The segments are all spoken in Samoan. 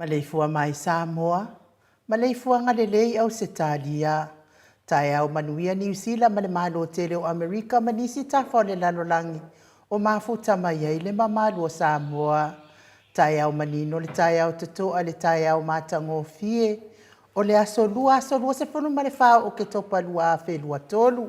Maleifua mai Samoa, maleifuaga lelei Ausetalia, taeao manuia Niu Sila ma le Malo tele o Amerika ma nisi tafa o le lalolagi o mafuta mai ai le mamalu o Samoa. Taeao manino le taeao totoa le taeao matagofie o le aso Lua aso 24 o Oketopa 2023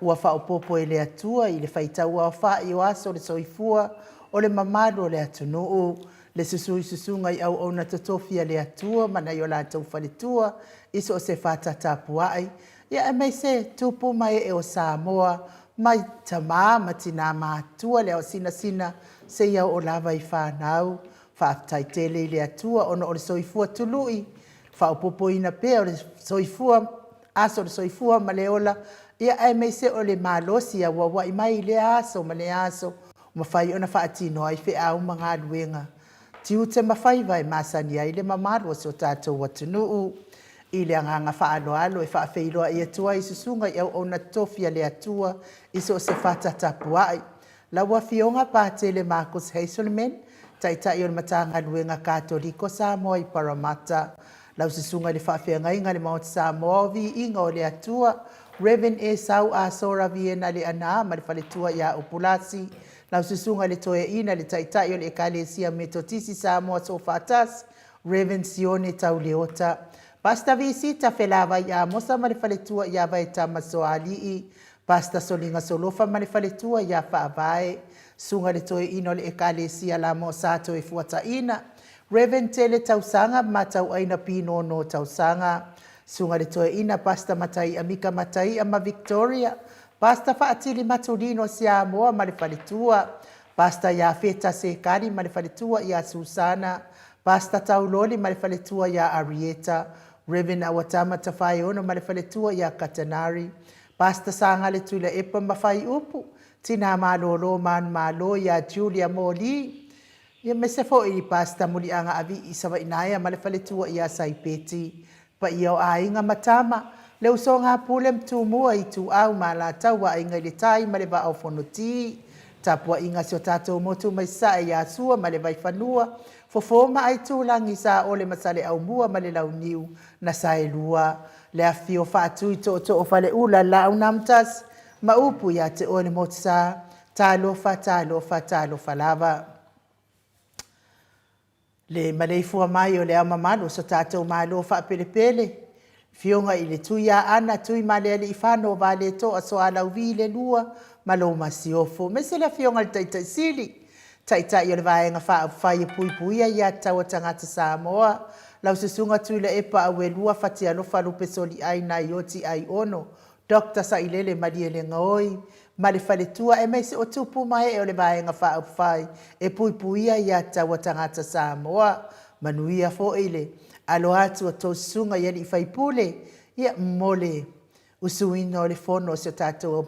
ua faaopoopo e le Atua i le faitauaofai o aso o le soifua o le mamalu o le atunuu, le susu i susuga i auauna totofi a le Atua ma nai o latou faletua i so o se fata tapuai, ia aemaise tupu ma ee o Samoa mai tama ma tina matutua, le aosinasina seia oo lava i fanau. Faafetai tele i le Atua ona o le soifua tului, faaopoopoina pea o le soifua, aso o le soifua ma le ola, ia aemaise o le malosi e auauai mai i lea aso ma lea aso, ua mafai ona faatino ai feau ma galuega, tiute ma faiva e masani ai le mamalu o si o tatou atunuu. I le agaga faaaloalo e faafeiloai atu ai i susuga i auauna totofi a le Atua i so o se fata tapuai. Lau Afioga Patele Markus Hazelman, Taitai o le Matagaluega Katoliko Samoa i Paramata. Lau Susuga i le Faafeagaiga i le Maota Samoa o Viiga o le Atua, Rev. Esau Asora Viena Leaana ma le faletua ia Upulasi. Lau Susuga i le Toeaina le Taitai o le Ekalesia Metotisi Samoa Soofaatasi, Rev. Sione Tauleota. Pastor Visita Felavai Amosa ma le faletua ia Vaetama Soalii. Pastor Soliga Solofa ma le faletua ia Faavae. Susuga i le Toeaina o le Ekalesia Lamosa Toefuataina, Rev. Tele Tausaga ma Tauaina Pinono Tausaga. Susuga i le Toeaina Pastor Mataia Mika Mataia ma Victoria, Pastor Faatili Matulino Siamoa ma le faletua, Pastor Iafeta Sekali ma le faletua ia Susana, Pastor Tauloli ma le faletua ia Arieta, Rev. Awatama Tafaeono ma le faletua ia Katanari, Pastor Sagale Tuilaepa ma Faiupu, Tina Malolo Manumalo ia Julia Moli, ia aemaise foi i Pastor Muliaga Avii Savainaea ma le faletua ia Saipeti, paia o aiga ma tama, le usoga a Pule ma Tumua, Ituau ma Alataua, Aiga i le Tai ma le Vaa o Fonoti, tapuaiga a si o tatou motu mai Sasae ia Sua ma le Vaifanua, Fofo ma Aitulagi, Saole ma Saleaaumua ma le Launiu na Saelua, le afifio Faatui Tootoo o Faleula, Laau na Amotasi ma upu ia te oe le Motusa, talofa, talofa, talofa lava. Le maleifua mai o le Ao Mamalu o so tatou Malo faapelepele, Afioga i le Tuiaana Tuimalealiifano Vaaletoa Sualauvi II ma lou Masiofo, aemaise le Afioga i le Taitai Sili, Taitai o le Vaega Faaupufai e Puipuia Aia Tatau a Tagata Samoa, lau Susuga Tuilaepa Auelua Fatialofa Lupesoliai Naioti Aiono, Doctor Sailele Malielegaoi ma le faletua aemaise o tupu ma ee o le Vaega Faaupufai e Puipuia Aia Tatau a Tagata Samoa. Manuia foi le alo atu a tou susuga i alii faipule, ia, mo le usuina o le fono a si o tatou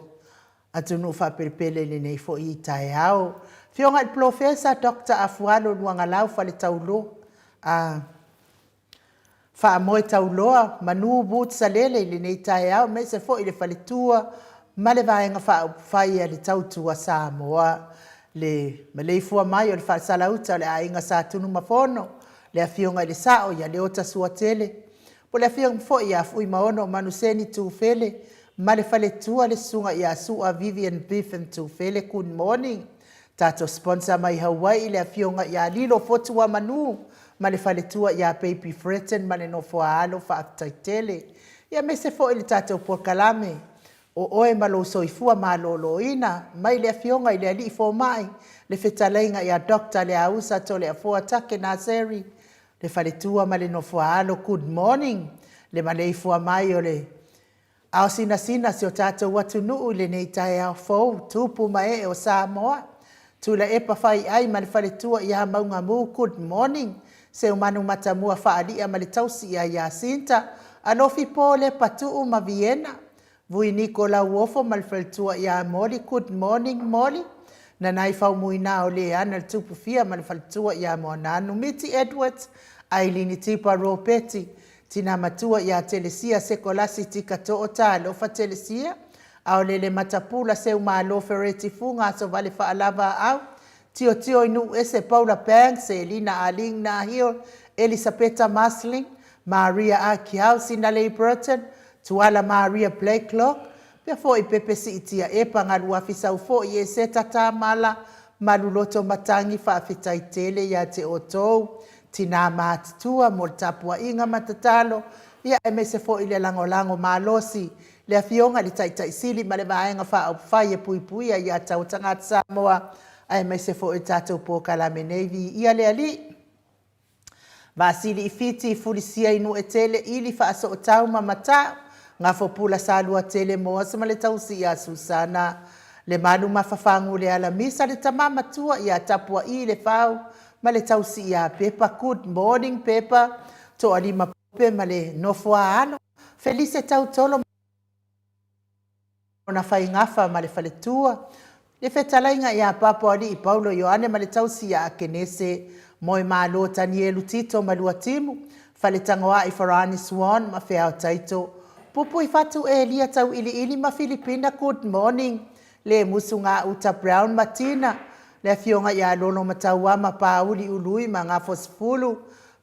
atunuu faapelepele i lenei foi taeao. Afioga i le Polofesa Doctor Afualo Luagalau Faletaulo, a Faamoe Tauloa, Manu Woods Salele i lenei taeao aemaise foi le faletua ma le Vaega Faaupufai a le Tautua Samoa. Le maleifua mai o le Falesalauta o le Aiga Sa Tunumafono, le Afioga i le Sao ia Leota Suatele, po o le Afioga foi ia Fuimaono Manuseni Tufele ma le faletua le Susuga ia Sua Vivian Biffen Tufele. Good morning. Tatou sponsor mai Hawaii le Afioga ia Lilo Fotuamanu ma le faletua ia Baby Fretton ma le nofoa-alo. Faafetai tele. Ia aemaise foi le tatou polokalame o oe ma lou soifua maloloina mai le Afioga i le Alii Fomai, le fetalaiga ia Doctor Leausa Toleafoa Take Naseri, le faletua ma le nofoa-alo. Good morning. Le maleifua mai o le Ao sinasina si o tatou atunuu i lenei taeao fou, tupu ma ee o Samoa. Tuilaepa Faiai ma le faletua ia Maugamu, good morning. Seumanu Matamua Faalia ma le tausi ia Iasinta, Alofi Po Lepa Tuu ma Viena. Vui Niko Lauofo ma le faletua ia Moli, good morning Moli. Nanai Faumuina o Leana le Tupufia ma le faletua ia Moananu Miti Edwards, Ailini Tipa Ropeti, Tina matua ia Telesia Sekolasi Tika Toota Alofa Telesia Aolele Matapula Seumalo Fereti Fuga Asovale Faalava Aau Tiotio i Nuuese Paula Banks Elina Aling Nahil Elisapeta Marsling, Maria Akiau, Sinalei Burton, Tuala Maria Blacklock, pea foi Pepe Siitia Epa, Galuafi Saufoi, Eseta Tamala, Maluloto Matangi, faafetai tele ia te outou, tinā matutua mo le tapuaiga ma tatalo, ia aemaise foi le lagolago malosi, le Afioga i le Taitai Sili ma le Vaega Faaupufai e Puipuia Aia Tatau a Tagata Samoa, aemaise foi o le tatou polokalame nei, Viia le Alii. Vaasili i Fiti, Fulisia i Nuuetele, Ili Faasootau ma Mata'u, Gafopula Saluatele Moasa ma le tausi ia Susana, le malu mafafagu le Alamisa, le tama matua ia Tapua'i le Fau ma le tausi ia Pepa. Good morning Pepa, Toalima Pope ma le nofo a alo, Felise Tautolo ma lona faigafa ma le faletua, le fetalaiga ia Papoalii Paulo Ioane ma le tausi ia Akenese, Moemalo Tanielu Tito ma Luatimu, Faletagoai Farani Swan ma Feao Taito, Pupui Fatu Elia Tauiliili ma Filipina. Good morning le Musuga Uta Brown ma Tina, le afioga ia Lolo Matauama Pauli Ului ma Gafosefulu,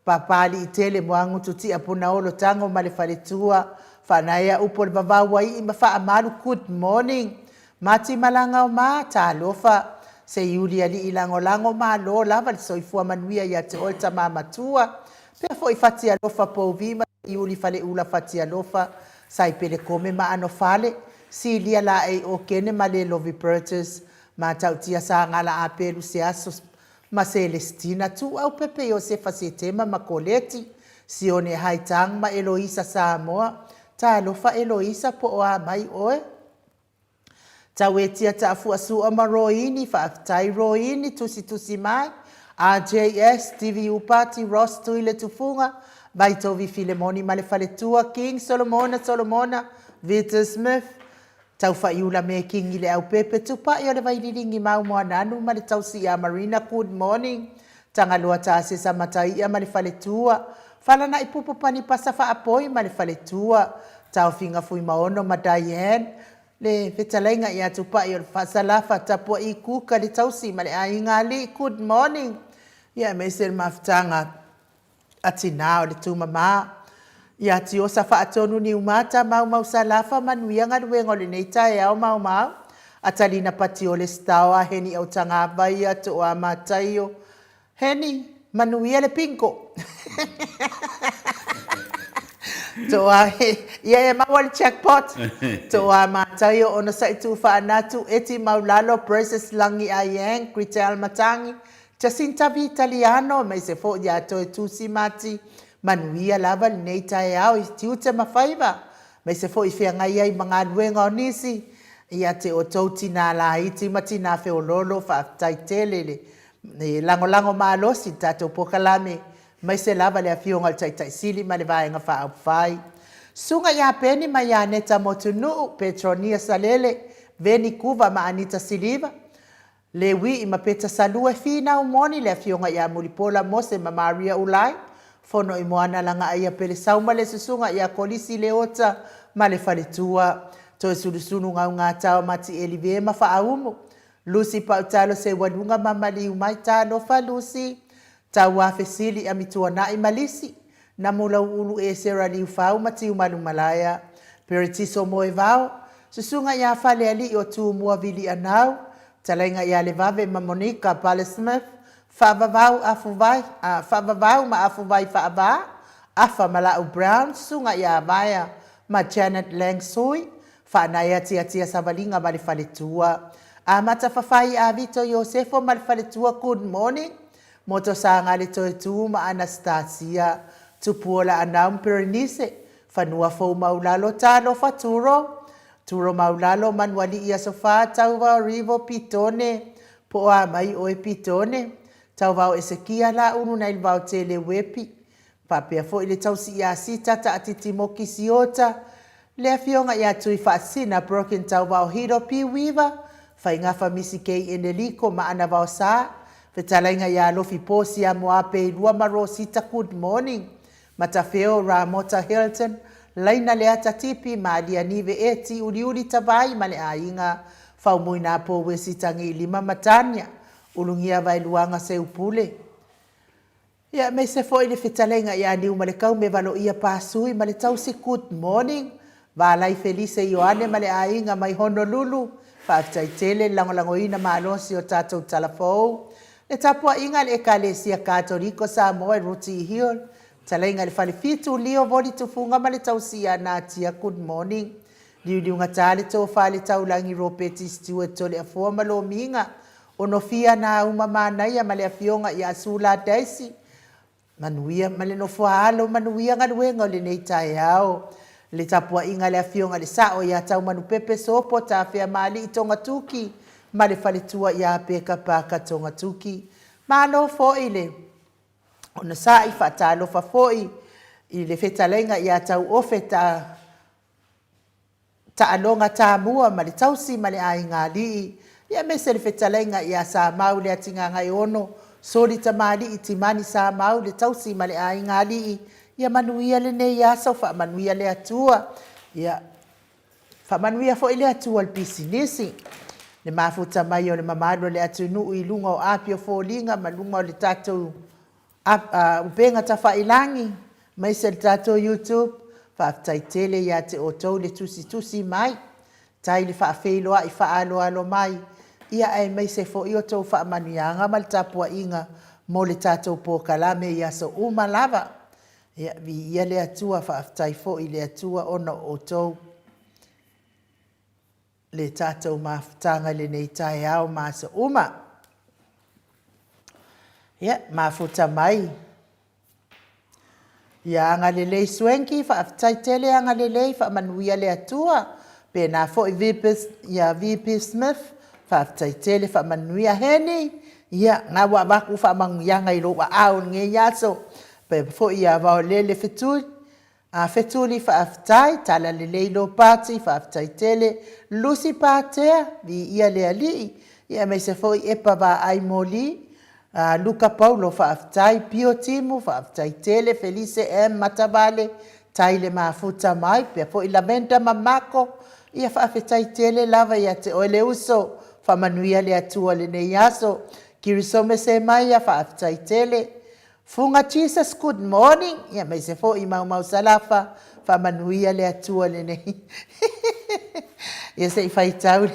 Papaliitele Moagutu Tiapunaolo Tago ma le faletua, Faanaea upu o le vavau ai ma faamalu. Good morning Mati Malaga o ma, talofa, Seiuli alii lagolago, malo lava le soifua manuia ia te oe tama matua, pea foi Fatialofa Pouvi ma Seiuli Faleula Fatialofa, Saipele Kome ma Anofale, Silia Laei Okene ma le Lovi Burgess, Matautia Sagala Apelu Seaso ma Selestina, Tuuau Pepe Iosefa Setema ma Koleti, Sione Haitang ma Eloisa Samoa, talofa Eloisa po o a mai oe? Tauetia Taafuasua ma Roini, faafetai Roini, tusitusi mai, RJS, Stevie Upati, Ross Tuile Tufuga, Vaitovi Filemoni ma le faletua, King Solomona Solomona, Victor Smith, Taufaiula Mekingi le Aupepe, Tupai o le Vaililigi Mau Moananu ma le tausi ia Marina. Good morning Tagaloa Tasesa Mataia ma le faletua, Falana'i Pupu Panipasa Faapoi ma le faletua, Taofiga Fuimaono ma Diane, le fetalaiga ia Tupai o le Faasalafa, Tapua'i Kuka le tausi ma le aiga alii. Good morning ia aemaise le mafutaga a tinā o le tumama ia Tiosa Faatonu Niumata Maumau Salafa manuia galuega o lenei taeao maumau Atalina Patiole Staoa Heni Autagavaia Toa Mataio Heni manuia le bingo Toa ia e maua le jackpot Toa Mataio Onosai Tuufaanatu Eti Maulalo Precious Lagi Ayang Gritel Matangi Jacinta Vitaliano, aemaise foi ia Toetusi Mati, manuia lava lenei taeao i tiute ma faiva, aemaise foi i feagai ai ma galuega o nisi, ia te outou tinā laiti ma tinā feoloolo, faafetai tele le lagolago malosi i le tatou polokalame, aemaise lava le Afioga i le Taitai Sili ma le Vaega Faaupufai. Susuga ia Peni ma ia Aneta Motunuu, Petronia Salele, Veni Kuva ma Anita Siliva, Lewi ma Peta Salua e finau moni le afioga ia Mulipola Mose ma Maria Ulai, Fono i Moana Lagaaia Pelesau ma le susuga ia Kolisi Leota ma le faletua, Toesulusulu Gaugata Mati Elive ma Faaumu, Lucy Pautalo Seualuga ma Maliu Mai Talofa Lucy, Tauafesili Amituanai ma Lisi, Namulauulu Esera Liufau ma Tiumalumalaea, Peretiso Moevao, Susuga ia Falealii o Tumua Vilianau, Talaiga ia Levave ma Monica Pale Smith, Faavavau Afuvai, Faavavau ma Afuvai Faavā, Afa ma Lau Brown, Susuga ia Vaea ma Janet Lang Sui, Faanaea Tiatia Savaliga ma le Faletua, Amata Fafai Avito Iosefo ma le Faletua. Good morning Moto Saga le Toetū ma Anastasia, Tupuola Anau ma Perenise, Fanua Fou Maulalo, Talofa Turo, Turo Maulalo, Manualii Aso Fa, Tauvao Rivo, Pitone, Po o a mai oe Pitone, Tauvao Esekia, Laulu nai le Vaotele Wepi, Faapea foi le tausi ia Sita Taatiti Moki Siota, le afioga ia Tui Faasina Broken Tauvao Hiro P. Weaver, Faigafa Misi K. Eneliko ma Ana Vaosa, fetalaiga ia Alofi Posi Amoape Ilua ma Rosita. Good morning Matafeo Ramota Hilton, Laina Leata Tipi ma Alianive Eti Uliuli Tavai ma le aiga Faumuina Powesi Tagiilima ma Tania Ulugia Vaeluaga Seupule. Ia aemaise foi le fetalaiga ia Niumalekau me Valoia Pasui ma le tausi Good morning. Valai Felise Ioane ma le aiga mai Honolulu, faafetai tele le lagolagoina malosi o tatou tala fou. Le tapuaiga a le Ekalesia Katoliko Samoa i Rooty Hill, fetalaiga i le Falefitu Leo Voli Tufuga ma le tausi ia Natia Good morning. Liuliugata le tofa i le Taulagi Ropeti Stewart Toleafoa ma Lomiga, Onofia Nauma Manaia ma le afioga ia Sula Daisy, Manuia ma le nofoaalo, manuia galuega o lenei taeao. Le tapuaiga a le Afioga i le Sao ia Taumanupepe Sopo Tafeamaalii Togatuki ma le faletua ia Peka Parker Togatuki. Malo foi le onosai, faatalofa foi i le fetalaiga ia Tauofe Ta Taaloga Tamua ma le tausi ma le aiga alii, aemaise le fetalaiga ia Samau Leatigagaeono, Soli Tamalii Timani Samau le tausi ma le aiga alii, ia manuia lenei aso, faamanuia le Atua. Ia faamanuia foi le Atua i le pisinisi, le mafuta mai o le mamalu o le atunuu i luga o api o foliga ma luga o le tatou upega tafailagi, aemaise le tatou YouTube. Faafetai tele ia te outou le tusitusi mai, tai le faafeiloai faaaloalo mai, ia aemaise foi o outou faamanuiaga ma le tapuaiga mo le tatou polokalame i aso uma lava. Ia, viia le Atua, faafetai foi i le Atua ona o outou le tatou mafutaga i lenei taeao ma aso uma. Ia, mafuta mai ia agalelei Schwenkie, faafetai tele agalelei, faamanuia le Atua. Pena foi ia VP Smith, faafetai tele faamanuia. Heni, ia, na ua avatu faamanuiaga i lou aao i lenei aso. Faapea foi ia Vaolele Fetui, A Fetuli faafetai, Talalelei Lopati faafetai tele, Lucy Patea, viia le Alii, ia aemaise foi Epa Vaai Moli, Luka Paulo faafetai, Pio Timu faafetai tele, Felise M Matavale, tai le mafuta mai, faapea foi Lavenda ma Mako, ia faafetai tele lava ia te oe le uso, faamanuia le Atua i lenei aso. Kirisome Semaia faafetai tele, Fuga Jesus good morning, ia aemaise foi Maumau Salafa, faamanuia le Atua i lenei. Ia se i faitau.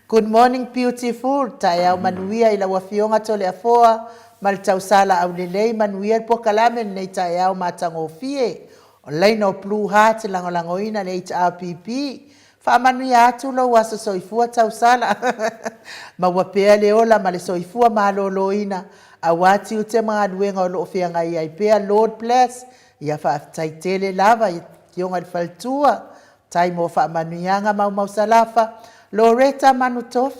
Good morning beautiful, taeao manuia i lau Afioga Toleafoa ma le tausala aulelei, manuia le polokalame i lenei taeao matagofie. O laina o Blue Heart lagolagoina le HRPP. Faamanuia atu lou aso soifua tausala. Maua pea le ola ma le soifua maloloina aua tiute ma galuega o lo o feagai ai pea. Lord bless. Ia faafetai tele lava i Afioga i le Faletua. Tai mo faamanuiaga Maumausalafa. Loretta Manutof,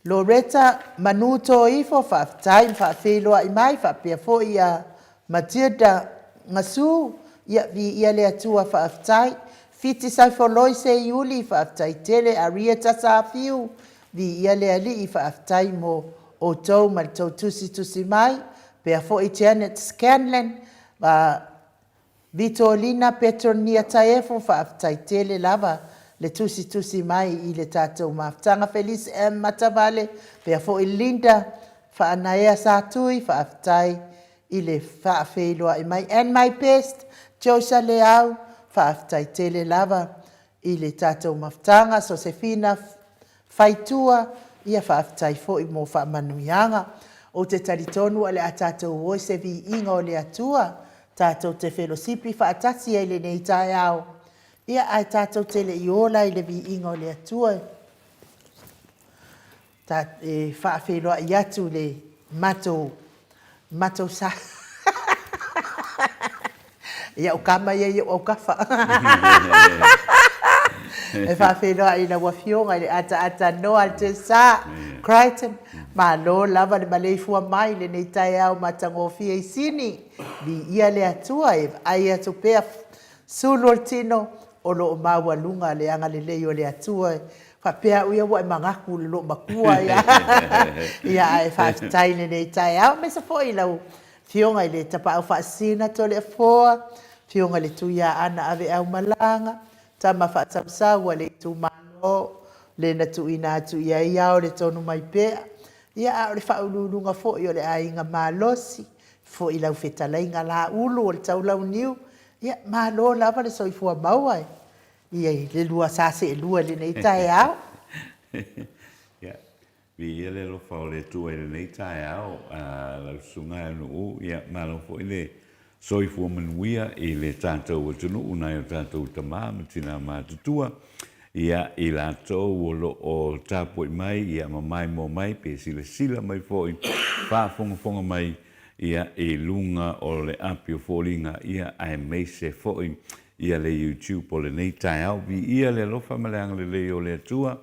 Loretta Manutoifo, faafetai ma faafeiloai mai, faapea foi ia Matilda Gasu, ia viia le Atua faafetai. Fiti Saifoloi Seiuli, faafetai tele. Arieta Safiu, viia le Alii, faafetai mo outou ma le tou tusitusi mai. Faapea foi Janet Scanlan, Vitolina Petronia Taefu, faafetai tele lava le tusitusi mai i le tatou mafutaga. Felice M. Matavale, faapea foi Linda Faanaea Satui, faafetai i le faafeiloai mai. And my best, Joyce Leau, faafetai tele lava i le tatou mafutaga. Sosefina Faitua, ia faafetai foi mo faamanuiaga. Ou te talitonu o le a tatou o i se viiga o le Atua, tatou te felosipi faatasi ai i lenei taeao, ia ae tatou te le i o la i le viiga o le Atua, e faafeiloai atu i le matou matou sa. Ia o kama ia i ou autafa. E faafeiloai i lau Afioga i le ataata noa le Tesa Crichton. Malo lava le maleifua mai i lenei taeao matagofie i Sini. Viia le Atua e vaai atu pea sulu o le tino o lo o maualuga le agalelei o le Atua. Faapea au ia ua e manatu i le loomatua ia. Ia ae faafetai i lenei taeao aemaise foi i lau Afioga i le Tapaau Faasisina Toleafoa, Afioga i le Tuiaana Aveaumalaga, Tama Faatausau a le itumalo, le na tuuina atu i ai ao le tonu mai pea. Ia, a o le faauluuluga foi o le aiga malosi foi i lau fetalaiga Laulu o le Taulauniu, ia, malo lava le soifua maua i le lua sa seelua i lenei taeao. Ia, viia le alofa o le Atua i lenei taeao, lau Susuga Aenu'u, ia malo foi le soifua manuia i le tatou atunuu nai o tatou tama ma tina matutua, ia i latou o lo o tapuai mai ia ma maimoa mai pe silasila mai foi, faafogafoga mai ia i luga o le api o foliga ia aemaise foi ia le YouTube o lenei taeao. Viia le alofa ma le agalelei o le Atua.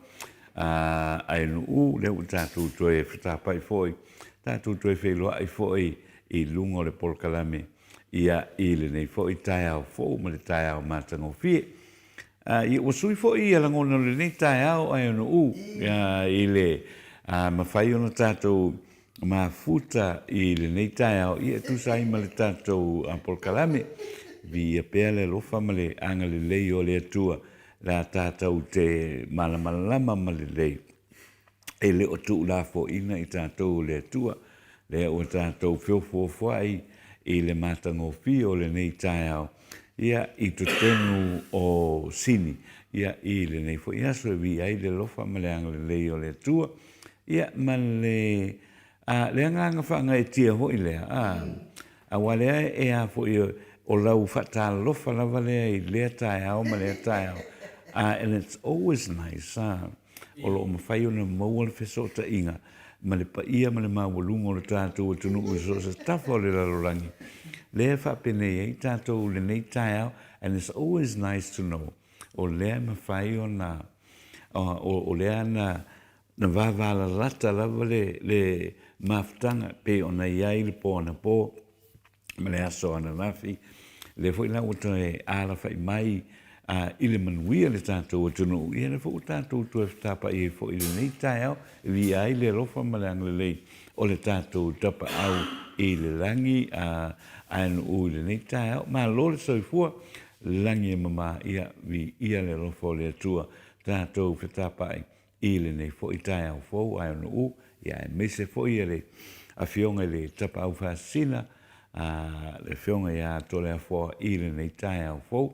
Aenu'u, lea ua tatou toe fetapai foi, tatou toe feiloai foi i luga o le polokalame ia i lenei foi taeao fou ma le taeao matagofie. Ia ua sui foi ia lagona o lenei taeao Aenu'u i le mafai ona tatou mafuta i lenei taeao ia e tusa ai ma le tatou polokalame. Viia pea le alofa ma le agalelei o le Atua la tatou te malamalama ma lelei e le o tuulafoaiina i tatou e le Atua, lea ua tatou feofoofoai i le matagofie o lenei taeao, ia, i totonu o Sini, ia, i lenei foi aso e viia ai le alofa ma le agalelei o le Atua, ia, ma le, a, le agaga faagaeetia foi lea, a, aua lea e a foi, o lau faatalofa lava lea i lea taeao ma lea taeao, and it's always nice, a, o lo o mafai ona maua le fesootaiga ma le paia ma le maualuga o le tatou atunuu i so o se tafa o le lalolagi, lea e faapenei ai tatou i lenei taeao, and it's always nice to know o lea e mafai ona, o lea na vavalalata lava le mafutaga pei ona i ai le po anapo ma le aso ananafi, lea foi la ua toe alafai mai i le manuia le tatou atunuu, ia lea foi ua tatou toe fetapai ai foi i lenei taeao, e viia ai le alofa ma le agalelei o le tatou Tapaau i le lagi, ae nuu i lenei taeao. Malo le soifua, lagi e mama, ia viia le alofa o le Atua, tatou fetapai i lenei foi taeao fou ae nuu, ia aemaise foi le Afioga i le Tapaau Faasisina, le Afioga ia Toleafoa i lenei taeao fou.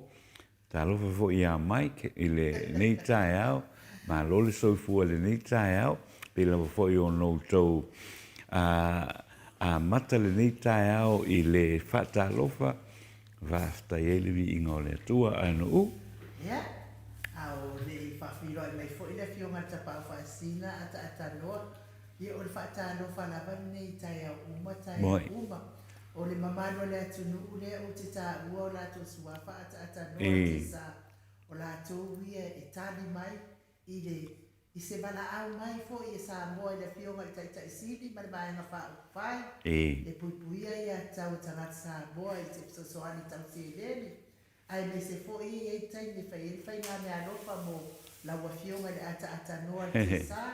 Talofa foi ia Mike i lenei taeao, malo le soifua i lenei taeao, pei lava foi ona outou amata lenei taeao i le faatalofa, Faafetai ai le viiga o le Atua, ae nuu. Ia, a o le i faafeiloai mai foi le Afioga i le Tapaau Faasisina Ataatanoa, ia o le faatalofa lava lenei i taeao uma, taeao uma. O le mamalu o le atunuu lea ou te taua o latou suafa Ataatanoa Tesa, o latou ia e tali mai i le i se valaau mai foi e Samoa i le Afioga i le Taitai Sili ma le Vaega Faaupufai e puipuia ia tatau a tagata Samoa i se fesoasoani tau seleni, aemaise foi e i ai taimi e fai ai le faigameaalofa mo lau Afioga i le Ataatanoa le Tesa,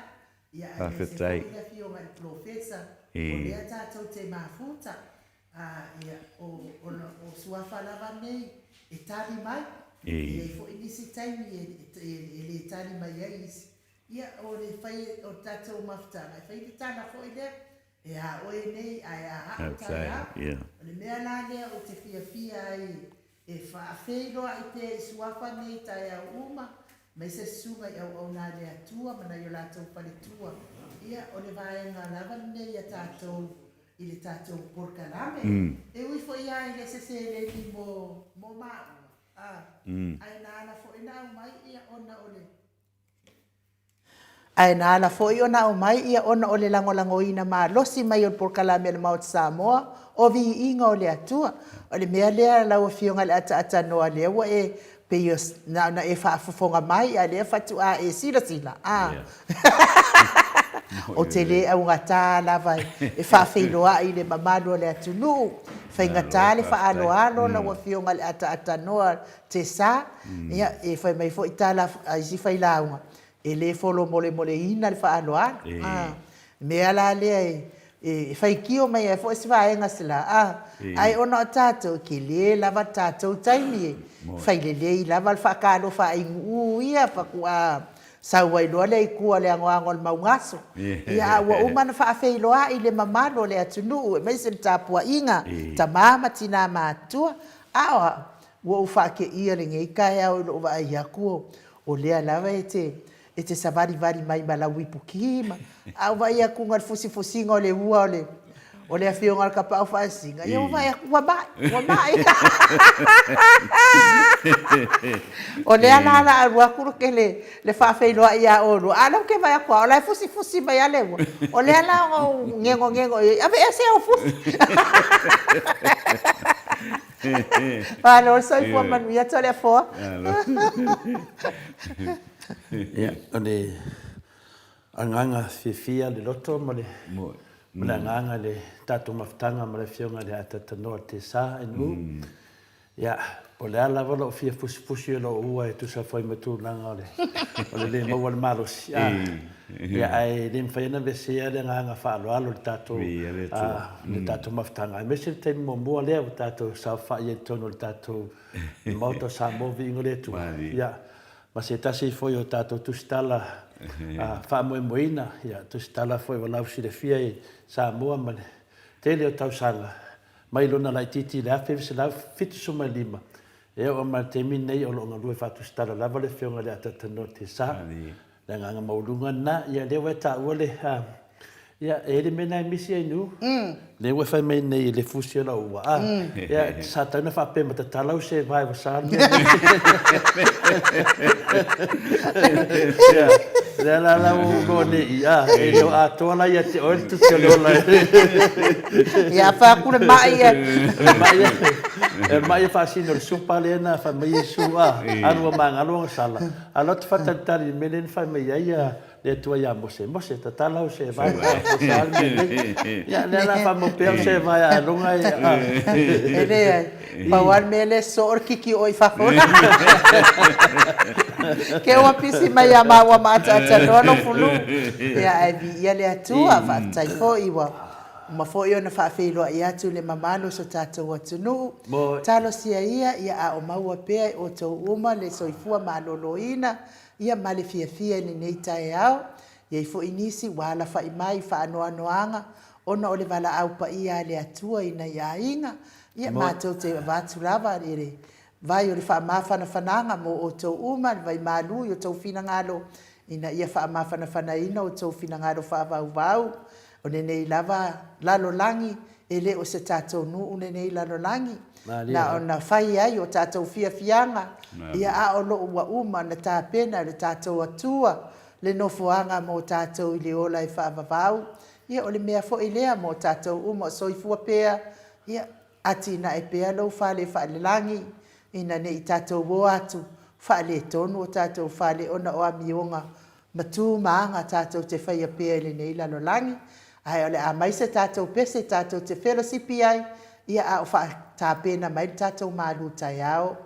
ia aemaise foi le Afioga i le Polofesa, o lea tatou te mafuta. Ā, ia, o, o, o suafa lava nei e tali mai, e i ai foi nisi taimi e, e, e lē tali mai ai isi. Ia, o le fai, o le tatou mafutaga, e fai le tala foi lea, e a oe nei ae a a'u taeao. O le mea la lea ou te fiafia ai e faafeiloai pea i suafa nei taeao uma, aemaise susuga i auauna a le Atua ma nai o latou faletua. Ia, o le vaega lava lenei a tatou i le tatou polokalame. E ui foi lava i le se seleni mo, mo maua, a, ae na ala foi ona aumai ia ona o le. Ae na ala foi ona aumai ia ona o le lagolagoina malosi mai o le polokalame a le Maota Samoa o Viiga o le Atua. O le mea lea lau Afioga i le Ataatanoa lea ua e pei na ona e faafofoga mai a lea faatoa e silasila, a. Ou te le augata lava e faafeiloai i le mamalu o le atunuu, faigata le faaaloalo lau Afioga i le Ataatanoa Tesa, ia, e fai mai foi tala a isi failauga, e le folomolemoleina le faaaloalo. A, mea la lea e faitio mai ai foi si vaega sela, a, ae ona o tatou, e tele lava le tatou taimi e fai lelei lava le faatalofa ainuʻu ia faatoa. Sau ai loa lea i tua o le anoano o le maugaso. Ia, a ua uma ona faafeiloai le mamalu o le atunuu aemaise le tapuaiga, tama ma tina matutua. A o au, ua ou faateia i lenei taeao i lou vaai atu o lea lava e te savalivali mai ma lau iputi ma... Ae ou vaai atu na o le fusifusiga o le ua o le Afioga i le Tapaau Faasisina, ia ua vaai atu ua mai, ua mai. O lea la o le a alu atu le faafeiloai ia oulua, a o lea ou te vaai atu lava o la e fusifusi mai lava le ua. O lea la na ou negonego i ai, aveese au fusi. Malo le soifua manuia Toleafoa. Ia, o le agaga fiafia le loto ma le agaga i le tatou mafutaga ma le Afioga i le Atatonoa Tesa NU. Ia, o le a lava lou fia fusifusi o lou ua e tusa foi ma tulaga o le o le le maua o le malosi, a, ia, ae le mafai ona aveesea le agaga faaaloalo i le tatou, a, le tatou mafutaga, aemaise le taimi muamua lea ua tatou saofai ai i totonu o le tatou Maota o Samoa, viiga o le Atua, ia, ma se tasi foi o tatou tusitala faamoemoeina, ia, tusitala foi ua lausilafia i Samoa ma le tele o tausaga, Mai lona laitiiti i le 1975, e oo mai i le taimi lenei o lo o galue faatusitala lava le Afioga i le Atatanoa Tesa. Le agaga maualuga lena, ia lea ua e taua le, ia e i ai le mea lena e misi ai Nuu, lea ua e fai mai nei i le fusi o lau ua, a, ia sa tatau ona faapea ma tatala au se vae ua sa le mea lea. Lea la la ua ou iloa nei i, a, e le o atoa la ia te oe le tusi o le ola. Ia, fai atu le mai e. O le mai e faasino i le supa lea na fai mai Iesu, a, alu ua magalo ona sala. A o lea ou te faatalitali i le mea lea na fai mai ai le Atua ia Mose, Mose, tatala au seevae, ua sa le mea nei. Ia, lea la faamau pea au seevae ailoga e, a. E leai, pau lava le mea lea e soo le kiki o i fafo. Ke ua pisi mai ia maua ma ataata noa lou fulu. Ia, ae viia le Atua, faafetai foi ua uma foi ona faafeiloai atu i le mamalu o so tatou atunuu. Talosia ia, ia a o maua pea e outou uma le soifua maloloina, ia ma le fiafia i lenei taeao. E i ai foi nisi ua alafai mai i faanoanoaga ona o le valaau paia a le Atua i nai aiga. Ia, matou te avatu lava i le vai o le faamafanafanaga mo outou uma, le vai malu i outou finagalo, ina ia faamafanafanaina outou finagalo faavauvau. O lenei lava lalolagi, e le o se tatou nuu lenei lalolagi, na ona fai ai o tatou fiafiaga, ia a o lo o ua uma ona tapena e le tatou Atua le nofoaga mo tatou i le ola e faavavau. Ia o le mea foi lea mo tatou uma o soifua pea, ia atinae pea lou fale faalelagi, ina ne i tatou o atu faaletonu o tatou fale ona o amioga ma tu ma aga tatou te faia pea i lenei lalolagi, ae o le a mai se tatou pese tatou te felosipi ai, ia a o faatapena mai le tatou malu taeao.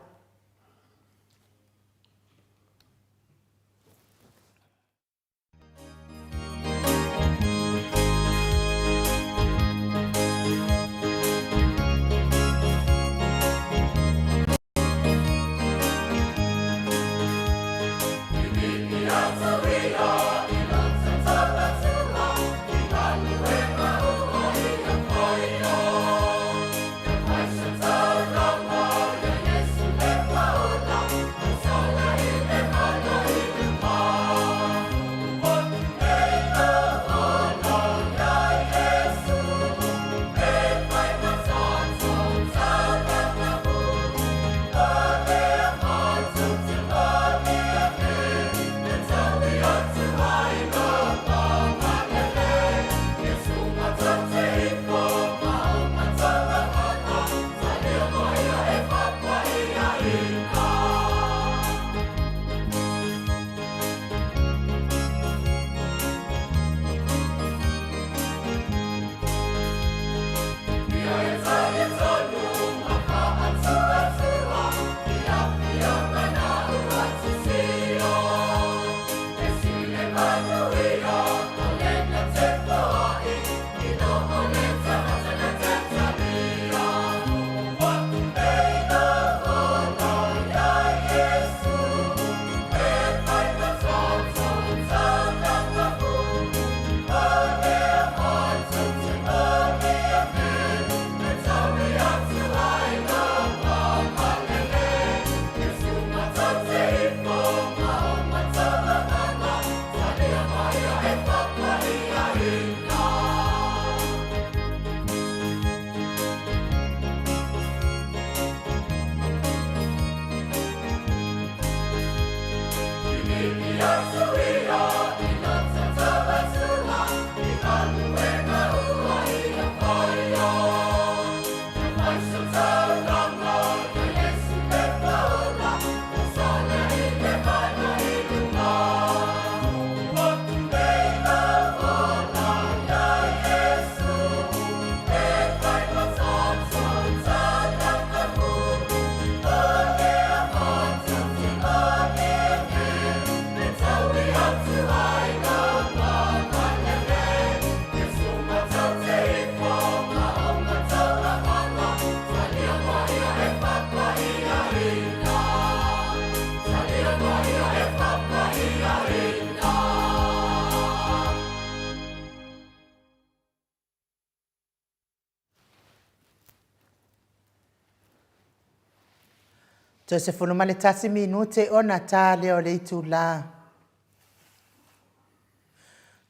Toe 11 minute ona ta lea o le itulā.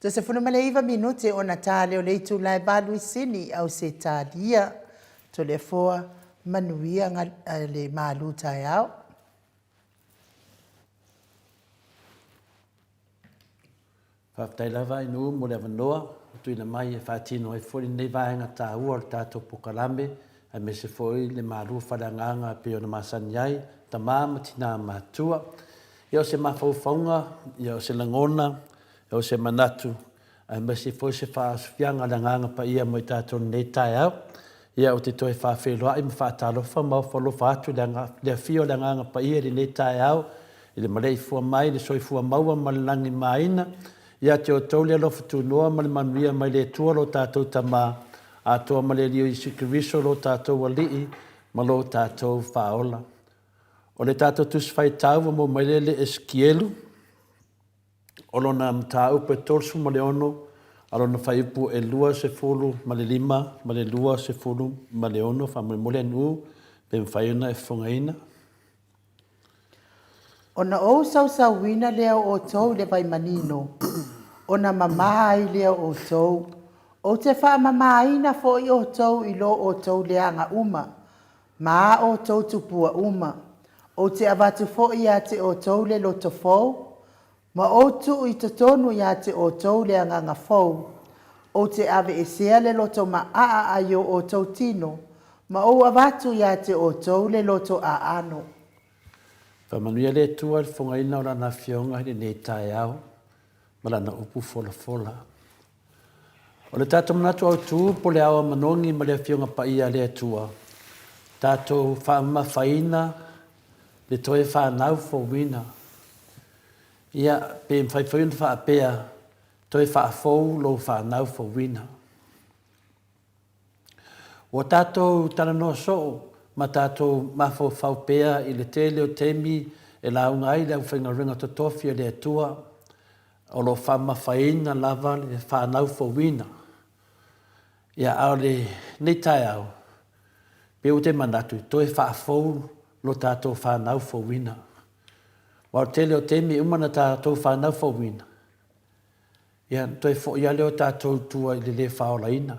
Toe 19 minute ona ta lea o le itulā e 8 i Sini, Ausetalia. Toleafoa, manuia le malu taeao. Faafetai lava Ainuu mo le avanoa ua tuuina mai e faatino ai foi lenei vaega taua o le tatou polokalame aemaise foi le malu faaleagaga e pei ona masani ai tama ma tina matutua. Ia o se mafaufauga, ia o se lagona, ia o se manatu aemaise foi se faaosofiaga a le Agaga Paia mo i tatou i lenei taeao. Ia ou te toe faafeiloai ma faatalofa ma ofo alofa atu i le afio o le Agaga Paia i lenei taeao i le maleifua mai i le soifua maua ma le lagimaina ia te outou le alofa tunoa ma le manuia mai le Atua lo tatou Tama atoa ma le Alii o Iesu Keriso lo tatou Alii ma lo tatou Faaola. O le tatou Tusi Faitau ua maua mai lea i le Esikielu, o lona mataupu e 36, a lona fuaiupu e 25 ma le 26, faamolemole NU, pe mafai ona e fofogaina. Ona ou sausauina lea o outou i le vai manino, ona mamā ai lea o outou. Ou te faamamāina foi outou i lo outou leaga uma, ma a outou tupua uma. Ou te avatu foi ia te outou le loto fou, ma ou tuu i totonu ia te outou le agaga fou. Ou te aveesea le loto maaa ai o outou tino, ma ou avatu ia te outou le loto aano. Faamanuia le Atua i le fofogaina o Lana Afioga i lenei taeao ma Lana upu folafola. O le tatou manatu autu po o le ao a manogi ma le Afioga Paia a le Atua, tatou faamamafaina le toe fanau fouina. Ia, pe mafai foi ona faapea, toe faafou lou fanau fouina. Ua tatou talanoa soo ma tatou mafaufau pea i le tele o taimi e lauga ai le aufaigaluega totofi a le Atua, o lo o faamamafaina lava le fanau fouina. Ia, a o lenei taeao, pei ua te manatu, toe faafou lo tatou fanau fouina. Aua o le tele o taimi e uma ona tatou fanau fouina, ia, ona toe foi lava lea o tatou i tua i le le faaolaina.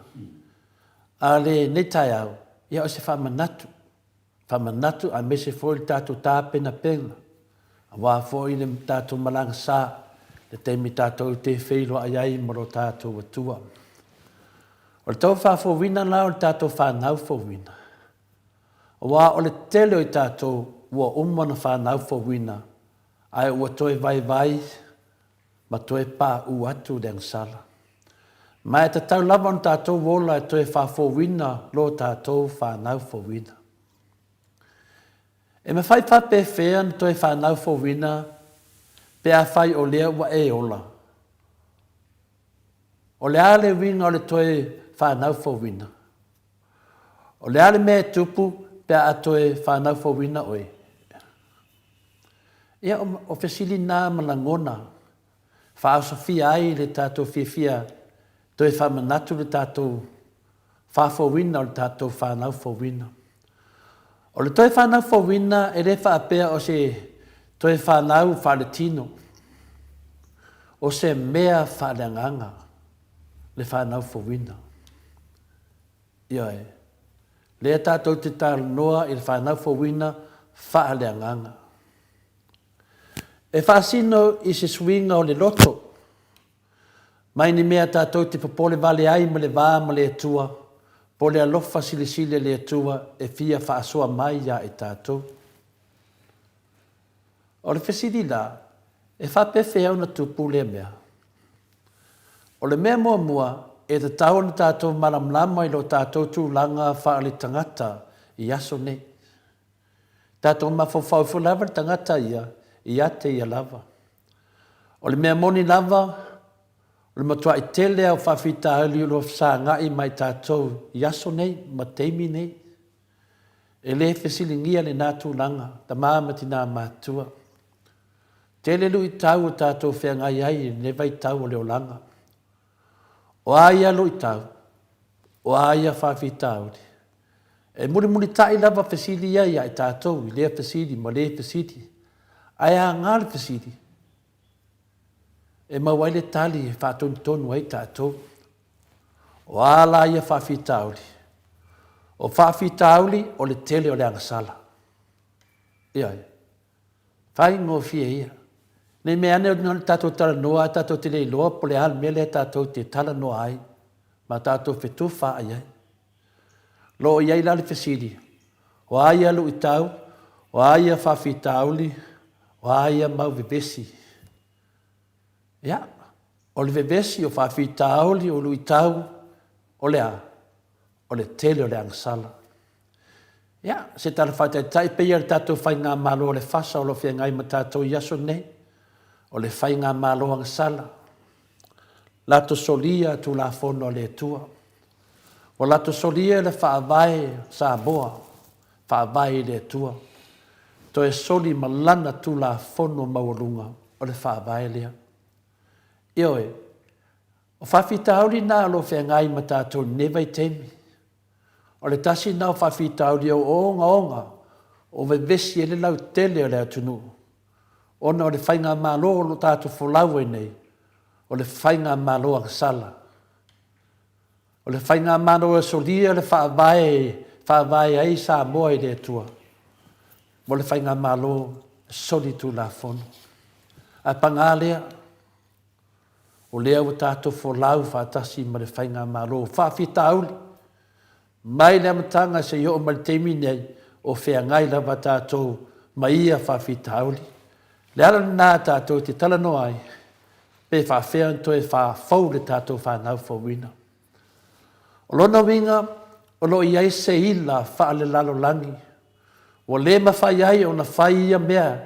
A o lenei taeao, ia o se faamanatu, faamanatu aemaise foi le tatou tapenapena, aua foi le tatou malaga sa, le taimi tatou te feiloai ai ma lo tatou Atua. O le tau faafouina la o le tatou fanau fouina, aua o le tele o i tatou ua uma ona fanau fouina, ae ua toe vaivai ma toe paʻu atu le agasala. Ma e tatau lava ona tatou ola e toe faafouina lo tatou fanau fouina. E mafai faapefea ona toe fanau fouina pe afai o lea ua e ola? O le a le uiga o le toe fanau fouina? O le a le mea e tupu pe a toe fanau fouina oe? Ia, o fesili na ma lagona faaosofia ai le tatou fiafia toe faamanatu le tatou faafouina o le tatou fanau fouina. O le toe fanau fouina e le faapea o se toe fanau faaletino, o se mea faaleagaga le fanau fouina. Ioe. Lea tatou te talanoa i le fanau fouina faaleagaga. E faasino i se suiga o le loto, mai ni mea tatou te popole vale ai ma le va ma le Atua, po le alofa silisili a le Atua e fia faasoa mai iā i tatou. O le fesili la, e faapefea ona tupu lea mea? O le mea muamua, e tatau ona tatou malamalama i lo tatou tulaga faaletagata i aso nei. Tatou mafaufau ifo lava le tagata ia ia te ia lava. O le mea moni lava, o le matuai tele lava o faafitauli o lo o fesagai ma i tatou i aso nei ma taimi nei. E le fesiligia lena tulaga, tama ma tina matutua. Tele luitau o tatou feagai ai i lenei vaitau o le olaga. O a ia luitau, o a ia faafitauli, e mulimulitai lava fesili ia ia i tatou i lea fesili ma le fesili, ae aga le fesili e maua ai le tali e faatonutonu ai tatou. O a la ia faafitauli? O faafitauli o le tele o le agasala. Ioe. Faigofie ia. Ne i mea ane o le tatou talanoa ae tatou te le iloa po o le a le mea lea tatou te talanoa ai ma tatou fetufaai ai. O lo o i ai la le fesili, o a ia luitau, o a ia faafitauli, o a ia mau vevesi? Ia, o le vevesi, o faafitauli, o luitau, o le a? O le tele o le agasala. Ia, se tala faataitai pei o le tatou faigamalo a le FASA o lo o feagai ma tatou i aso nei, o le faigamalo agasala. Latou solia Tulafono a le Atua. Ua latou solia le Faavae o Samoa, Faavae i le Atua. Toe soli ma lana Tulafono maualuga o le Faavae lea. Ioe, o faafitauli na o lo o feagai ma tatou i lenei vaitaimi. O le tasi lena o faafitauli o ogaoga o vevesi ai le lautele o le atunuu, ona o le faigamalo o lo o tatou folau ai nei, o le faigamalo agasala. O le faigamalo e solia le faavae e faavae ai Samoa i le Atua, mo le faigamalo e solitulafono. Ae paga lea, O lea ua tatou folau faatasi ma le Faigamalo faafitauli mai le amataga seia oo mai le taimi nei, o feagai lava tatou ma ia faafitauli. O le ala lena tatou te talanoa ai, pe faafefea ona toe faafou le tatou fanau fouina. O lona uiga, o lo o i ai se ila faalelalolagi ua le mafai ai ona fai ia mea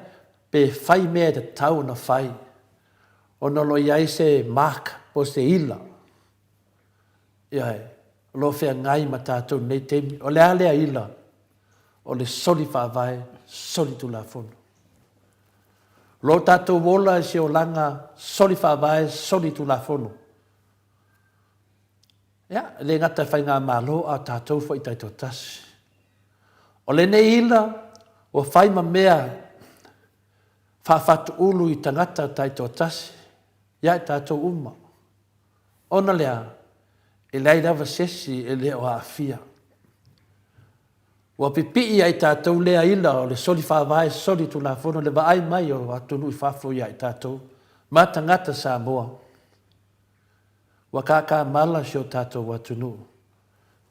pe fai mea e tatau ona fai. Ona o lo o i ai se mark po o se ila, ioe, o lo o feagai ma tatou i lenei taimi. O le a lea ila? O le soli faavae, soli tulafono. O lo o tatou ola i se olaga soli faavae, soli tulafono. Ia, e le gata i faigamalo, a o tatou foi taitoatasi. O lenei ila ua fai ma mea faafatuulu i tagata taitoatasi ia i tatou uma. Ona le a? E leai lava se isi e le o aafia. Ua pipii ia i tatou lea ila o le soli faavae soli tulafono le vaai mai o atunuu i fafo ia i tatou ma tagata Samoa. Ua kakamala si o tatou atunuu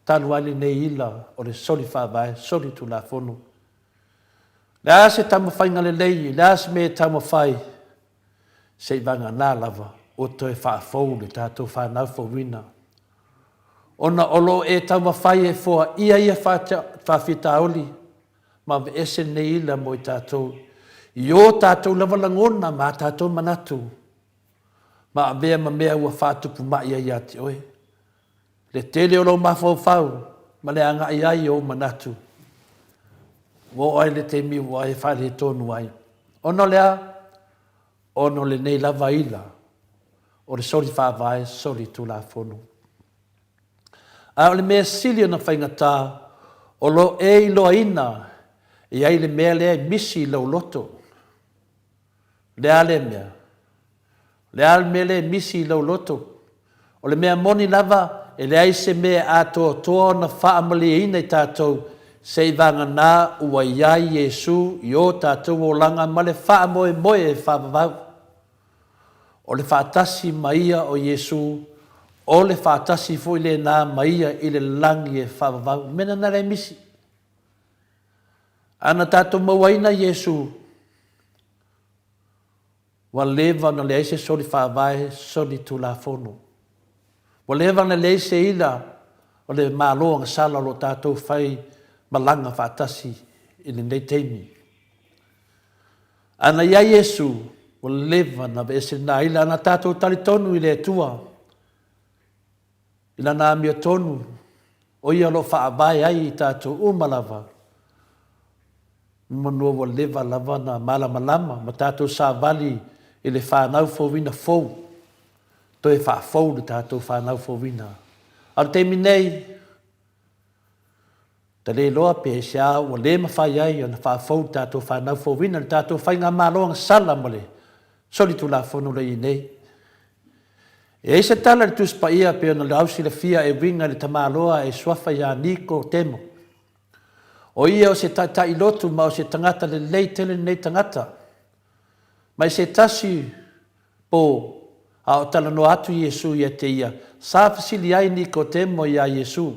talu ai lenei ila o le soli faavae soli tulafono. Le a se taumafaiga lelei, le a se mea e taumafai, se i vagana lava ua toe faafou le tatou fanau fouina. Ona o lo o e taumafai e foaia ia faafitauli ma aveese lenei ila mo i tatou i o tatou lava lagona ma a tatou manatu ma avea ma mea ua faatupu mai ai ia te oe. Le tele o lou mafaufau ma le agai ai i ou manatu, ua oo ai le taimi ua e faaletonu ai. Ona o le a? Ona o lenei lava ila o le soli faavae, soli tulafono. A o le mea sili ona faigata, o lo e iloaina e ai le mea lea e misi i lou loto. O le a lea mea? O le a le mea lea e misi i lou loto? O le mea moni lava, e leai se mea e atoatoa ona faamalieina i tatou Seivaganā ua i ai Iesu i ō tātou olaga ma le faamoemoe e faavavau. O le faatasi ma ia o Iesu, o le faatasi foi lena ma ia i le lagi e faavavau. O mea na le misi. Ana tatou mauaina Iesu, Ua leva ona leai se soli faavae, soli tulafono. Ua leva ona leai se ila o le Malo agasala o lo o tatou fai malaga faatasi i lenei taimi. A na i ai Iesu, ua leva ona aveese lena ila, ana tatou talitonu i le Atua, i Lana amiotonu, o Ia o lo o faavae ai i tatou uma lava, Manu ua leva lava na malamalama ma tatou savali i le fanau fouina fou, toe faafou le tatou fanau fouina. A o le taimi nei, ta le iloa pe aisea ua le mafai ai ona faafou le tatou fanau fouina i le tatou faigamalo agasala ma le solitulafono lea e i ai nei. E i ai se tala i le Tusi Paia pei ona lausilafia e uiga i le tamaloa e suafa ia Nikotemo. O ia o se taitai lotu ma o se tagata lelei tele lenei tagata. Mai se tasi po a o talanoa atu Iesu ia te ia, sa fesili ai Nikotemo iā Iesu,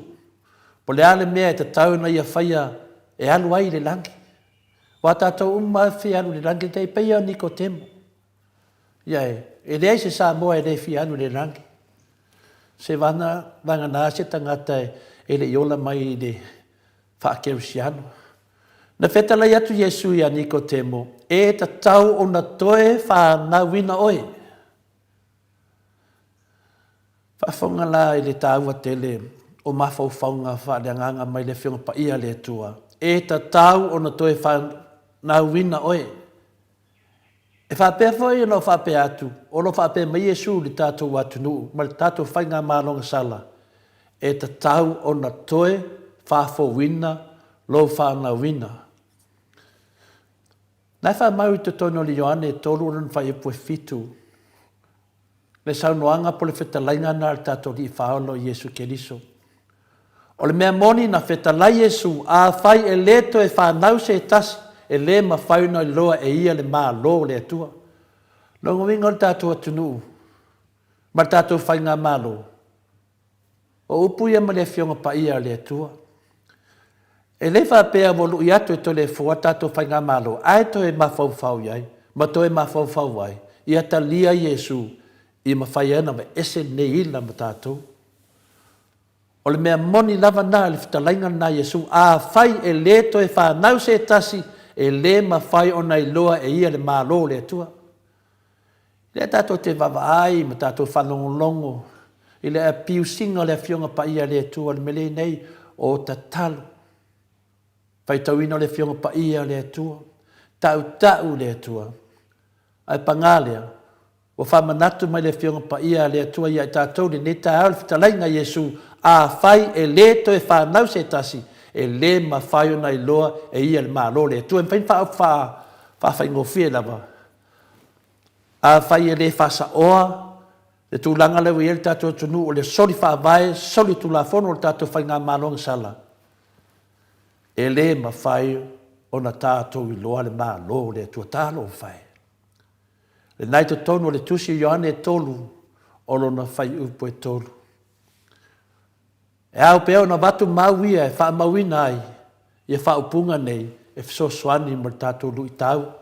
Po le a le mea e tatau ona ia faia e alu ai i le lagi? Ua tatou uma e fia alu i le lagi, e pei o Nikotemo. Ia e, e leai se Samoa e le fia alu i le lagi. Se vana, vagana se tagata e le i ola mai i le faakerisiano. Na fetalai atu Iesu iā Nikotemo, E tatau ona toe fanauina oe. Faafofoga la i le taua tele o mafaufauga faaleagaga mai le Afioga Paia a le Atua, e tatau ona toe fanauina oe. E faapea foi ona ou faapea atu, o lo o faapea mai Iesu i le tatou atunuu ma le tatou faigamalo gasala, e tatau ona toe faafouina lou fanauina. Na e faamau i totonu o le Ioane 3 lona fuaiupu e 7, le saunoaga po o le fetalaiga lena a le tatou Alii Faaola o Iesu Keriso. O le mea moni na fetalai Iesu, afai e le toe fanau se tasi, e le mafai ona iloa e ia le Malo o le Atua. Lona uiga o le tatou atunuu ma le tatou faigamalo, O upu ia ma le Afioga Paia a le Atua. E le faapea ua lui atu e Toleafoa tatou faigamalo ae toe mafaufau i ai ma toe mafaufau ai ia talia Iesu ia mafai ai ona aveese lenei ila ma tatou. O le mea moni lava na le fetalaiga lena a Iesu, afai e le toe fanau se tasi, e le mafai ona iloa e ia le Malo o le Atua. Lea tatou te vaavaai ma tatou faalogologo i le apiusiga o le Afioga Paia a le Atua i le mea lenei o tatalo. Faitauina o le Afioga Paia a le Atua, tautau le Atua. Ae pagā lea, ua faamanatu mai le Afioga Paia a le Atua ia i tatou i lenei taeao le fetalaiga a Iesu, Afai e le toe fanau se tasi, e le mafai ona iloa e ia le Malo o le Atua. E mafai ona faafaigofie lava. Afai e le faasaoa le tulaga lea ua i ai le tatou atunuu o le soli faavae, soli tulafono o le tatou faigamalo agasala, e le mafai ona tatou iloa le Malo o le Atua. Talofa e! Lena i totonu o le Tusi o Ioane e 3, o lona fuaiupu e 3. E ao pea ona avatu mau ia e faamauina ai ia faaupuga nei e fesoasoani mo le tatou luitau,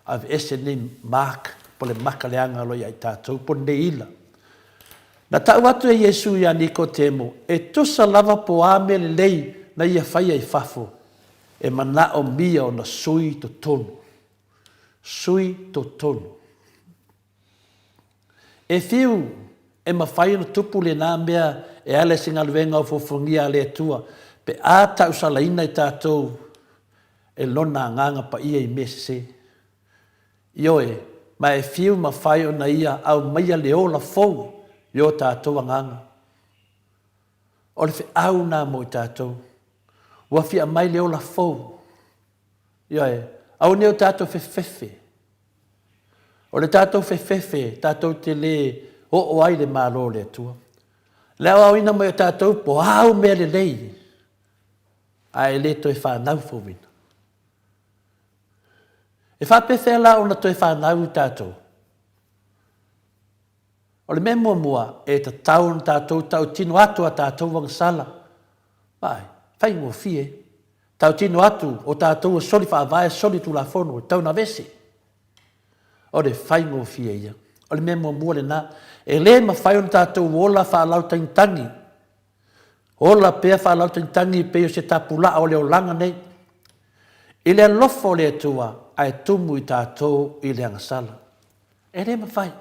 aveese lenei mark po le maka leaga o lo o ia i tatou, po o lenei ila. Na tau atu e Iesu ia Nikotemo, e tusa lava po a mea lelei na ia faia i fafo, e manaomia ona sui totonu. Sui totonu. E fiu e mafai ona tupu lena mea e ala i se galuega o fuafuagia a le Atua pe a tausalaina i tatou e Lona Agaga Paia i mea sese. Ioe, ma e fiu mafai ona Ia aumaia le ola fou i o tatou agaga. O le feau lena mo i tatou. Ua fia aumai le ola fou. Ioe, aua ne i o tatou fefefe. O le tatou fefefe tatou te le oo ai i le Malo o le Atua. Le aoaoina mai o tatou po o a au mea lelei. Ae le toe fanau fouina. E faapefea la ona toe fanau i tatou? O le mea muamua, e tatau ona tatou tautino atu a tatou agasala. Vaai, faigofie. Tautino atu o tatou e soli faavae, soli tulafono, e tatau ona aveese. O le faigofie ia. O le mea muamua lena. E le mafai ona tatou ola faalautagitagi, ola pea faalautagitagi pei o se tapulaa o le olaga nei. I le alofa o le Atua ae tumu i tatou i le agasala. E le mafai.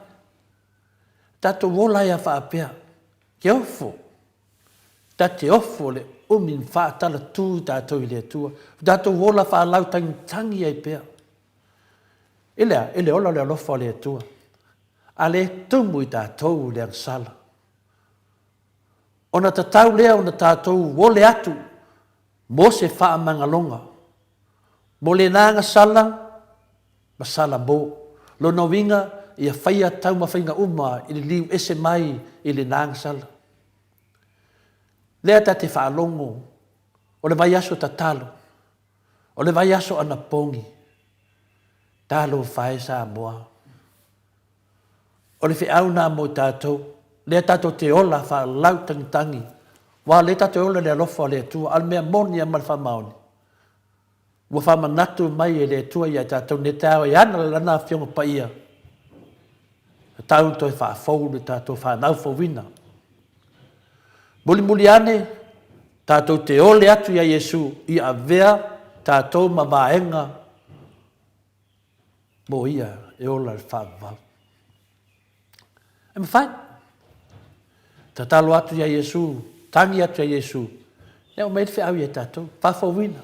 Tatou ola ai a faapea, ke ofo. Ta te ofo le umi ma faatala tu i tatou i le Atua. O tatou ola faalautagitagi ai pea. I le a? I le ola o le alofa o le Atua. A le tumu i tatou i le agasala. Ona tatau lea ona tatou ole atu mo se faamagaloga, mo lena agasala ma sala mo. Lona uiga, ia faia taumafaiga uma i le liu ese mai i lena agasala. Lea ta te faalogo, o le vaiaso tatalo, o le vaiaso anapogi, talofa e Samoa. O le feau lena mo i tatou, lea tatou te ola faalautagitagi, aua o lea tatou te ola i le alofa o le Atua, a o le mea moni lava ma le faamaoni, ua faamanatu mai e le Atua ia i tatou nei taeao e ana Lana Afioga Paia, tatau ona toe faafou le tatou fanau fouina. Mulimuli ane, tatou te ole atu ia Iesu ia avea tatou ma vaega mo ia e ola i le faavavau. E mafai. Tatalo atu ia Iesu, tagi atu ia Iesu, e aumai le feau ia tatou, faafouina.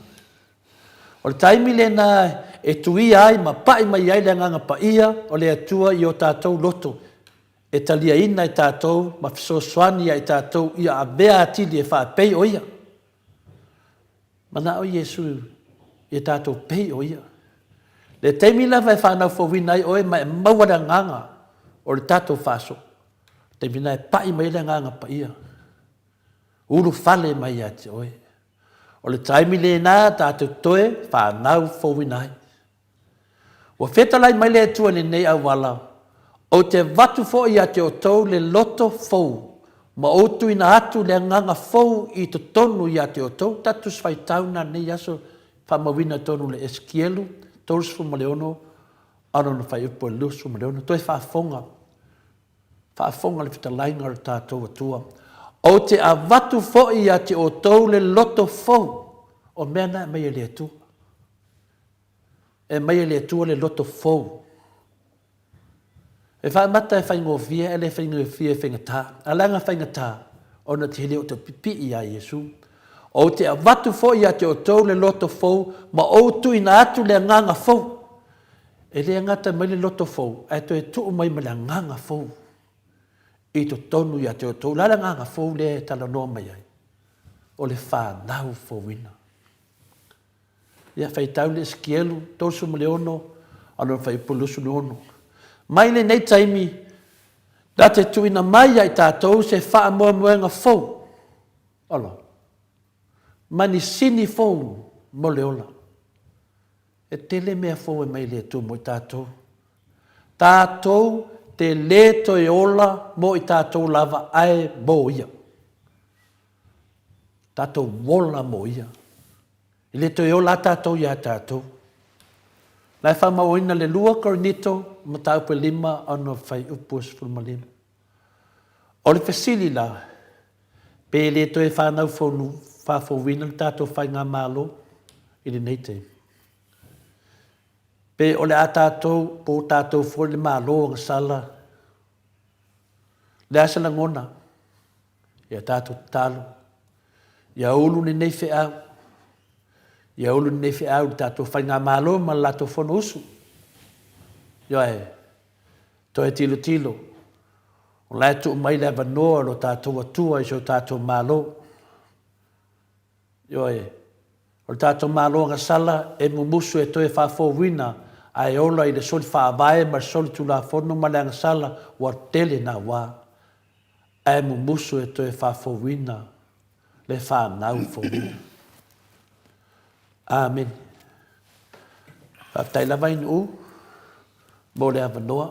O le taimi lena e tuia ai ma pai mai ai le Agaga Paia o le Atua i o tatou loto, e taliaina e tatou ma fesoasoani ia i tatou ia avea atili e faapei o Ia. Manao Iesu ia tatou pei o Ia. Le taimi lava e fanau fouina ai oe ma e maua le agaga o le tatou faaso, taimi na e pai mai ai le Agaga Paia, ulufale mai ia te oe. O le taimi lena tatou toe fanau fouina ai. Ua fetalai mai le Atua i lenei auala, Ou te avatu foi ia te outou le loto fou, ma ou tuuina atu le agaga fou i totonu ia te outou. Tatou Tusi Faitau na lenei aso, faamauina i totonu o le Esekielu 36 a lona fuaiupu e 26. Toe faafofoga, faafofoga le fetalaiga o le tatou Atua. Ou te avatu foi ia te outou le loto fou, o mea na e aumai e le Atua. E aumai e le Atua le loto fou. E faamata e faigofie ae le faigofie e faigata. A leaga faigata, ona te le o te pipii iā Iesu. Ou te avatu foi ia te outou le loto fou ma ou tuuina atu le agaga fou. E le gata mai le loto fou, ae toe tuu mai ma le agaga fou i totonu ia te outou. O le a le agaga fou lea e talanoa mai ai? O le fanau fouina. Ia, faitau le Esekielu 36 a lona fuaiupu 26. Mai lenei taimi, na te tuuina mai ia i tatou se faamoemoega fou, olo, ma ni sini fou mo le ola. E tele mea fou e mai le Atua mo i tatou. Tatou te lē toe ola mo i tatou lava ae mo Ia. Tatou ola mo Ia. E le toe ola a tatou iā tatou. La e faamauina le 2 Korinito mataupu e 5 ona fuaiupu e 15. O le fesili la, pe le toe fanau faafouina le tatou faigamalo i lenei taimi? Pe o le a tatou, po o tatou foi le Malo agasala? Le a se lagona? Ia tatou tatalo, ia ulu lenei feau, ia ulu lenei feau i le tatou Faigamalo ma le latou Fonousu. Ioe, toe tilotilo, o la e tuu mai le avanoa o lo tatou Atua i si o tatou Malo. Ioe, o le tatou Malo agasala e mumusu e toe faafouina ae ola i le soli faavae ma le soli tulafono ma le agasala ua tele naua. Ae mumusu e toe faafouina le fanau fouina. Amene. Faafetai lava i Nu'u mo le avanoa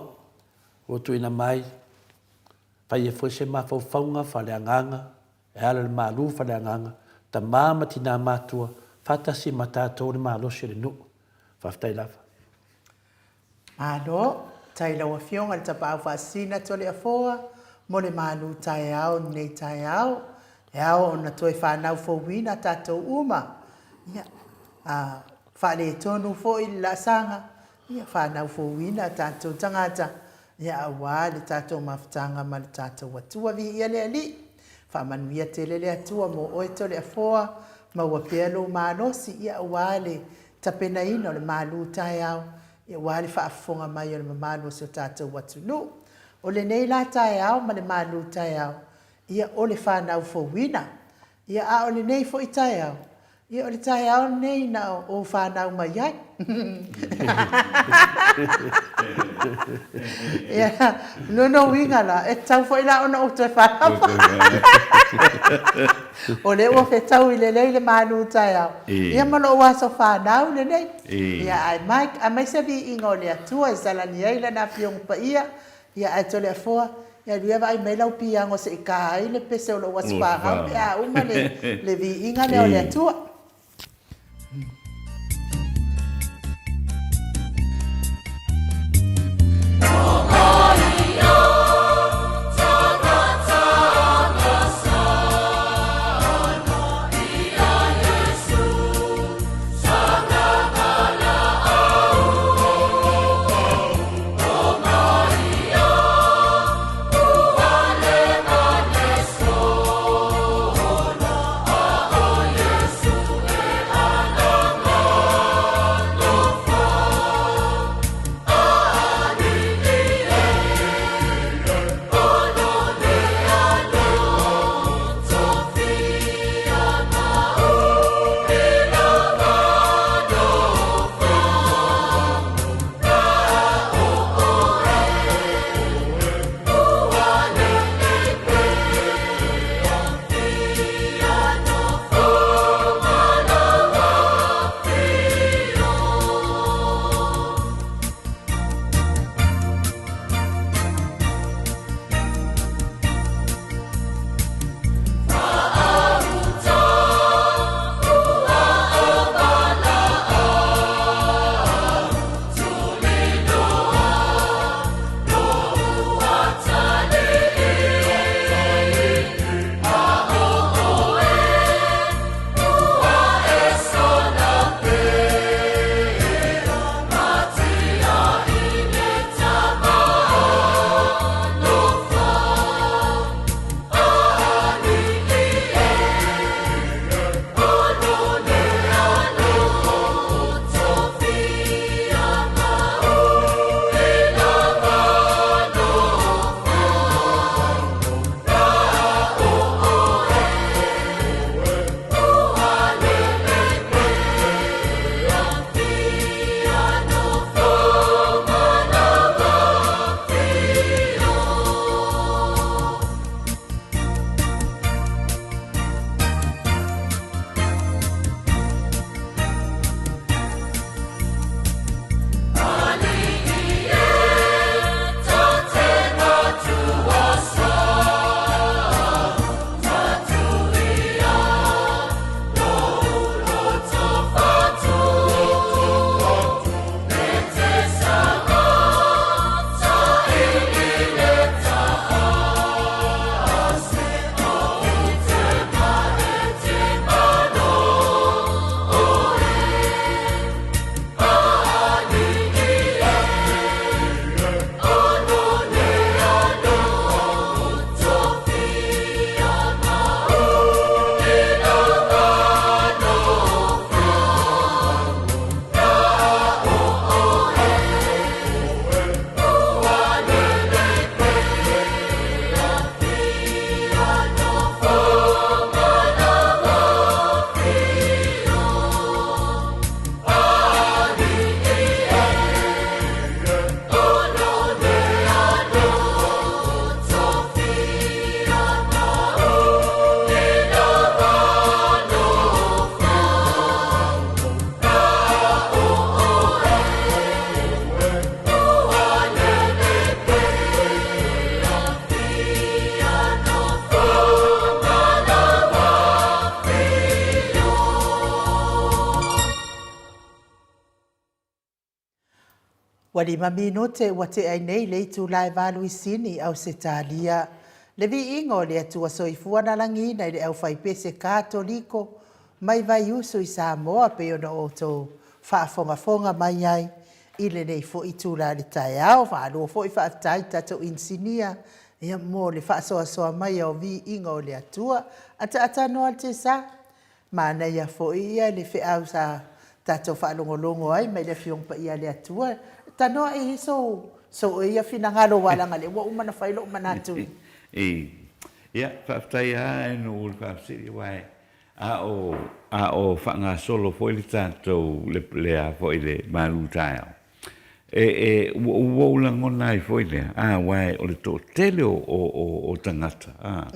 ua tuuina mai, fai ai foi se mafaufauga faaleagaga e ala i le malu faaleagaga, tama ma tina matua faatasi ma tatou le malosi o le nuu. Faafetai lava. Malo, tai i lau Afioga i le Tapaau Faasisina Toleafoa mo le malu taeao i lenei taeao. E ao ona toe fanau fouina tatou uma, ia, a faaletonu foi le laasaga, ia fanau fouina tatou tagata, ia aua le tatou mafutaga ma le tatou Atua. Viia le Alii, faamanuia tele le Atua mo oe Toleafoa, maua pea lou malosi, ia aua le tapenaina o le malu taeao, ia aua le faafofoga mai o le mamalu o si o tatou atunuu. O lenei la taeao ma le malu taeao, ia o le fanau fouina. Ia a o lenei foi taeao, ia o le taeao lenei na ou fanau mai ai. Ia, lona uiga la, e tatau foi la ona ou toe fanau. O lea ua fetaui lelei le malu taeao, ia ma lou aso fanau lenei. Ia ae mai, aumai se viiga o le Atua e salani ai Lana Afioga Paia. Ia ae Toleafoa, ia alu ia vaai mai lau piano se i ta ai le pese o lou aso fanau pe a uma le viiga lea o le Atua. Ua lima minute ua tea ai nei le itula e Valuisini, Ausetalia. Le viiga o le Atua Soifua na lagiina i le aufaipese Katoliko mai Vaiusu i Samoa pei ona outou faafogafoga mai ai i lenei foi itula o le taeao. Faaloa foi faafetai i tatou inisinia ia mo le faasoasoa mai o viiga o le Atua. Ataatanoa le tesa. Manaia foi ia le feau sa tatou faalogologo ai mai le Afioga Paia a le Atua. Tanoa e i ai sou sou ia finagalo aua leaga lea ua uma ona fai lou manatu i. I. Ia, faafetai lava e nuu le faafesili aua e a o a o faagasolo foi le tatou le le a foi le malu taeao. E, e, ua, ua ou lagona ai foi lea, a, aua o le toatele o, o, o, o tagata, a,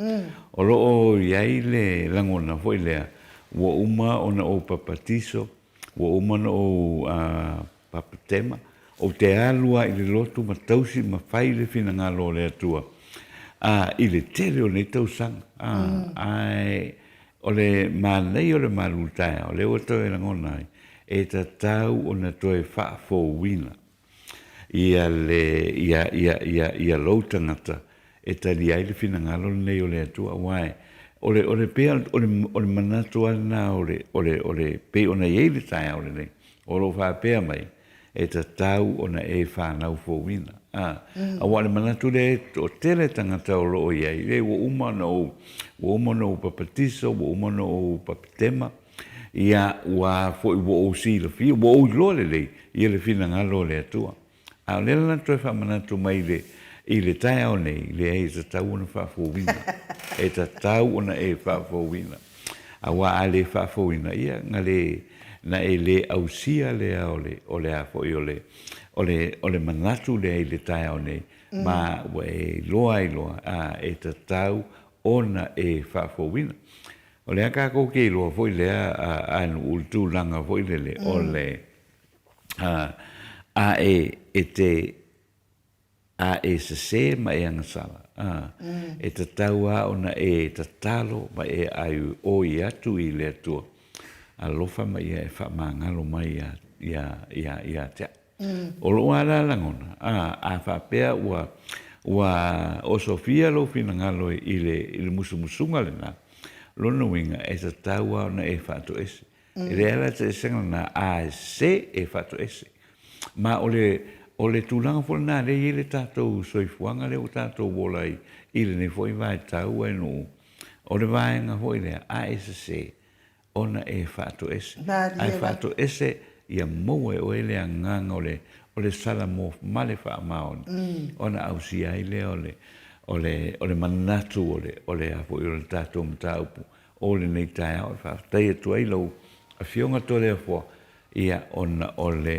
o lo o i ai le lagona foi lea, ua uma ona ou papatiso, ua uma ona ou a, papatema, ou te alu lava i le lotu ma tausi ma fai le finagalo o le Atua, a, i le tele o nei tausaga, a, ae O le manaia o le malu taeao, lea ua toe lagona ai, e tatau ona toe faafouina ia le, ia, ia, ia, ia lou tagata e talia ai le finagalo lenei o le Atua, aua e, o le, o le pei o le, o le manatu lava lena o le, o le, o le, pei ona i ai le taeao lenei, o lo o faapea mai, e tatau ona e fanau fouina. A, aua o le manatu lea e toatele tagata o lo o i ai, e ua uma ona ou, ua uma ona ou papatiso, ua uma ona ou papitema, ia, ua foi ua ou silafia, ua ou iloa lelei ia le finagalo o le Atua. A o lea la na toe faamanatu mai i le, i le taeao nei, leai, e tatau ona faafouina. E tatau ona e faafouina. Aua a le faafouina, ia, na le, na e le ausia lea o le, o le a foi o le, o le, o le manatu lea i le taeao nei, ma ua e iloa ai loa, a, e tatau ona e faafouina. O lea tatou te iloa foi lea, a, a nuu le tulaga foi lele, o le, a, a e, e te, A e sesē ma e agasala, ā, e tatau lava ona e tatalo ma e ʻai atu i le Atua, alofa ma ia e faamagalo mai iā, iā, iā, iā te au. O lou lava la lagona, ā, a faapea ua, ua osofia lou finagalo i le, i le musumusuga lena, lona uiga e tatau lava ona e faatoese. E leai la se eseesega lena, a e sesē, e faatoese. Ma o le, o le tulaga foi lena lea e i ai le tatou soifuaga lea ua tatou ola ai i lenei foi vaitau e nuu, o le vaega foi lea, a e sesē, ona e faatoese. A e faatoese, ia maua e oe le agaga o le, o le salamo ma le faamaoni, ona ausia ai lea o le, o le, o le manatu o le, o le a foi o le tatou mataupu o lenei taeao e faafetai atu ai lau Afioga Toleafoa, ia, ona o le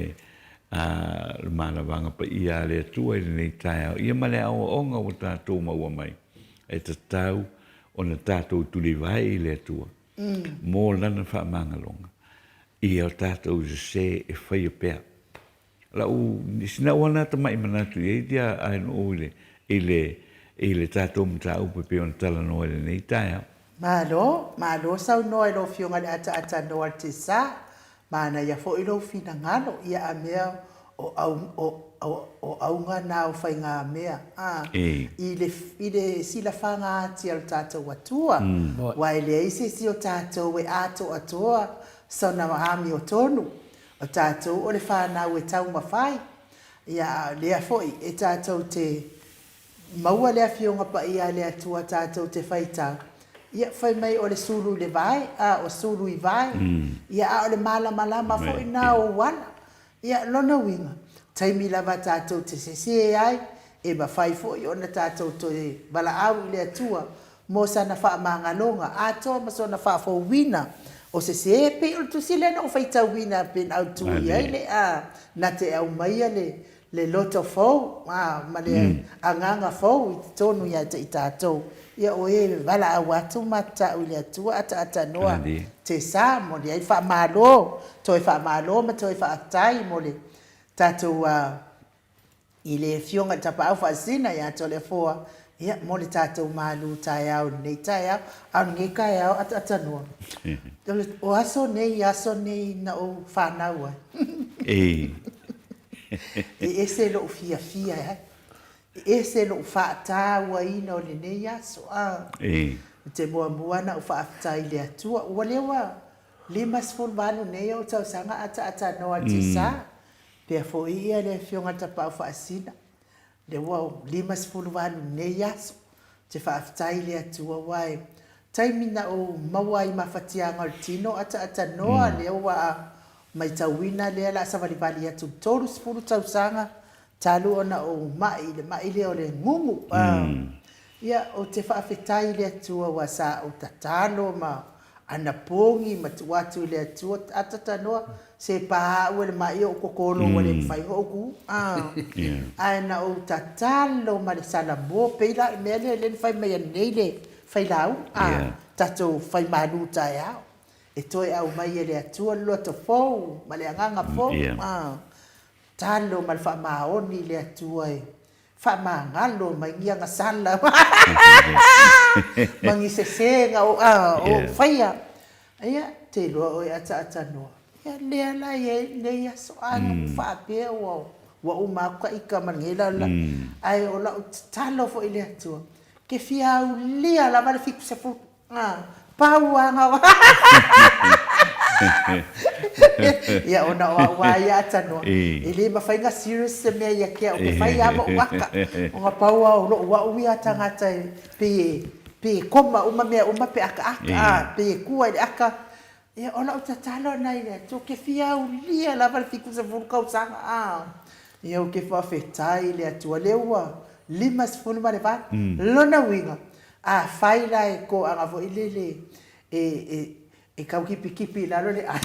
malavaga paia a le Atua i lenei taeao, ia ma le aoaoga ua tatou maua mai, e tatau ona tatou tulivae i le Atua mo Lana faamagaloga, ia o tatou sese e faia pea. Lau, sina uana tamai manatu i ai ia ae nuu i le, i le, i le tatou mataupu e pei ona talanoa i lenei taeao. Malo, malo saunoa i lau Afioga i le Ataatanoa le Tesa. Manaia foi lou finagalo, ia a mea o au, o, o, o auga na o faigamea, a, i le, i le silafaga ati a lo tatou Atua, aua e leai se isi o tatou e atoatoa sona amiotonu. O tatou o le whanau e taumafai, ia a o lea foi e tatou te maua le Afioga Paia a le Atua tatou te faitau, ia fai mai o le sulu i le vae, a o sulu i vae, ia a o le malamalama foi na o ou ala. Ia lona uiga, taimi lava tatou te sese ai, e mafai foi ona tatou toe valaau i le Atua mo sana faamagaloga atoa ma sona faafouina o se sē, e pei o le tusi lea na ou faitauina pe na autu i ai le a na te aumaia le le loto fou a ma le agaga fou i totonu ia te i tatou. Ia o e valaau atu ma tatau i le Atua ataatanoa te sa mo le ai faamalo, toe faamalo ma toe faafetai mo le tatou a I le Afioga i le Tapaau Faasisina ia Toleafoa, ia, mo le tatou malu taeao i lenei taeao. A o lenei taeao ataatanoa, o aso nei, aso nei na ou fanau ai. Ei. E ese lou fiafia ai, e ese lou faatauaina o lenei aso. A. Ou te muamua ona ou faafetai i le Atua, ua lea ua 58 nei ou tausaga ataatanoa i le sa, pea foi ia le Afioga i le Tapaau Faasisina, lea ua 58 nei aso. Ou te faafetai i le Atua aua e taimi na ou maua ai mafatiaga o le tino ataatanoa lea ua matauina lea la savalivali atu i le 30 tausaga talu ona ou mai i le mai lea o le gugu. Ia, ou te faafetai i le Atua aua sa ou tatalo ma anapogi ma tuu atu i le Atua, atatanoa, se pa au e le mai ou kokolo ua le mafai ona ou tu. Ae na ou tatalo ma le salamo, pei la o le mea lea lea na fai mai nei le failauga, tatou fai malu taeao, e toe aumai e le Atua le loto fou ma le agaga fou. Tatalo ma le faamaoni i le Atua e faamagalo mai ni agasala ma ni sese na ou faia. Ia, te iloa oe ataatanoa. Ia, lea la e i ai lenei aso. A na ou faapea ua uma atu ta ita ma lenei lalolagi. Ae o lau tatalo foi i le Atua, ke fia aulia lava le 70. Pau lava na o Ia ona o au lava ia atanoa, e le mafai ona serious se mea ia te au, ou te fai lava ma ou ata. Ona pau lava o lou au ia tagata e pei e pei e koma uma mea uma pe akaaka, a, pei e tua i le ata. Ia o lau tatalo lena i le Atua, ou te fia aulia lava le 70 tausaga, a. Ia ou te faafetai i le Atua, lea ua 58. Lona uiga, Afai la e toaga foi lele e e e tau kipikipī i lalo le ai.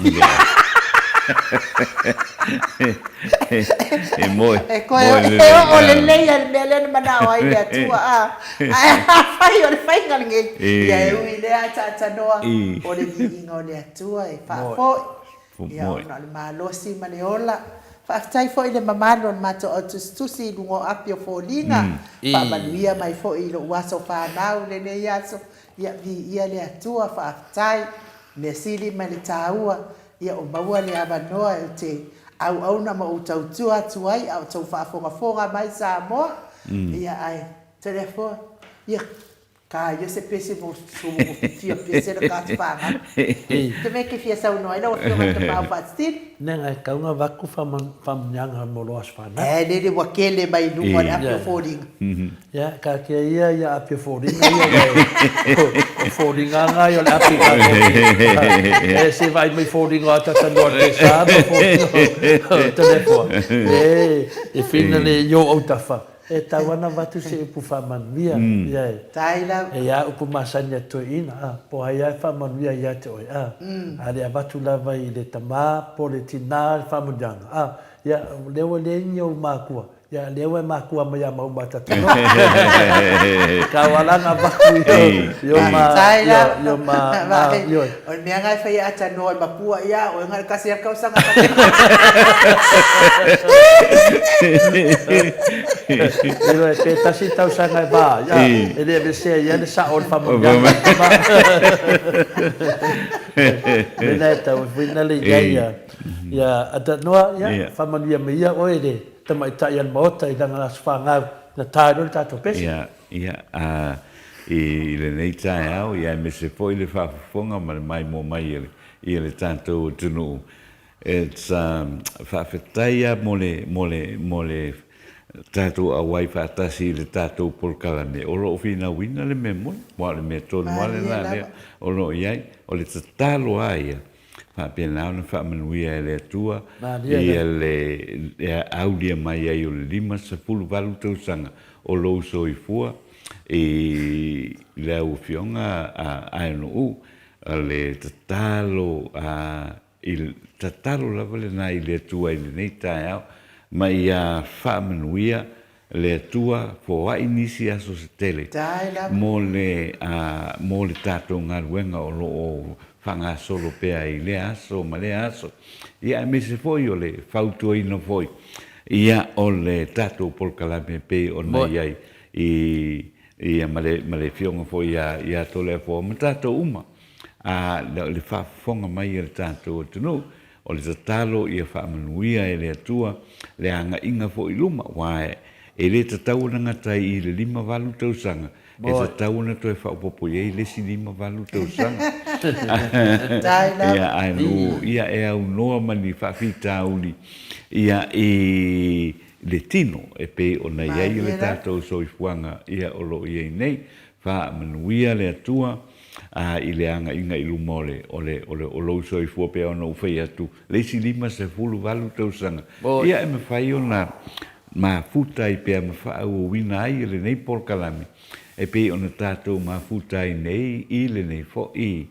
E moe, E toe moe e lelei, oo a. lelei lava i le mea lea na manao ai le Atua, a. Ae afai o le faiga lenei, ia e ui i lea ataatanoa, o le viiga o le Atua e faafoi. Ia ona o le malosi ma le ola. Faafetai foi i le mamalu o le matou au tusitusi i luga o api o foliga. Faamanuia mai foi i lou aso fanau lenei aso. Ia viia le Atua, faafetai. Mea sili ma le taua, ia o maua le avanoa ou te auauna ma ou tautua atu ai a o tou faafogafoga mai Samoa. Ia ae Toleafoa, ia Ka ia se pese mo fia pese le ka te whanau. Te mea ke fia saunoa ai lau afioga i le Tapaau Faatitili. Nega e tau nga vaku whamunianga mo lo aso whanau. E lele ua kele mai luga o le api o foliga. Ia, ka kia ia ia api o foliga ia wai o foliga nga ia o le api ka koki. E se vai mai foliga o atata noa te sa ma foliga o Toleafoa. E, e whina le i o autafa. E tau ana avatu se upu faamanuia, ia e. Tai lava. E ia upu masani a toeaina, a, po ai a e faamanuia ia te oe, a. A le avatu lava i le tama po le tina le faamanuiaga, a, ia, lea ua leai ni ou makua, ia, lea ua e makua mai ia maua ma tata noa. Kau ala na avatu i o ma, i o ma, ma, ioe. O le mea na e fai ata noa e makua ia oe na le kasi a kausaga. Ioe, pe tasi tausaga e va, ia, e le aveesea ia le sao o le faamanuiaga. Mena e tau e fuina le ia ia, ia Atanoa, ia, faamanuia mai ia oe le tamaitai a le Maota i lana aso fanau, na ta ai loa le tatou pese. Ia, ia, a, i lenei taeao, ia aemaise foi le faafofoga ma le maimoa mai i le tatou atunuu. It's um, faafetai lava mo le, mo le, mo le tatou auai faatasi i le tatou polokalame. O lo o finauina le mea moni, aua o le mea tonu lava lena lea o lo o i ai. O le tatalo lava ia, faapena ona faamanuia e le Atua ia le aulia mai ai o le 58 tausaga o lou soifua i le au Afioga a Aenu'u, le tatalo a I le tatalo lava lena i le Atua i lenei taeao, ma ia faamanuia le Atua foai nisi aso se tele mo le, mo le tatou galuega o lo o faagasolo pea i lea aso ma lea aso, ia aemaise foi o le fautuaina foi ia o le tatou polokalame e pei ona i ai i, ia ma le, ma le Afioga foi ia, ia Toleafoa ma tatou uma. A o le faafofoga mai a le tatou atunuu. O le tatalo ia faamanuia e le Atua le agaiga foi i luma, aua e le tatau ona gata ai i le 58 tausaga, e tatau ona toe faaopoopo i ai le isi 58 tausaga. Ia, ae ia e aunoa ma ni faafitauli ia i le tino e pei ona i ai le tatou soifuaga ia o lo o i ai nei. Faamanuia le Atua a i le agaiga i luma o le, o le, o le, o lou soifua pei ona ou fai atu, le isi 58 tausaga, ia e mafai ona mafuta ai pea ma faaauauina ai lenei polokalame e pei ona tatou mafuta ai nei i lenei foi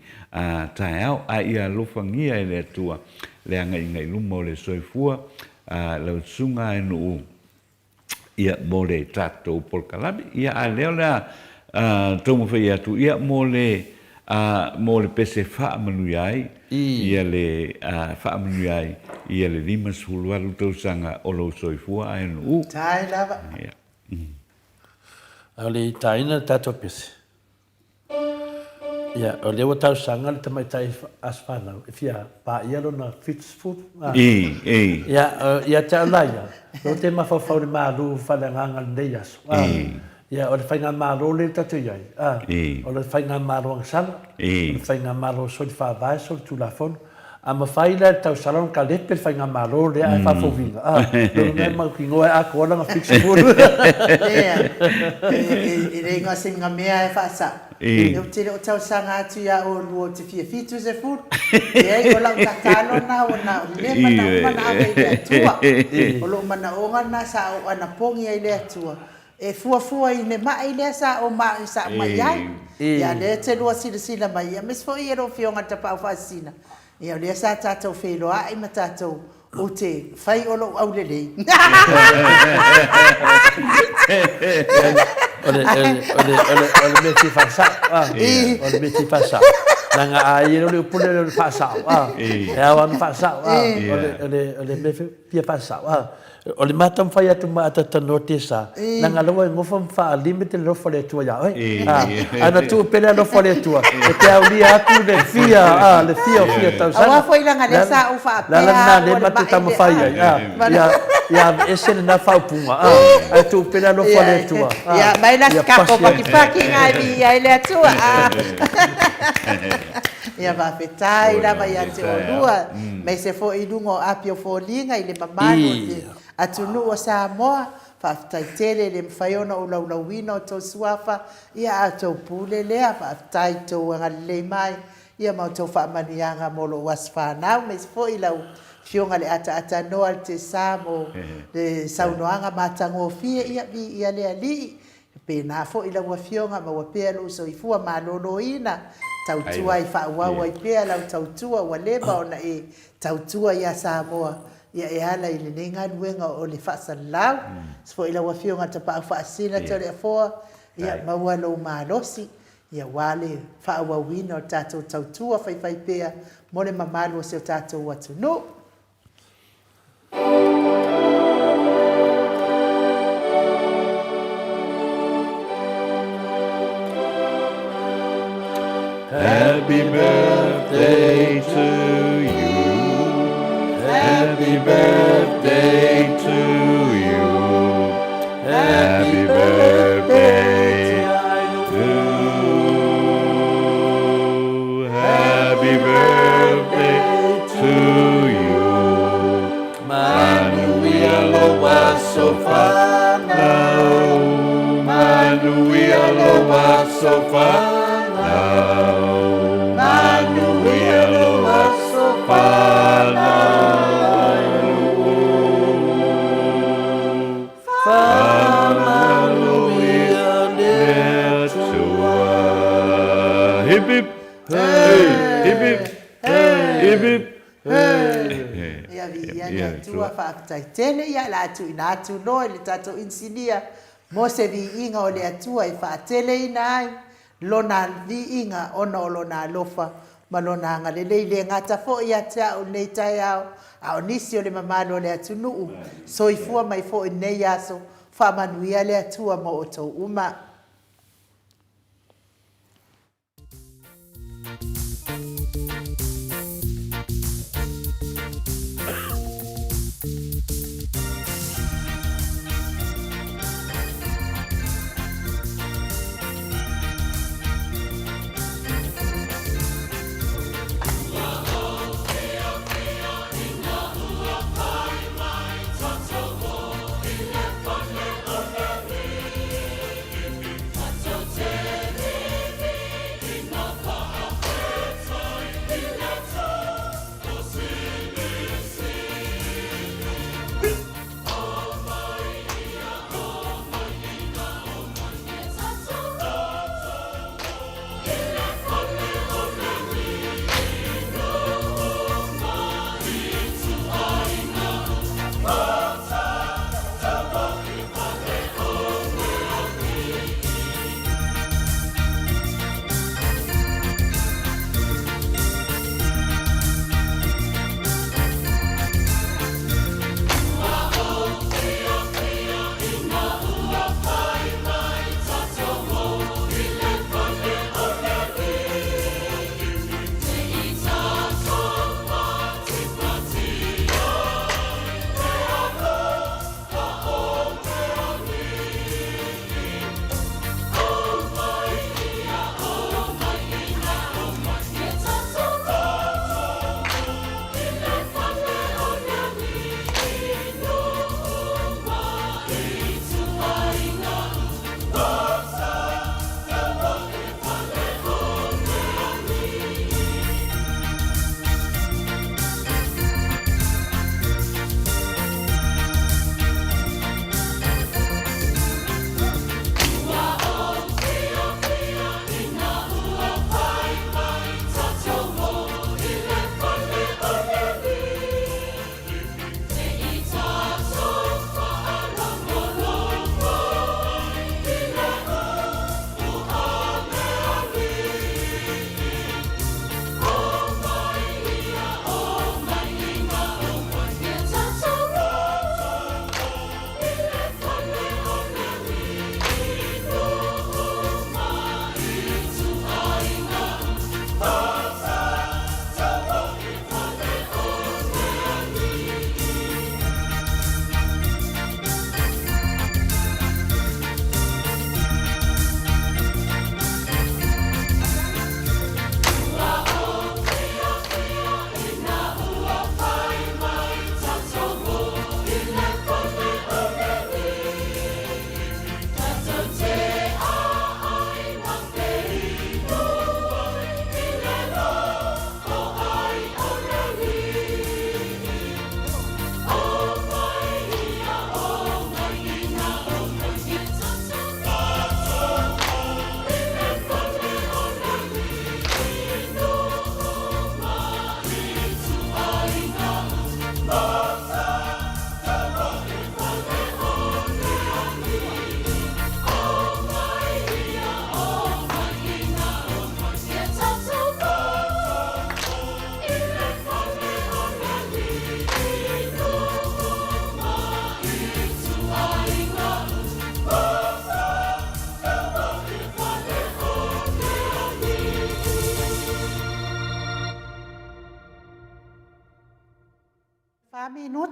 taeao. A ia alofagia e le Atua le agaiga i luma o le soifua, lau Susuga Aenuu, ia mo le tatou polokalame. Ia a lea o le a taumafai atu ia mo le mo le pese faamanuia ai ia le faamanuia ai ia le 58 tausaga o lou soifua Aenuu. Tai lava. Ia. A o le i taina le tatou pese. Ia, o lea ua talosaga le tamaitai aso fanau e fia paia lona 70. I, i. Ia, ia te au la ia, ou te mafaufau i le malu faaleagaga i lenei aso. I. Ia, o le faigamalo lea ua tatou i ai, I. o le faigamalo agasala, I. o le faigamalo soli faavae, soli tulafono. A mafai la e le tausala ona kalepe le faigamalo lea ae faafouina, a, lona mea e mautinoa e atoa lana 70. Leai, e le igoa se mea e faasao. Ou te le o talosaga atu ia oulua ou te fia 70. Leai, o lau tatalo lena ua na o lea manaoga na ave i le Atua. O lou manaoga lena sa ou anapogi ai i le Atua, E fuafua i le ma'i lea sa ou sa ou ma'i ai. Ia o lea e te lua silasila mai, ia aemaise foi e lou Afioga i le Tapaau Faasisina, ia o lea sa tatou feiloai ma tatou ou te fai o lou aulelei. O le, o le, o le, o le, o le mea fia faasao, a, o le mea fia faasao. Leaga a i ai le upu lea o le faasao, a, e ao lava ona faasao, a, o le, o le, o le mea fia faasao, a. O le ma taumafai atu ma atatanoa tesa, leaga lea ua e nofo ma faa-limit le alofa o le Atua ia oe. A na tuu pea le alofa o le Atua, e te aulia atu le fia, a, le fia o fia tausaga. Aua foi leaga lea sa ou faapea au o le ma'i lea. O le ala lena lea matou taumafai ai, a, ia aveese lena faaupuga, a, ae tuu pea le alofa o le Atua, a, ia aumai la se tatou pakipakiga e viia ai le Atua, a. Ia faafetai lava ia te oulua, aemaise foi i luga o api o foliga i le mamalu o le atunuu o Samoa. Faafetai tele, e le mafai ona ou laulauina outou suafa, ia a outou pule lea. Faafetai i tou agalelei mai, ia ma outou faamanuiaga mo lou aso fanau, aemaise foi lau Afioga i le Ataatanoa i le Tesa mo le saunoaga matagofie, ia viia le Alii. E pēnā foi lau Afioga, maua pea lou soifua maloloina, tautua ai faaauau ai pea lau tautua ua leva ona e tautua ia Samoa, ia e ala i lenei galuega o le faasalalau. Aemaise foi lau Afioga Tapaau Faasisina Toleafoa, ia maua lou malosi, ia aua le faaauauina o le tatou tautua faifaipea mo le mamalu o si o tatou atunuu. Happy birthday to you. Happy birthday to you. Happy birthday to you. Happy birthday to you. Manuia lou aso fanau. Manuia lou aso fanau. Manuia lou aso fanau. Faamanuia le Atua. Hip hip. Hey, hip hip. Hip hip. Hey. Ia viia le Atua, faafetai tele. Ia, o le a tuuina atu loa i le tatou inisinia mo se viiga o le Atua e faateleina ai Lona viiga ona o Lona alofa ma Lona agalelei le gata foi ia te au i lenei taeao, a o nisi o le mamalu o le atunuu, soifua mai foi i lenei aso, faamanuia le Atua mo outou uma.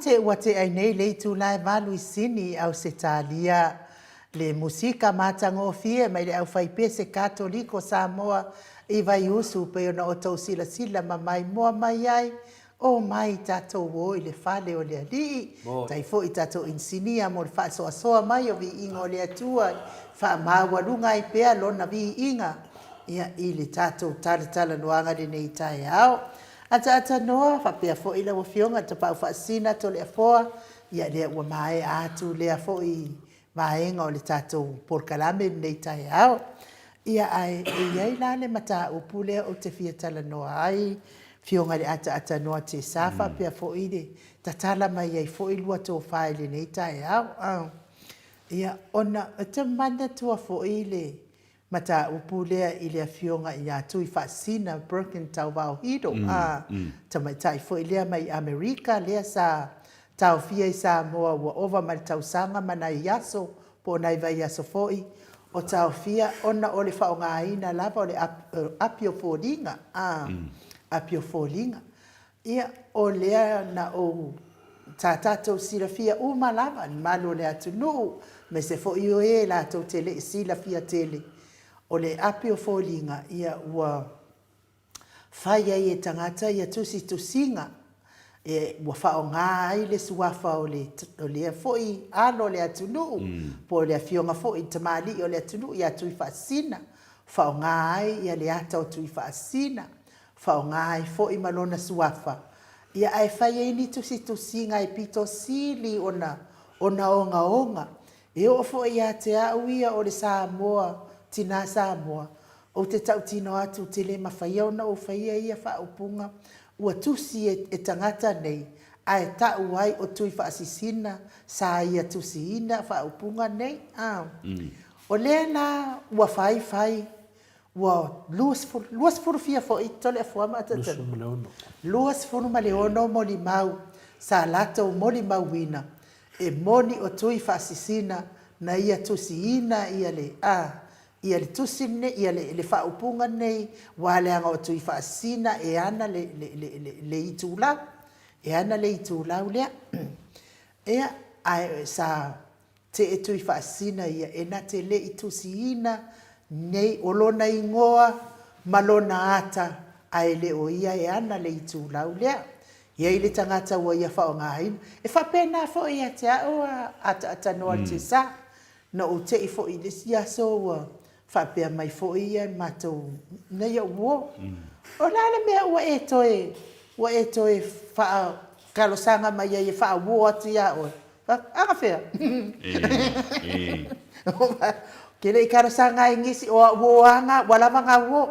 te ua tea ai nei le itula e valu i Sini i Ausetalia. Le musika matagofie mai le aufaipese Katoliko Samoa i Vaiusu pei ona outou silasila ma maimoa mai ai, Omai tatou o i le fale o le Alii, tai foi tatou inisinia mo le faasoasoa mai o viiga o le Atua e faamaualuga ai pea Lona viiga ia i le tatou talatalanoaga i lenei taeao. Ataata noa faapea foi lau Afioga i le Tapaau Faasisina Toleafoa, ia lea ua maea atu lea foi vaega o le tatou polokalame i lenei taeao. Ia, ae e i ai la le mataupu lea ou te fia talanoa ai, Afioga i le Ataata Noa Tesa faapea foi le tatala mai ai foi lua tofa i lenei taeao. Ia, ona ou te manatua foi le mataupu lea i le Afioga ia Tuifaasisina Broken Tauvao Hiro, tamaitai foi lea mai Amerika lea sa taofia i Samoa ua ova ma le tausaga ma nai aso po o nai vaiaso foi o taofia ona o le faaaogaina lava o le api o foliga, api o foliga. Ia, o lea na ou, sa tatou silafia uma lava, le mamalu o le atunuu, aemaise foi o e latou te le i silafia tele, o le api o foliga, ia ua fai ai e tagata ia tusitusiga e ua faaaoga ai le suafa o le o lea foi alo o le atunuu po o le afioga foi i le tamalii o le atunuu ia Tuifaasisina, faaaoga ai ia le ata o Tuifaasisina, faaaoga ai foi ma lona suafa, ia ae fai ai ni tusitusiga e pito sili ona ona ogaoga. E oo foi ia te au ia o le Samoa, tina Samoa, Ou te tautino atu, te le mafaia ona ou faia ia faaupuga ua tusi e tagata nei, ae ta'u ai o Tuifaasisina sa ia tusiina faaupuga nei. A O lea la ua fai fai, ua 20, 20 fia foi Toleafoa ma Atatanu? 26 molimau sa latou molimauina e moni o Tuifaasisina na ia tusiina ia le, a, Ia le tusi lenei, ia le, le faaupuga lenei, ua leaga o Tuifaasisina e ana le, le, le, le, le itulau. E ana le itulau lea. Ia, ae sa tee Tuifaasisina ia e na te le i tusiina nei o lona igoa ma lona ata, ae le o ia e ana le itulau lea. E i ai le tagata ua ia faaaogaina. E faapena foi ia te au a ataatanoa le Tesa. Na ou tei foi i le isi aso ua faapea mai foi ia le matou nei ou uo. O le a le mea ua e toe ua e toe faa talosaga mai ai e faauo atu ia oe? Agafea? Ou te le i talosaga ai i nisi, o au uo lava na, ua lava na uo.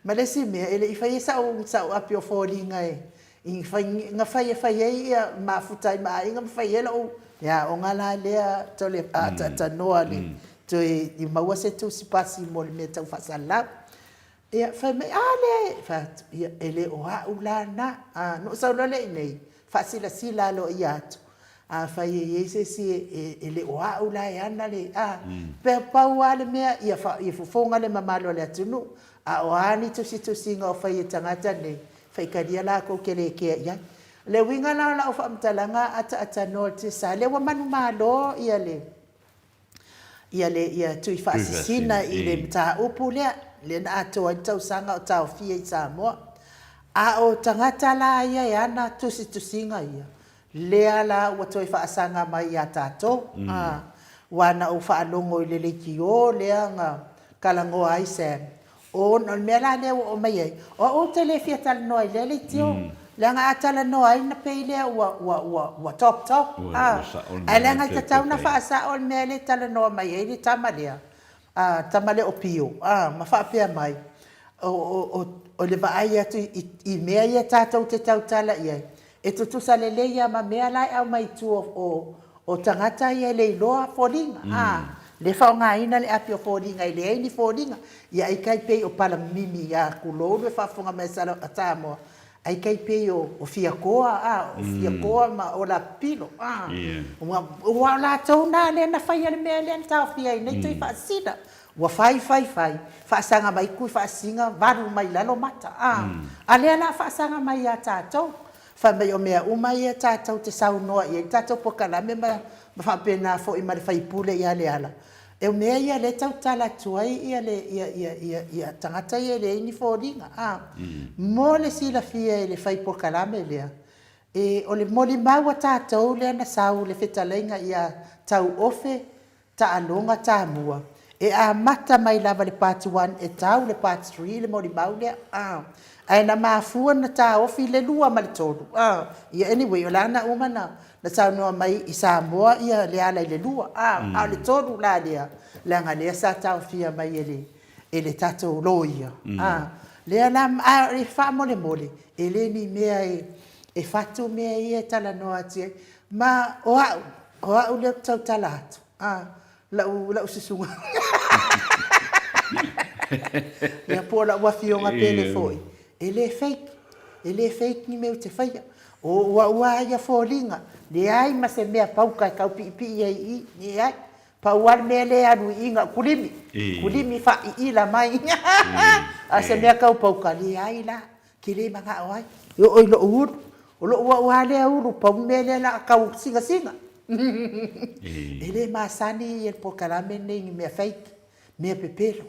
Ma le isi mea, e le i faia sau sau api o foliga e I fai, na fai e fai ai ia mafuta ai ma aiga ma fai ai lou le aoga la lea tole a tanoa le toe i maua se tusi pasi mo le mea tau faasalalau. Ia fai mai, a lea, fai atu, ia e le o a'u la na. A, na ou sau loa lea i inei, faasilasila aloaia atu, afai e i ai se isi e le o a'u la e ana le, a, pe pau lava le mea ia ia fofoga le mamalu o le atunuu, a o a ni tusitusiga o fai e tagata nei, Faitalia latou te le kea i ai. O le uiga la o lau faamatalaga ataatanoa i le sa, lea ua manumalo ia le ia le ia Tuifaasisina i le mataupu lea, lea na atoa ai le tausaga o taofia i Samoa. A o tagata la ia e ana tusitusiga ia, lea la ua toe faasaga mai ia tatou. Aua na ou faalogo i le leitio lea na talanoa ai Sam, Ona o le mea la lea ua oo mai ai, o au ou te le fia talanoa i lea leitio, leaga a talanoa ai ona pei lea ua, ua, ua, ua top top, a. Ae leaga e tatau ona faasao le mea lea e talanoa mai ai le tama lea, a, le tama lea o Pio, a, ma faapea mai, o, o, o, o le vaai atu i, i mea ia tatou te tautala i ai, E tutusa lelei lava ma mea la e aumai i tua o, o tagata ia e le iloa foliga, a, le faaaogaina le api o foliga e leai ni foliga. Ia ai tai pei o palamimi a, tulou le faafofoga mai a Samoa, ai tai pei o, o Fiakoa, a, o Fiakoa ma o Lapilo, a. Aua o latou na lea na faia le mea lea na taofia ai nei Tuifaasisina. Ua fai, fai, fai, faasaga mai Tuifaasisina valu mai lalo mata, a. A lea la faasaga mai ia tatou. Fai mai o mea uma ia tatou te saunoa i ai i le tatou polokalame ma ma faapena foi ma le faipule ia Leala, o mea ia lea e tautala atu ai ia le ia ia ia ia tagata ia e leai ni foliga a. Mo le silafia e le fai polokalame lea, e o le molimau a tatou lea na sau i le fetalaiga ia Tauofe Taaloga Tamua, e amata mai lava i le part 1 e tau i le part 3 le molimau lea a, ae na mafua ona taofi le 2 ma le 3 a, ia anyway o la na uma na saunoa mai i Samoa ia Leala i le 2 a, a o le 3 la lea, leaga lea sa taofia mai e le e le tatou loia a, lea la, ae faamolemole e le ni mea e fatu mea ia e talanoa atu ai, ma o au, o au lea ou te tautala atu a, lau, lau susuga ia po o lau afioga pele foi, e le fake, e le fake ni mea ou te faia. O au lava ia foliga, leai ma se mea pauka e tau piipii ai i i, leai. Pau lava le mea lea e alu i i na o kulimi, kulimi faaiila mai. A o se mea tau pauka, leai la. Ke le manao ai, e oo i lou ulu. O lou au lava lea ulu, pau le mea lea o le a tau sinasina. E le masani ia le polokalame lenei i ni mea fake, mea pepelo,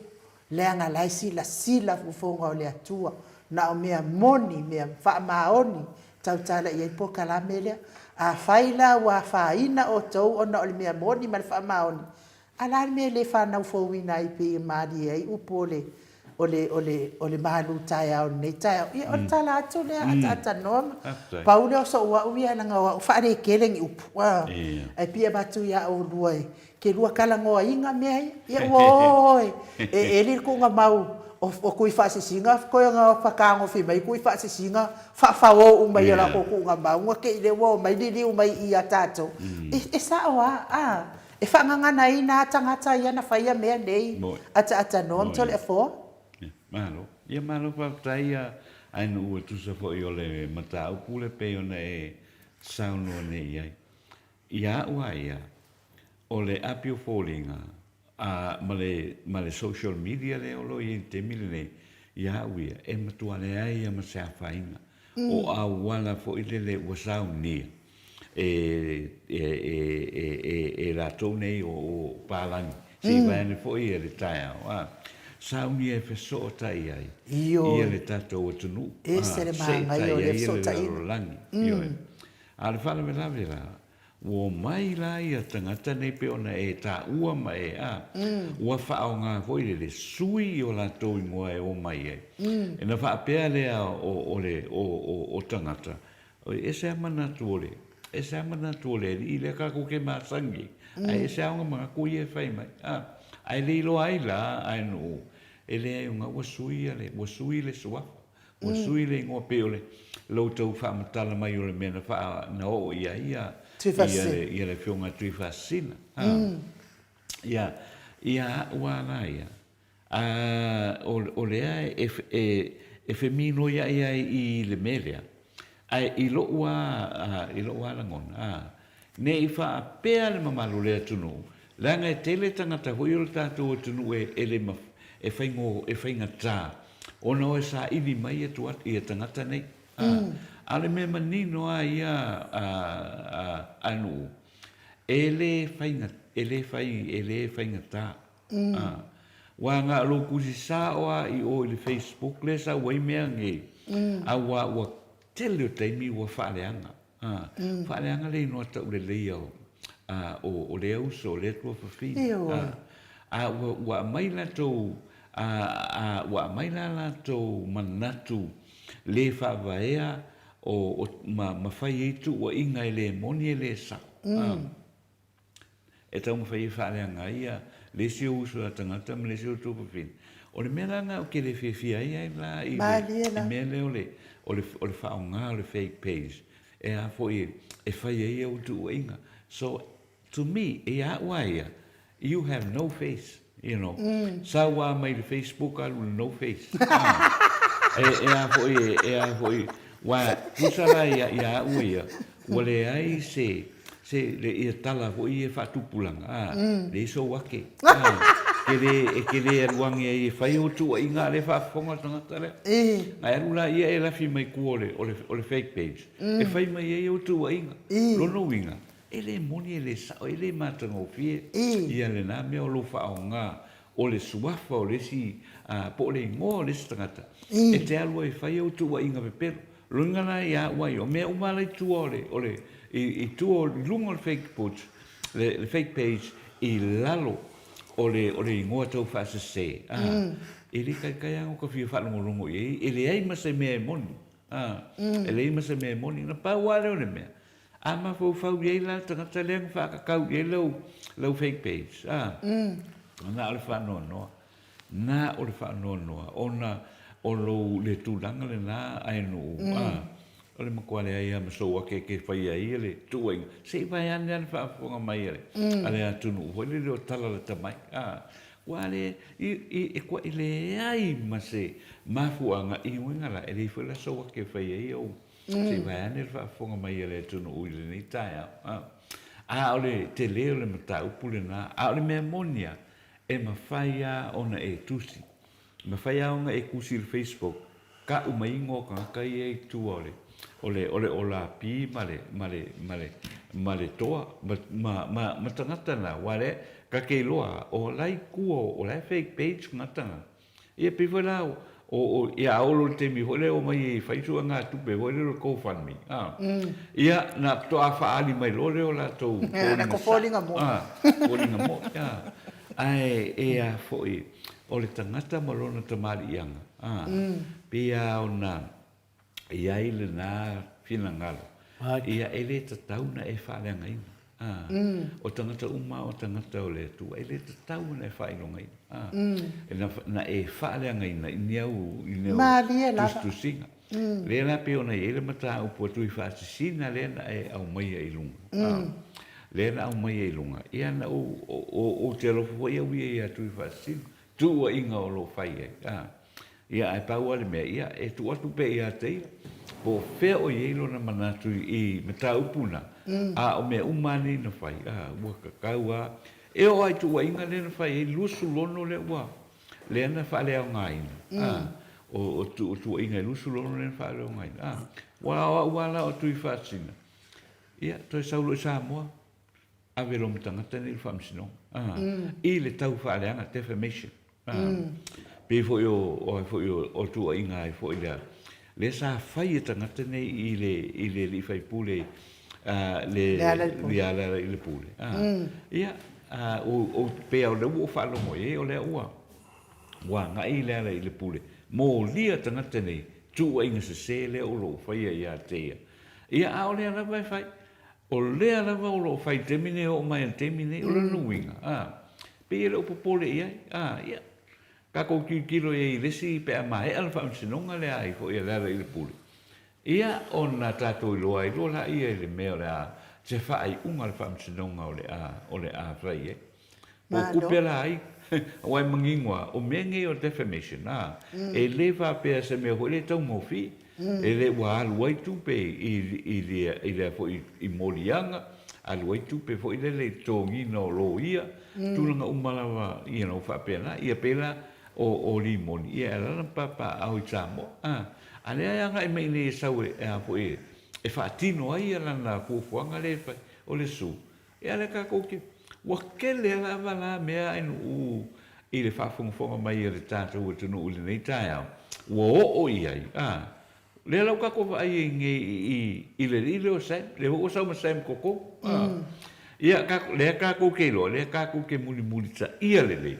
leaga la e silasila fofoga o le Atua, na o mea moni, mea faamaoni, tautala i ai le polokalame lea. Afai la ua afaina outou ona o le mea moni ma le faamaoni, A o le a le mea e le fanau fouina ai pei e malie ai upu o le, o le, o le, o le malu taeao i lenei taeao? Ia, o le tala atu lea, ataatanoa ma, pau lea o sou au ia, leaga o au e faaletele ni upu, a, ae pei e avatu ia oulua e te lua talanoaina mea ia. Ia ua o e, e eli le tuugamau o Tuifaasisina toe ona fatagofi mai Tuifaasisina faafao uma i o latou tuugamau ona te i lea ua omai liliu mai ia tatou. E sao lava, a. E faagaganaina lava tagata ia na faia mea nei ataatanoa ma Toleafoa. Malo. Ia malo faafetai ia Ainuu e tusa foi o le mataupu le pei ona e saunoa nei i ai. Ia a'u a ia, o le api o foliga a ma le ma le social media lea o lo o i ai i le taimi lenei, ia a'u ia, e matua leai ia ma se afaina. O auala foi lele ua saunia e, e, e, e, e latou nei o, o palagi, se i vaeane foi e le taeao, a, saunia e fesootai ai ia le tatou atunuu, a, seetai ai ia le lalolagi. Ioe. A o le faalavelave la, Ua omai la ia tagata nei pei ona e taua ma e, a, ua faaaoga foi le le sui i o latou igoa e omai ai. E na faapea lea o, o le, o, o, o tagata, e ese lava manatu o le, ese lava manatu o le alii lea tatou te masani ai, ae ese lava ona manatu ia e fai mai, a. Ae le iloa ai la a e nuu, e leai o na ua sui ia le, ua sui le suafa. Ua sui le igoa pei o le lou tau faamatala mai o le mea na faa na oo i ai ia ia le ia le afioga a Tuifaasisina. A ia ia a'u a la ia a o o lea e e e feminoia'i ai i le mea lea ae i lo'u a i lo'u a lagona a Ne i faapea le mamalu o le atunuu, leaga e tele tagata foi o le tatou atunuu e e le e faigo e faigata ona o e saili mai ia tua ia tagata nei. A, a o le mea manino lava ia a a a nuu, e le faiga e le fai e le faigata. A, ua na o lou tusi sao lava i o i le Facebook lea e sau ai mea nei, a ua ua tele o taimi ua faaleaga. A, faaleaga le inoa tauleleia o, a, o, o lea uso, o lea tuafafine. A, a ua, ua aumai latou, a, a, ua aumai la latou manatu le faavaea o, o, ma, ma fai ai tuuaiga e le moni e le sao. A. E taumafai e faaleaga ai ia le isi ou uso ia tagata ma le isi ou tuafafine. O le mea la lena ou te le fiafia ai ai la i le mea lea o le, o le, o le faaaoga o le fake page e a foi e fai ai au tuuaiga. So, to me, ia au lava ia, you have no face, you know. Sau lava mai le Facebook alu i le no face. E, e a foi, e a foi, Ua tusa la ia, ia au ia, ua leai se, se, le, ia tala foi ia faatupulaga, a, leai sou ake, a, te le, e te le alu age ai e fai ou tuuaiga a o lea e faafofoga le tagata lea. Ae alu laia e lafi mai tua o le, o le, o le fake page, e fai mai ai ou tuuaiga. Lona uiga, e le moni, e le sao, e le matagofie ia lena mea o lou faaaoga o le suafa o le isi, po o le igoa o le isi tagata, e te alu ai e fai au tuuaiga pepelo. O lona uiga la ia au ai, o mea uma la i tua o le, o le, i tua i luga o le fake page, le fake page i lalo o le, o le igoa tau faasese, a, e le taitai lava ona ta fia faalogologo i ai, e leai ma se mea e moni, a, e leai ma se mea e moni. Na pau lava lea o le mea, A mafaufau i ai la le tagata lea na faakakau i ai lau, lau fake page, a, na o le faanoanoa, na o le faanoanoa, ona o lou, le tulaga lena a e nuu, a, o le matua leai lava ma sou ake e te faia ai le tuuaiga, se i vaeane lava le faafofoga mai a le, a le atunuu foi lele o tala lata mai, a, ua le, i, i, e kuai leai ma se mafuaaga i uiga la, e leai foi la sou ake e fai ai au, Se i vaeane le faafofoga mai a le atunuu i lenei taeao. A o le tele o le mataupu lena, a o le mea moni lava, e mafai lava ona e tusi. E mafai lava ona e tusi i le Facebook, tau mai igoa o tagata ia i tua o le, o le, o le olapi ma le, ma le, ma le, ma le toa, ma, ma, ma, ma tagata na, aua o lea ta te iloa lava, o la e i tua, o la e fake page tagata na. Ia pei foi la o, o, ia a oo loa i le taimi foi lea e omai ai e fai suegatupe foi lea o le GoFundMe, a. Ia, na faatoa faaali mai loa lea o latou foliga sa. Foliga moi. A, foliga moi, a. Ae e a foi, o le tagata ma lona tamaliiaga, a, pei lava ona i ai lena finagalo, ia e le tatau ona e faaleagaina. O tagata uma o tagata o le Atua, e le tatau ona e faailogaina. Na e faaleagaina i ni au, i ni au tusitusiga. Lea la pei ona i ai le mataupu a Tuifaasisina lea na e aumaia i luga. Lea na aumaia i luga, ia na ou, ou te alofa foi au ia ia Tuifaasisina. Tuuaiga o lo o fai ai. A. Ia, ae pau lava le mea, ia, e tuu atu pea ia te ia, po o fea o i ai lona manatu i mataupu na, a o mea uma lava nei na fai, a, ua tatau lava. E oo lava i tuuaiga lea na fai ai, 26 lea ua, lea na faaleaogaina, a, o, o tuuaiga e 26 lea na faaleaogaina, a. Aua o au lava la o Tuifaasisina, ia, toe sau loa i Samoa, Ave loa ma tagata nei i le faamasinoga, i le tau faaleaga, defamation. Pei foi o, o ai foi o, o tuuaiga ai foi lea, lea sa fai e tagata nei i le, i le alii faipule, le, le Lealailepule. Ia, o, o, pei lava o lea ua ou faalogo i ai, o lea ua, ua agai Lealailepule, molia tagata nei, tuuaiga sese lea o lo o faia ia te ia. Ia, a o lea lava e fai. O lea lava o lo o fai i le taimi nei e oo mai i le taimi nei, o lona uiga, a, pei e le o popole i ai, a, ia, tatou tilotilo i ai i le isi pe a maea le faamasinoga lea ai foi a Lealailepule, ia, ona tatou iloa ai loa laia i le mea o le a, se faaiuga a le faamasinoga o le a, o le a fai ai. Po o tupe la ai, aua e manino lava, o mea nei o defamation, a, e le faapea se mea foi lea e taugofie, e le ua alu ai tupe i lea foi i moliaga, alu ai tupe foi lele i totogiina o loia, tulaga uma lava, you know, faapena. Ia pei la o Limoni, ia e ala ona papaaao i Samoa, a, a lea e agai mai i inei e sau e, a foi, e faatino ai lana fuafuaga lea e fai, o le sue. Ia lea tatou te, ua tele lava la mea ai nuu i le faafogafoga mai a le tatou atunuu i lenei taeao, ua oo i ai, a, lea la ua tatou vaai ai nei i, i le alii lea o Sam, lea foi ua sau ma Sam Koko, a, ia, lea tatou te iloa, lea tatou te mulimulitaia lelei,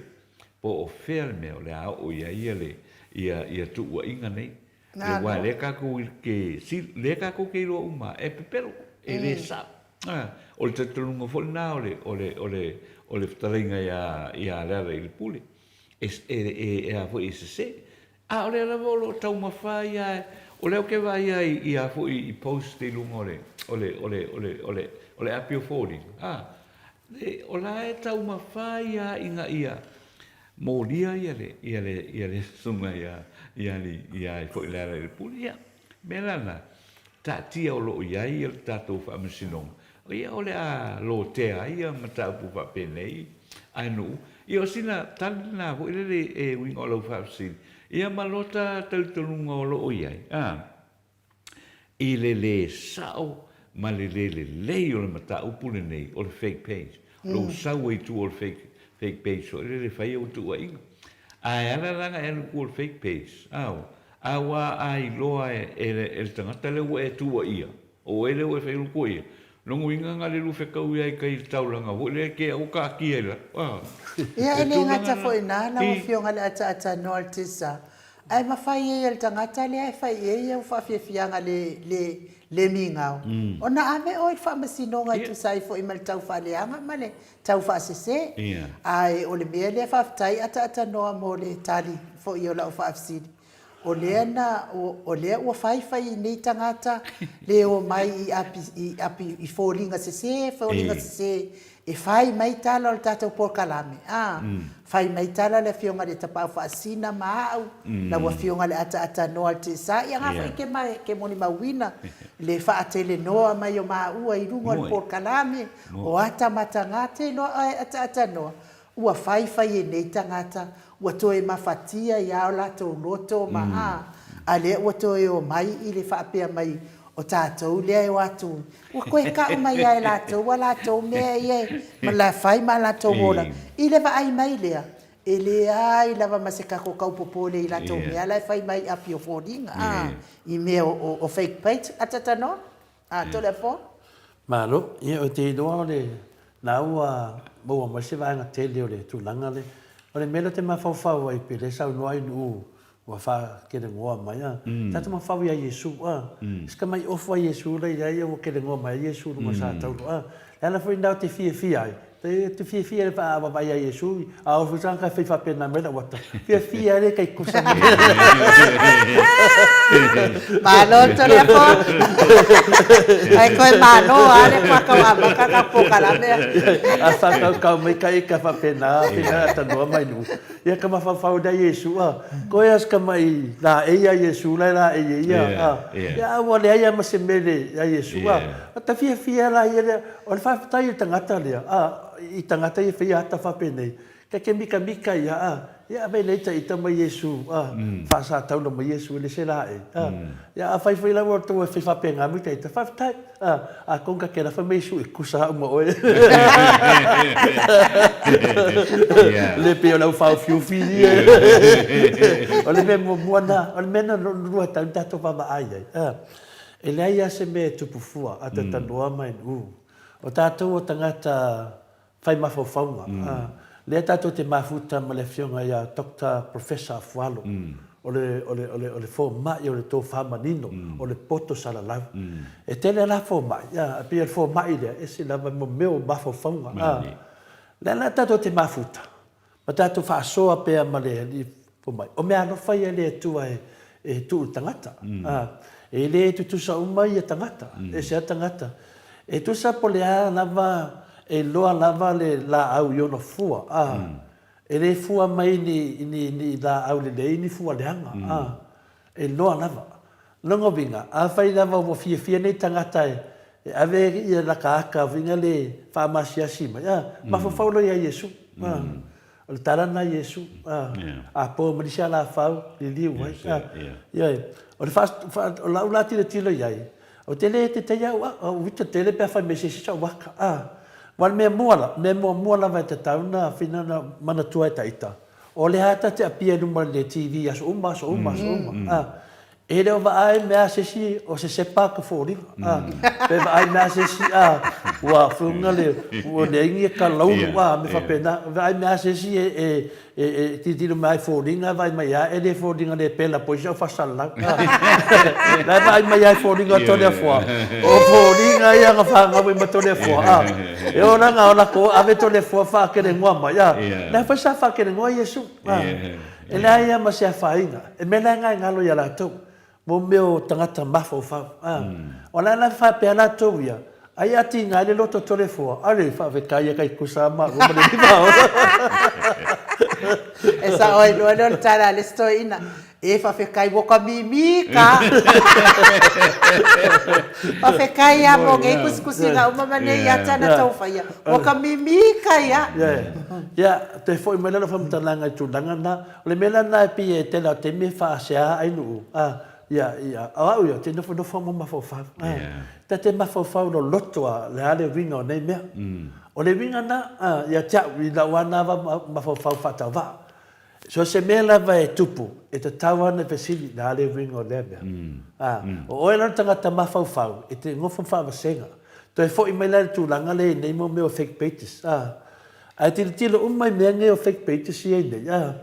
po o fea le mea o le a oo i ai ia le, ia, ia tuuaiga nei. Aua lea tatou te, lea tatou te iloa uma, e pepelo, e le sao. O le talitonuga foi lena o le, o le, o le, o le fetalaiga ia, ia Lealailepule, e, e, e, e a foi e sese. A o lea lava o lo o taumafa ia, o lea ou te vaai lava i, a foi i post i luga o le, o le, o le, o le, o le, o le api o foliga, a, o la e taumafa ia ina ia Molia ia le, ia le, ia le susuga ia, ia li, ia ai foi Lealailepule. Ia, mea la na, taatia o lo o i ai ia le tatou faamasinoga, ia o le a lotea ai ia mataupu faapenei ae nuu. Ia o sina tali lena foi lele e uiga o lau faafesili, ia ma lota talitonuga o lo o i ai, a, i le lē sa'o ma le lē lelei o le mataupu lenei o le fake page, lou sau ai i tua o le fake, fake page foi lele e fai au tuuaiga. Ae ala la ona e alu i tua o le fake page, ao, a ua a iloa e, e le tagata lea ua e tuuaia, o oe lea ua e fai ulu tuuaia, lona uiga na o le lufetau ia i tai i le taulaga foi lea e te ua taatia i lalo, a. Ia, Le e le tulaga gata lena, foi i ina lau i. Afioga i le ataatanoa o le tisa, Ae mafai ai e le tagata lea e fai i ai au faafiafiaga le, le, le migao, ona ave oe i le faamasinoga e tusa ai foi ma le taufaaleaga ma le taufaasese. Ae o le mea lea faafetai ataatanoa mo le tali foi o lau faafesili, o lea na, o lea ua fai fai e nei tagata le omai i api, i api, i foliga sese, foliga sese E fai mai tala o le tatou polokalame, a, fai mai tala le Afioga i le Tapaau Faasina ma au, lau Afioga i le Ataatanoa le Tesa, ia nga foi ke ma ke molimauina le faatelenoa mai o maua i luga o le polokalame, o ata mataga te iloa oe Ataatanoa, ua fai fai e nei tagata, ua toe mafatia i a o latou loto ma a, a lea ua toe omai i le faapea mai O tatou lea e o atu, ua toe kau mai lava e latou a latou mea ia e ma la fai ma latou ola. I le vaai mai lea, e leai lava ma se tatou tau popole i latou mea la e fai mai i api o foliga, a, i mea o fake page. Atatanoa? A, Toleafoa? Malo. Ia, ou te iloa o le na ua maua mai se vaega tele o le tulaga lea. O le mea lea ou te mafaufau ai pei o lea e saunoa ai Nu'u Ua faakelegoa mai a. Tatou mafau ia Iesu a. Si tamai ofu a Iesu la iai ia ua kelegoa mai ai Iesu luga sa taulu a. Le ala foi lena ou te fiafia ai, ou te fiafia i le vaavaai ia Iesu, a ofu sa ka fai faapena mai lau ata. Fiafia ai le kai kusa mai. Malo Toleafoa. Ai koe malo a le kwa kau amata ka pokalame. A whakaukau mai ka ika faapena, pena atanoa mai nu. Ia ka mafaufau lea Iesu, a, koe as ka mai laei a Iesu la e laei e ia, a, ia a ua leai a ma se mele ia Iesu, a, a ta fiafia la ia lea, o le faafetai i le tagata lea, a, i tagata ia e faia ata faapenei, ka ke mikamika ia, a, ia ave lea ita ita mai Iesu, a, faasataula mai Iesu e le se laei, a, ia afai foi la ua outou e fai faapena mai ita ita, faafetai. A konga ke lafa mai su e kusa au ma oe. Le pei o lau faaufiufi ia. O le mea muamua na, o le mea na lua tau tatou vaavaai ai. E leai lava se mea e tupu fua, a talanoa mai, o tatou o tagata Fai mafaufauga. Lea tatou te mafuta ma le afioga ia Doctor Professor Afualo, o le, o le, o le, o le fomai o le tofa manino, o le poto salalau. E tele la fomai, a, e pei o le fomai lea, e ese lava mo mea o mafaufauga. A, lea la tatou te mafuta, ma tatou faasoa pea ma le Alii Fomai. O meaalofa ia le Atua e tuu i le tagata. E le tutusa uma ia tagata, e ese lava tagata. E tusa po o le a lava, e iloa lava le laau i ona fua. E le fua mai ni, ni, ni laau lelei ni fua leaga. E iloa lava. Lona uiga, afai lava ua fiafia nei tagata e ave ia laka aka uiga le faamasiasi mai, mafaufau loa ia Iesu. O le tala lena a Iesu, a po ma nisi alafau, liliu ai. Ioe. O le o lau la tilotilo i ai, ou te le teteia au au uta tele pe afai mai se isi sau aka. Aua o le mea mua la, mea muamua lava e tatau ona fina manatua e ta ita, o lea lava ta te apia i luma o le TV i aso uma, aso uma, aso uma. E le o vaai mea a se isi o se sepa ka foliga, a. Pe vaai mea a se isi, a, ua fuga le, ua leai ni ka laulu, a, mea faapena. Vaai mea a se isi e, e, e, e tilotilo mai ai foliga, vaai mai a e le foliga le pela poi sau faasalalau, a. La e vaai mai ai foliga o Toleafoa, o foliga ia na fanau ai ma Toleafoa, a. E ola na ola ko ave Toleafoa faakelegoa mai, a. La e fai sa faakelegoa Iesu, a. E leai lava ma se afaina. E mea leaga e galo ia latou, mo mea o tagata mafaufau. A, o la la faapea latou ia, ai a tiga ai le loto Toleafoa, ale faafetai ia kai kusa ma ma le liva. E sao ai loa lea o le tala a le isi toeaina. E faafetai mo ka mimi ka. Faafetai a mo nei tusitusiga uma ma nei ata na tau faia. Mo ka mimi ka ia. Ia, toe foi mai la lau faamatalaga i tulaga na. O le mea la lena e pei e tele lava o taimi e faasea ai nuu, a, ia, ia, o au ia, ou te nofonofo ma mafaufau. A, ta te mafaufau loloto lava, o le a le uiga o nei mea. O le uiga lena, a, ia te au, i lau lava lena mafaufau faatauvaa. So o se mea lava e tupu, e tatau lava ona fesili, le a le uiga o lea mea? A, o oe la o le tagata mafaufau, e te nofo ma faavasega. Toe foi mai la i le tulaga lea i nei mau mea o fake pages, a. Ae tilotilo uma i mea nei o fake pages ia i nei, a.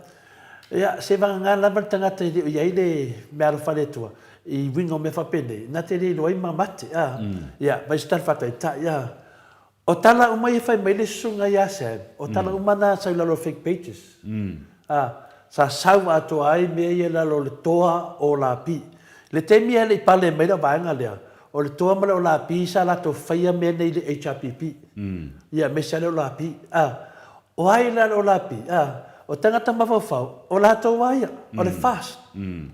Ia, seivagana lava le tagata e le o i ai le meaalofa a le Atua i uiga o mea faapenei, na te le iloa ai ma mate, a. Ia, vaai se tala faataitai, a. O tala uma ia fai mai le susuga ia Sam, o tala uma na sau i lalo o fake pages. A, sa sau atoa ai mea ia i lalo o le toa o Lapi. I le taimi a le i pale mai lau vaega lea, o le toa ma le Olapi sa latou faia mea nei i le HRPP. Ia aemaise lava le Olapi. A, O ai la le Olapi? A, o tagata mafaufau, o latou a ia, o le FAST.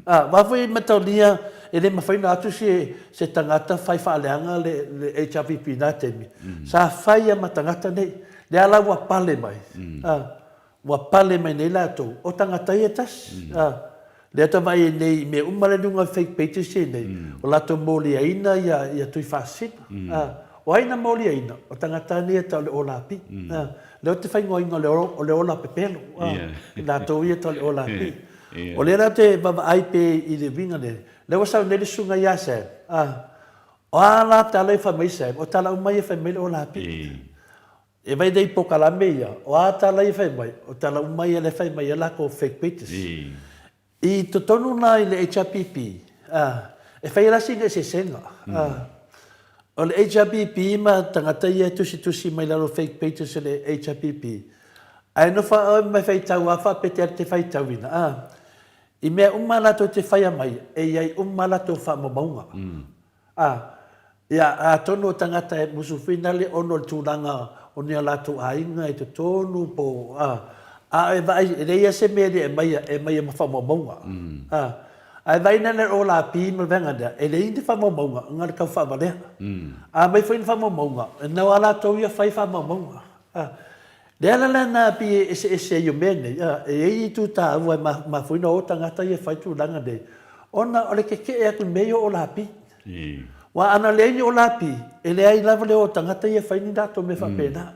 A, aua foi e mataulia e le mafai ona atu se, se tagata fai faaleaga le, le HRPP i na taimi. Sa fai a ma tagata nei. Lea la ua pale mai, a, ua pale mai nei latou, o tagata ia e tasi. A, Lea ta vaai ai nei i mea uma la i luga o fake pages ia nei, o latou moliaina ia ia Tuifaasisina. A, o ai na moliaina? O tagata nei e tau o le Olapi. A, lea o te faingoaina o le o le ola pepelo, a, i latou ia e tau o le Olapi. O lea la ou te vaavaai pe i le uiga lea, lea ua sau nei le susuga ia Sam, a, o a la tala e fai mai Sam, o tala uma ia e fai mai le Olapi. E vai nei pokalame ia, o a tala ia fai mai, o tala uma ia lea fai mai ai lakou fake pages. I totonu la i le HRPP, e fai ai la sina eseesega. O le HRPP ma tagata ia e tusitusi mai lalo fake pages o le HRPP, ae nofo a oe ma faitau a faapete a te faitauina, i mea uma latou te faia mai, e i ai uma latou faamaumauga. Ā, ia, atonu o tagata e musu finale ona o le tulaga o ni a latou aiga i totonu po o, ā, a e vaai, e leai lava se mea e le aumaia, e aumaia ma faamaumauga. Ā, ae vaai na le OLAP ma le vaega lea, e leai ni faamaumauga, na o le tau faavalea. A aumai foi ni faamaumauga, e nao lava latou ia fai faamaumauga. Ā, le ala la lena pei e eseese ai o mea nei, ā, e i ai itu taua e mafua ai ona o tagata ia e fai tulaga nei, ona o le kekeʻe atu i mea ia o OLAP. Aua ana leai ni OLAP, e leai lava le o tagata ia e fai ni latou mea faapena.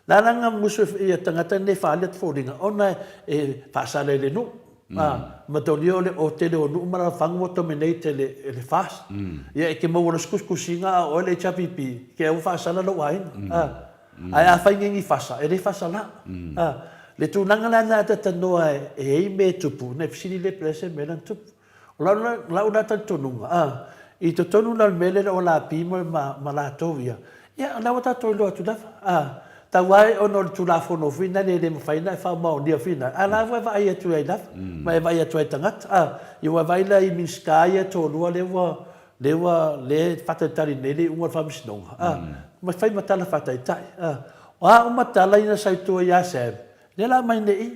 Le ala na musu ia tagata nei e faaali atu foliga, ona e faasala i le nuu. Ā, mataolia o le o tele o nuu ma alaalafaga ua dominate e le, e le FAST. Ia e te maua loa se tusitusiga a oe le HRPP, te i ua faasala lou aiga. Ā. Ae afai nei ni fasa, e le fasa la. A, le tulaga la lena a talanoa e i ai mea e tupu, ona e fesili lea pe o le a se mea la na tupu. O lau, lau la talitonuga, a, i totonu la o le mea lea o Lapi ma, ma, ma latou ia, ia o la ua tatou iloa atu lava, a, tau lava ona o le Tulafono foi lena e le mafai ona e faamaonia foi lena, a o la ua e vaai atu ai lava, ma e vaai atu ai i tagata, a, ia ua vaai la i Minisita ia e toalua lea ua, Lea ua, lea e faatalitali nei le iuga o le Faamasinoga, a, ma fai ma tala faataitai, a. O a uma tala ia na sau i tua ia Sam, lea la aumai nei i.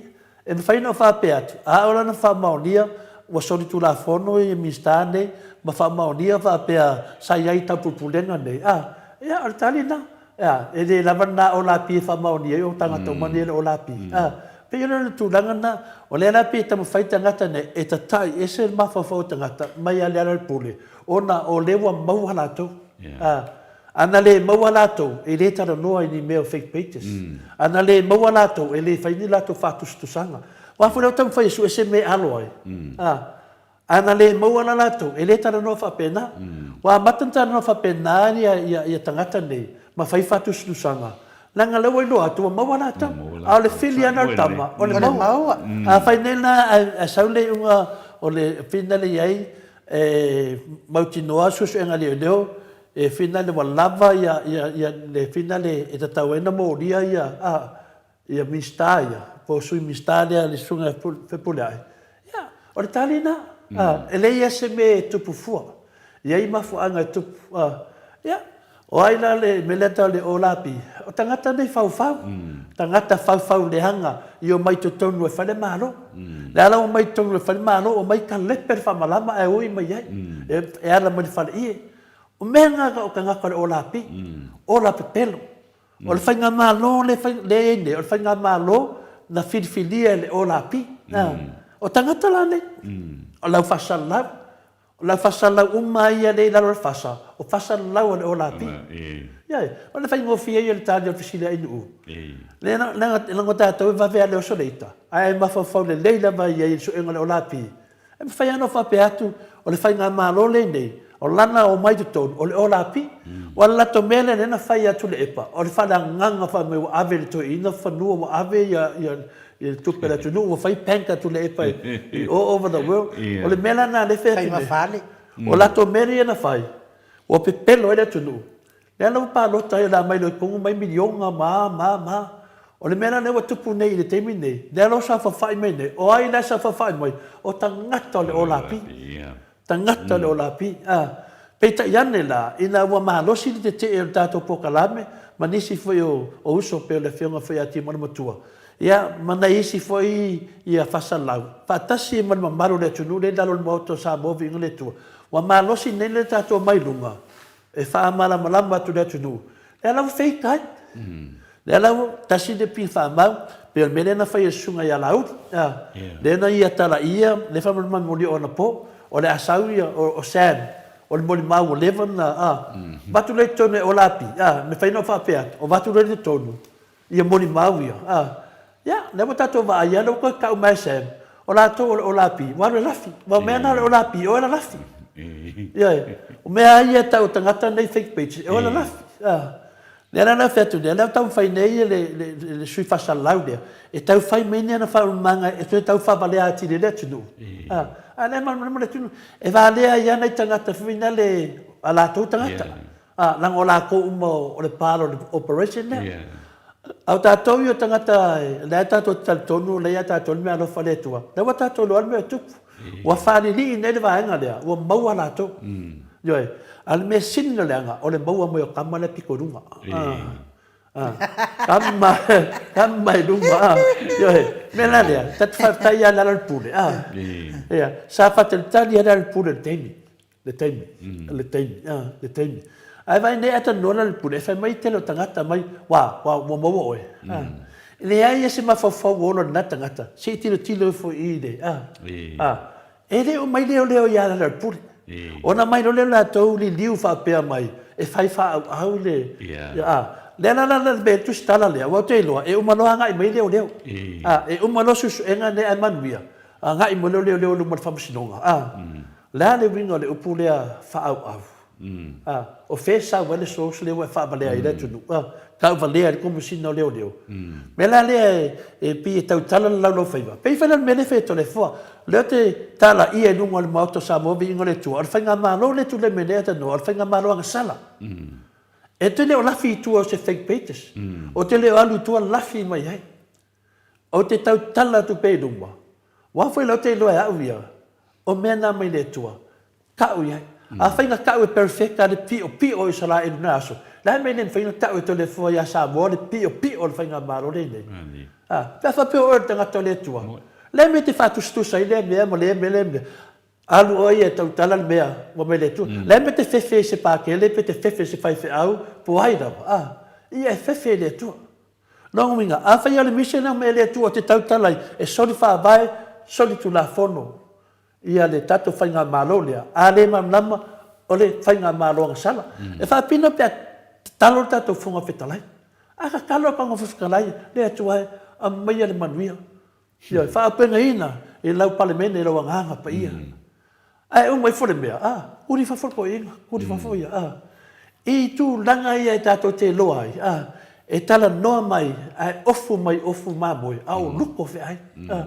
E mafai ona ou faapea atu, a o lana faamaonia, ua solitulafono ia Minisita nei, ma faamaonia faapea sa i ai i taupulepulega nei, a, ia, o le tali lena. Ea, e le lava lena OLAP e faamaonia ai o tagata uma nei e le OLAP. A, pei o le tulaga lena, o lea la pei e taumafai tagata nei e tatai ese le mafaufau o tagata mai lava i le ala o le pule, ona o lea ua maua latou. A, ana le maua latou, e le talanoa i ni mea o fake pages. Ana le maua latou, e le fai ni latou faatusatusaga. Aua foi lea ua taumafai e sue se mea e alo ai. A, A na le maua la latou, e le talanoa faapena. Ua amata ona talanoa faapena ia tagata nei ma fai faatusatusaga, leaga lea ua iloa atu ua maua latou. A o le fili lava lena o le tama, o le maua. Afai nei la ae sau le iuga o le finale i ai, e mautinoa suesuega a leoleo, e finale ua lava le finale e tatau ai ona molia ia Ia Minisita ia, po o Sui Minisita lea le Susuga ia Fepuleai, ia, o le tali lena. A, e leai lava se mea e tupu fua. E i ai mafuaaga e tupu. A, ia, o ai la le mea lea e tau o le OLAP? O tagata nei faufau. Tagata faufau leaga i omai totonu e fai le Malo. Le a la ua omai totonu e fai le Malo, omai kalepe le faamalama ae oi mai ai. E ala mai le faleie. O mea na o tagata o le olapi, ola pepelo. O le faigamalo lea e i ai nei, o le faigamalo na filifilia e le olapi. O tagata la nei, o le au faasalalau, O le au faasalalau uma ia lea i lalo o le fasa, o faasalalau a le OLAP. Ioe. O le faigofie ia o le tali o le fesili a Inuu. Lea leaga o tatou e vave lava i le oso le ita, ae mafaufau lelei lava i ai i le suega o le OLAP. E mafai lava ona ou faapea atu, o le faigamalo lea nei, o lana omai i totonu, o le OLAP. Aua o le latou mea lea na fai ia Tuilaepa, o le faaleagaga fai mai ua ave i le toeaina fanua, ua ave ia i le tupe a le atunuu ua fai bank a Tuilaepa i all over the world. O le mea la lena lea e fai atu nei, o latou mea ia na fai, ua pepelo ai le atunuu. Lea la ua palota ai o le a mai loa i totonu mai miliona ma a ma a ma a. O le mea la lea ua tupu nei i le taimi lenei, lea la ua saofafai mai nei, o ai la e saofafai mai? O tagata o le OLAP. Tagata o le OLAP. A. Peitai ane la, ina ua malosi le tetee o le tatou polokalame ma nisi foi o uso pei o le Afioga foi ia Timolematua, ia, ma nai isi foi ia faasalalau, faatasi ai ma le mamalu o le atunuu lea i lalo o le Maota o Samoa Viiga le Atua, ua malosi nei le tatou omai i luga e faamalamalama atu i le atunuu, lea la ua fake ai. Lea la ua tasi le pin faamau, pei o le mea lea na fai e le susuga ia Laauli, a, lea na ia talaia, lea faamolemole anapo, o le a sau ia, o Sam, o le molimau ua leva ona, a, avatu lea i totonu e Olapi, a, mafai ona ou faapea atu, avatu lea i totonu, ia molimau ia, a, ia, lea ua tatou vaai, lea ua toe tau mai e Sam, o latou o le Olapi, ua alu e lafi, aua o mea na o le Olapi, e o e lalafi. Ioe, o mea lava ia e tau e tagata nei fake pages, e o e lalafi, a. Lea la na fai atu nei, lea ua taumafai nei le sui faasalalau lea, e tau fai mai ni ana faaumaga e toe tau faavalea atili ai le atunuu. A o lea e malamalama le atunuu, e valea ai lava nai tagata foi nale a latou tagata, leaga o latou uma o le part o le operation lea. A o tatou ia o tagata, lea tatou te talitonu o lea ia tatou le meaalofa a le Atua, lea ua tatou iloa le mea e tupu. Ua faalilii nei le vaega lea, ua maua latou. Ioe. A o le mea sili ona leaga, o le maua mai o tama lea pito i luga. Tama, tama i luga. Ioe. O le mea la lea, ta te faafetai ia Lealailepule. Ia, sa faatalitali lava Lealailepule i le taimi, le taimi, le taimi, le taimi. Ae vaai nei a talanoa Lealailepule, e fai mai le tele o tagata mai, ua, ua, ua maua oe. E leai lava se mafaufau ola o lena tagata, se i tilotilo ifo i le, a, E le o mai leoleo ia Lealailepule. Ona mai loa lea o latou liliu faapea mai e fai faaauau le, a, lea la la le mea tusitala lea, aua ou te iloa e uma loa agai mai leoleo. A, e uma loa suesuega nei ae manuia, agai mai loa leoleo i luma o le faamasinoga. A, o le a le uiga o le upu lea faaauau? A, o fea e sau ai le source lea ua e faavalea ai le atunuu? A, tauvalea e le Komesina o Leoleo. Mea la lea e pei e tautala le laulaufaiva. Pei foi la o le mea lea e fai e Toleafoa. O lea ou te talaia i luga o le Maota o Samoa viiga o le Atua, o le faigamalo lea e tulai mai nei Atanua, o le faigamalo agasala. E te le o lafi i tua o se fake pages. Ou te le o alu i tua lafi mai ai. Ou te tautala atu pea i luma, aua foi la ou te iloa e au ia, o mea na mai le Atua, tau i ai. Afai na tau e Perofeta le piopio o Isaraelu i lena aso, le a le mea e le mafai ona tau e Toleafoa ia Samoa le piopio o le faigamalo lea i nei? A, pe a faapea o oe o le tagata o le Atua, le a le mea e te faatusatusa ai lea mea ma lea mea lea mea? Alu oe ia e tautala le mea ua mai le Atua. Le a le mea e te fefe ai i se pakele pe te fefe i se faifeau po o ai lava? A, ia e fefe i le Atua. Lona uiga, afai o le mission lea mai e le Atua ou te tautala ai e soli faavae, soli tulafono ia le tatou faigamalo lea, a le malamalama o le faigamalo agasala. E faapino pe a tatalo le tatou Fofoga Fetalai. A tatalo le Fofoga Fetalai, le Atua e, aumaia le manuia. Ioe, faaaupegaina i lau Palemene i lau Agaga Paia. Ae uma ifo le mea, a, kuli fafo le toeaina, kuli fafo ia, a. I tulaga ia e tatou te iloa ai, a, e talanoa mai ae ofu mai ofu mamoe, a o luko feai, a.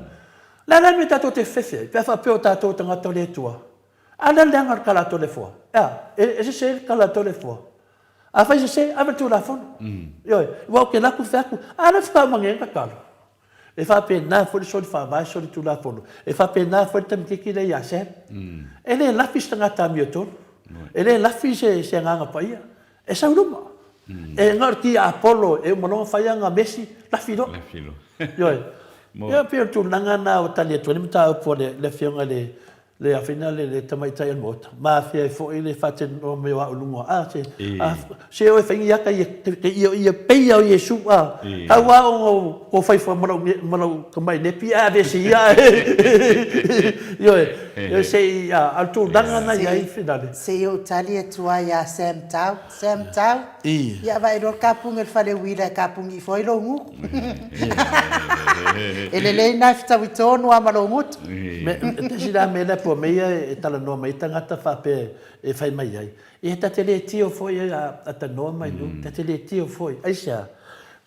Le a la le mea tatou te fefe ai, pe a faapea o tatou o tagata o le Atua? A le leaga o le tala a Toleafoa, e a, e sese le tala a Toleafoa. Afai sese, ave le Tulafono. Ioe, aua ou te alu atu fai atu, a lea faatoa uma nei ona tatalo. E faapena foi le soli faavae, soli tulafono. E faapena foi le tamaitiiti lea ia Sam. E le lafi se tagata amiotonu. E le lafi se, se agaga paia. E sau i luma. E na o le tiapolo e uma loa ona fai ana mesi, lafi loa. Lafi loa. Ioe. Ia pei o le tulaga lena ua tali atu ai le mataupu a le Afioga i le le afina le le tamaitai o le Maota, ma afea ai foi le faatinoa mai o au i luga, a, se, a, se o e fai ni ata ia, te ia, ia pei o Iesu, a, tau a ona o fai fua ma lau, ma lau tamai nepi ae aveese ia, ioe, ioe, se i, a, a o le tulaga na i ai finale. Se i ou tali atu ai ia Sam Tau. Sam Tau, ia vaai loa le kapugi o le fale uila e kapugi ifo ai lou gutu. E lelei na e fetaui tonu lava ma lou gutu. Me, tasi la mea lea pua mea ia e talanoa mai ai tagata faapea e fai mai ai, ia ta te le tio foi a tanoa mai nuu, ta te le tio foi. Aisea?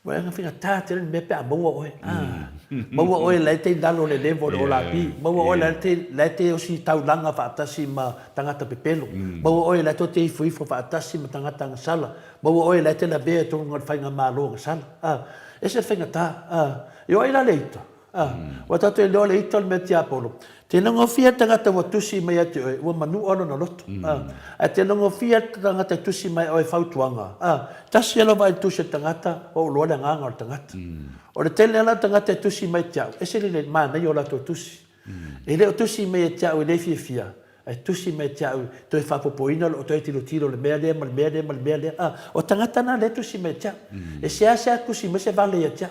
Ua ega faigata tele le mea pe a maua oe. Maua oe la e te i lalo o le level o le olapi. Maua oe la e te, la e te ositaulaga faatasi ma tagata pepelo. Maua oe la e tou te ifoifo faatasi ma tagata agasala. Maua oe la e te lavea i totonu o le faigamalo agasala. Ese le faigata. E o ai la le ita? Ua tatou iloa le ita o le mea tiapolo. Te nogofia le tagata ua tusi mai ia te oe, ua manua lona loto. Ae te nogofia le tagata e tusi mai oe fautuaga. Tasi lava lau vaai i le tusi a le tagata, ua ou iloa le agaga o le tagata. O le tele lava o tagata e tusi mai te au, ese le manaia o latou tusi. E le o tusi mai ia te au e le fiafia, ae tusi mai ia te au toe faapopoina lou toe tilotilo i le mea lea ma le mea lea ma le mea lea. O tagata na lea e tusi mai ia te au. E seasea tusi mai se vale ia te au.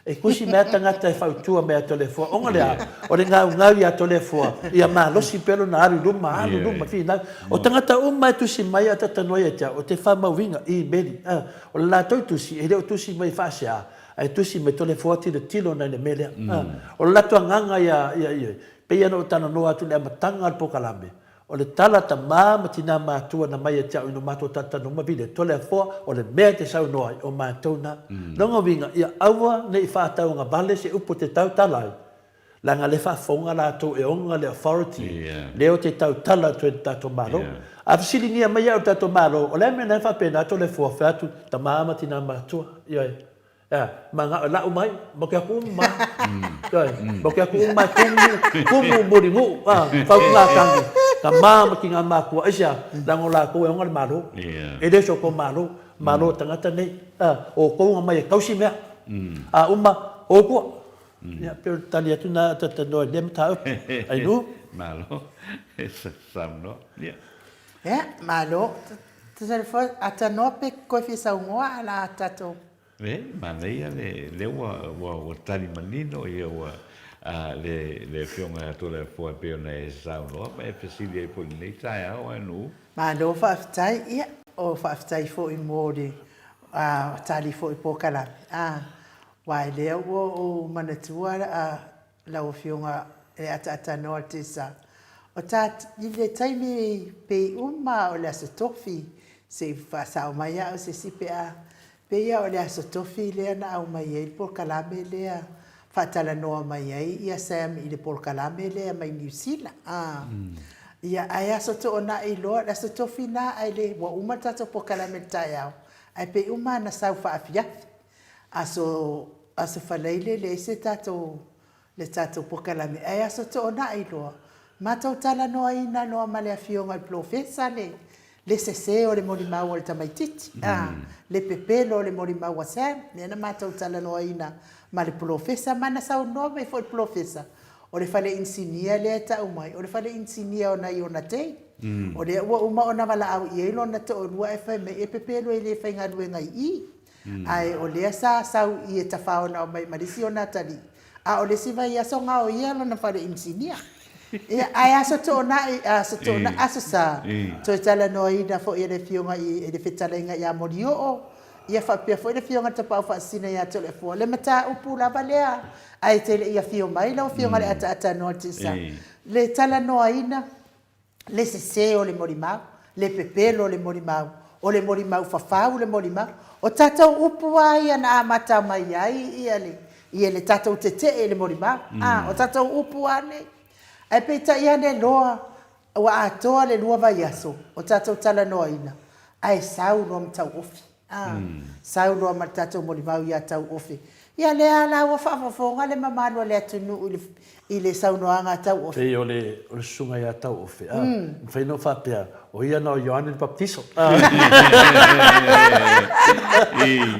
E tusi mai lava tagata e fautua mai ia Toleafoa, ona le a? O le gaugau ia Toleafoa, ia malosi pea lona alu i luma, alu i luma, finau. O tagata uma e tusi mai a o talanoa ia te au, ou te faamauina, imeli, a. O le latou tusi, e le o tusi mai faasea, ae tusi mai Toleafoa tilotilo nai le mea lea. A. O le latou agaga ia, ia, ia, pei ona ou talanoa atu i le amataga o le polokalame, O le tala a tama ma tina matua na mai ia te au ina matou talatalanoa ma vile, Toleafoa, o le mea e te saunoa ai, o matou na. Lona uiga, ia aua ne i faatauagavale se upu e te tautala ai, leaga lea e faafofoga latou e ona le authority lea ou te tautala atu ai i le tatou Malo. A fesiligia mai au e le tatou Malo, o le a le mea na e faapena Toleafoa, fai atu, tama ma tina matua, ioe. Ea, manao e lau mai, ma ke aku uma. Ioe, ma ke aku uma e kumu, kumu mulinuʻu, a, pau ki ngā tangi, ka māma ki ngā mākua, aisea, leaga o lākou e ona le Malo. E le o se kou Malo, Malo o tagata nei, a, o outou na mai e tausi mea, a uma, o kua. Ia, pei o le tali atu na talanoa i lea mataupu. Ainu? Malo, e saunoa, ia. Ia, malo. Tusa le foe, a tanoa pe koe fia saunoa a la tatou. E manaia le lea ua ua ua tali manino ia ua a le le Afioga ia Toleafoa e pei ona e saunoa ma e fesili ai foi i lenei taeao ae nuu. Malo faafetai, ia o faafetai foi mo le a tali foi polokalame a aua e lea ua ou manatua a lau Afioga e ataatanoa le Tesa o ta i le taimi pei uma o le Aso Tofi se i faasao mai au se isi pe a Pei lava o le Aso Tofi lea na aumai ai le polokalame lea, faatalanoa mai ai ia Sam i le polokalame lea mai Niu Sila. Ia, ae Aso Toonai loa, le Aso Tofi na ae le, ua uma le tatou polokalame i le taeao, ae pei uma lava na sau faafiafi. Aso, Aso Faraile e leai se tatou, le tatou polokalame, ae Aso Toonai loa, matou talanoaina loa ma le Afioga i le Polofesa le, le sese o le molimau a le tamaitiiti, a, le pepelo o le molimau a Sam, lea na matou talanoaina ma le polofesa, ma na saunoa mai foi le polofesa, o le fale inisinia lea e tau mai, o le fale inisinia o nai ona tei. O lea ua uma ona valaau i ai lona toalua ae fai mai e pepelo e le faigaluega i i. Ae o lea sa sau i e tafaonao mai ma le isi ona atalii, a o le isi vaiaso gaoia lona fale inisinia. Ia, ae Aso Toonai, Aso Toonai, Aso Sa, toe talanoaina foi e le Afioga i le Fetalaiga ia Molioo, ia faapea foi le Afioga i le Tapaau Faasisina ia Toleafoa, le mataupu lava lea, ae e te le i afio mai lau Afioga i le Ataatanoa Tisa, le talanoaina le sese o le molimau, le pepelo o le molimau, o le molimau fafau le molimau. O tatou upu lava ia na amata mai ai ia le, ia le tatou tetee i le molimau. A, o tatou upu lava nei. Ae peitai ane loa ua atoa le lua vaiaso o tatou talanoaina, ae sau loa ma tauofi. A, sau loa ma le tatou molimau ia tauofi. Ia lea la ua faafofoga le mamalu o le atunuu i le i le saunoaga a Tauofe. Pei o le o le susuga ia Tauofe, a, mafai ona ou faapea, o ia na o Ioane le Papatiso. A,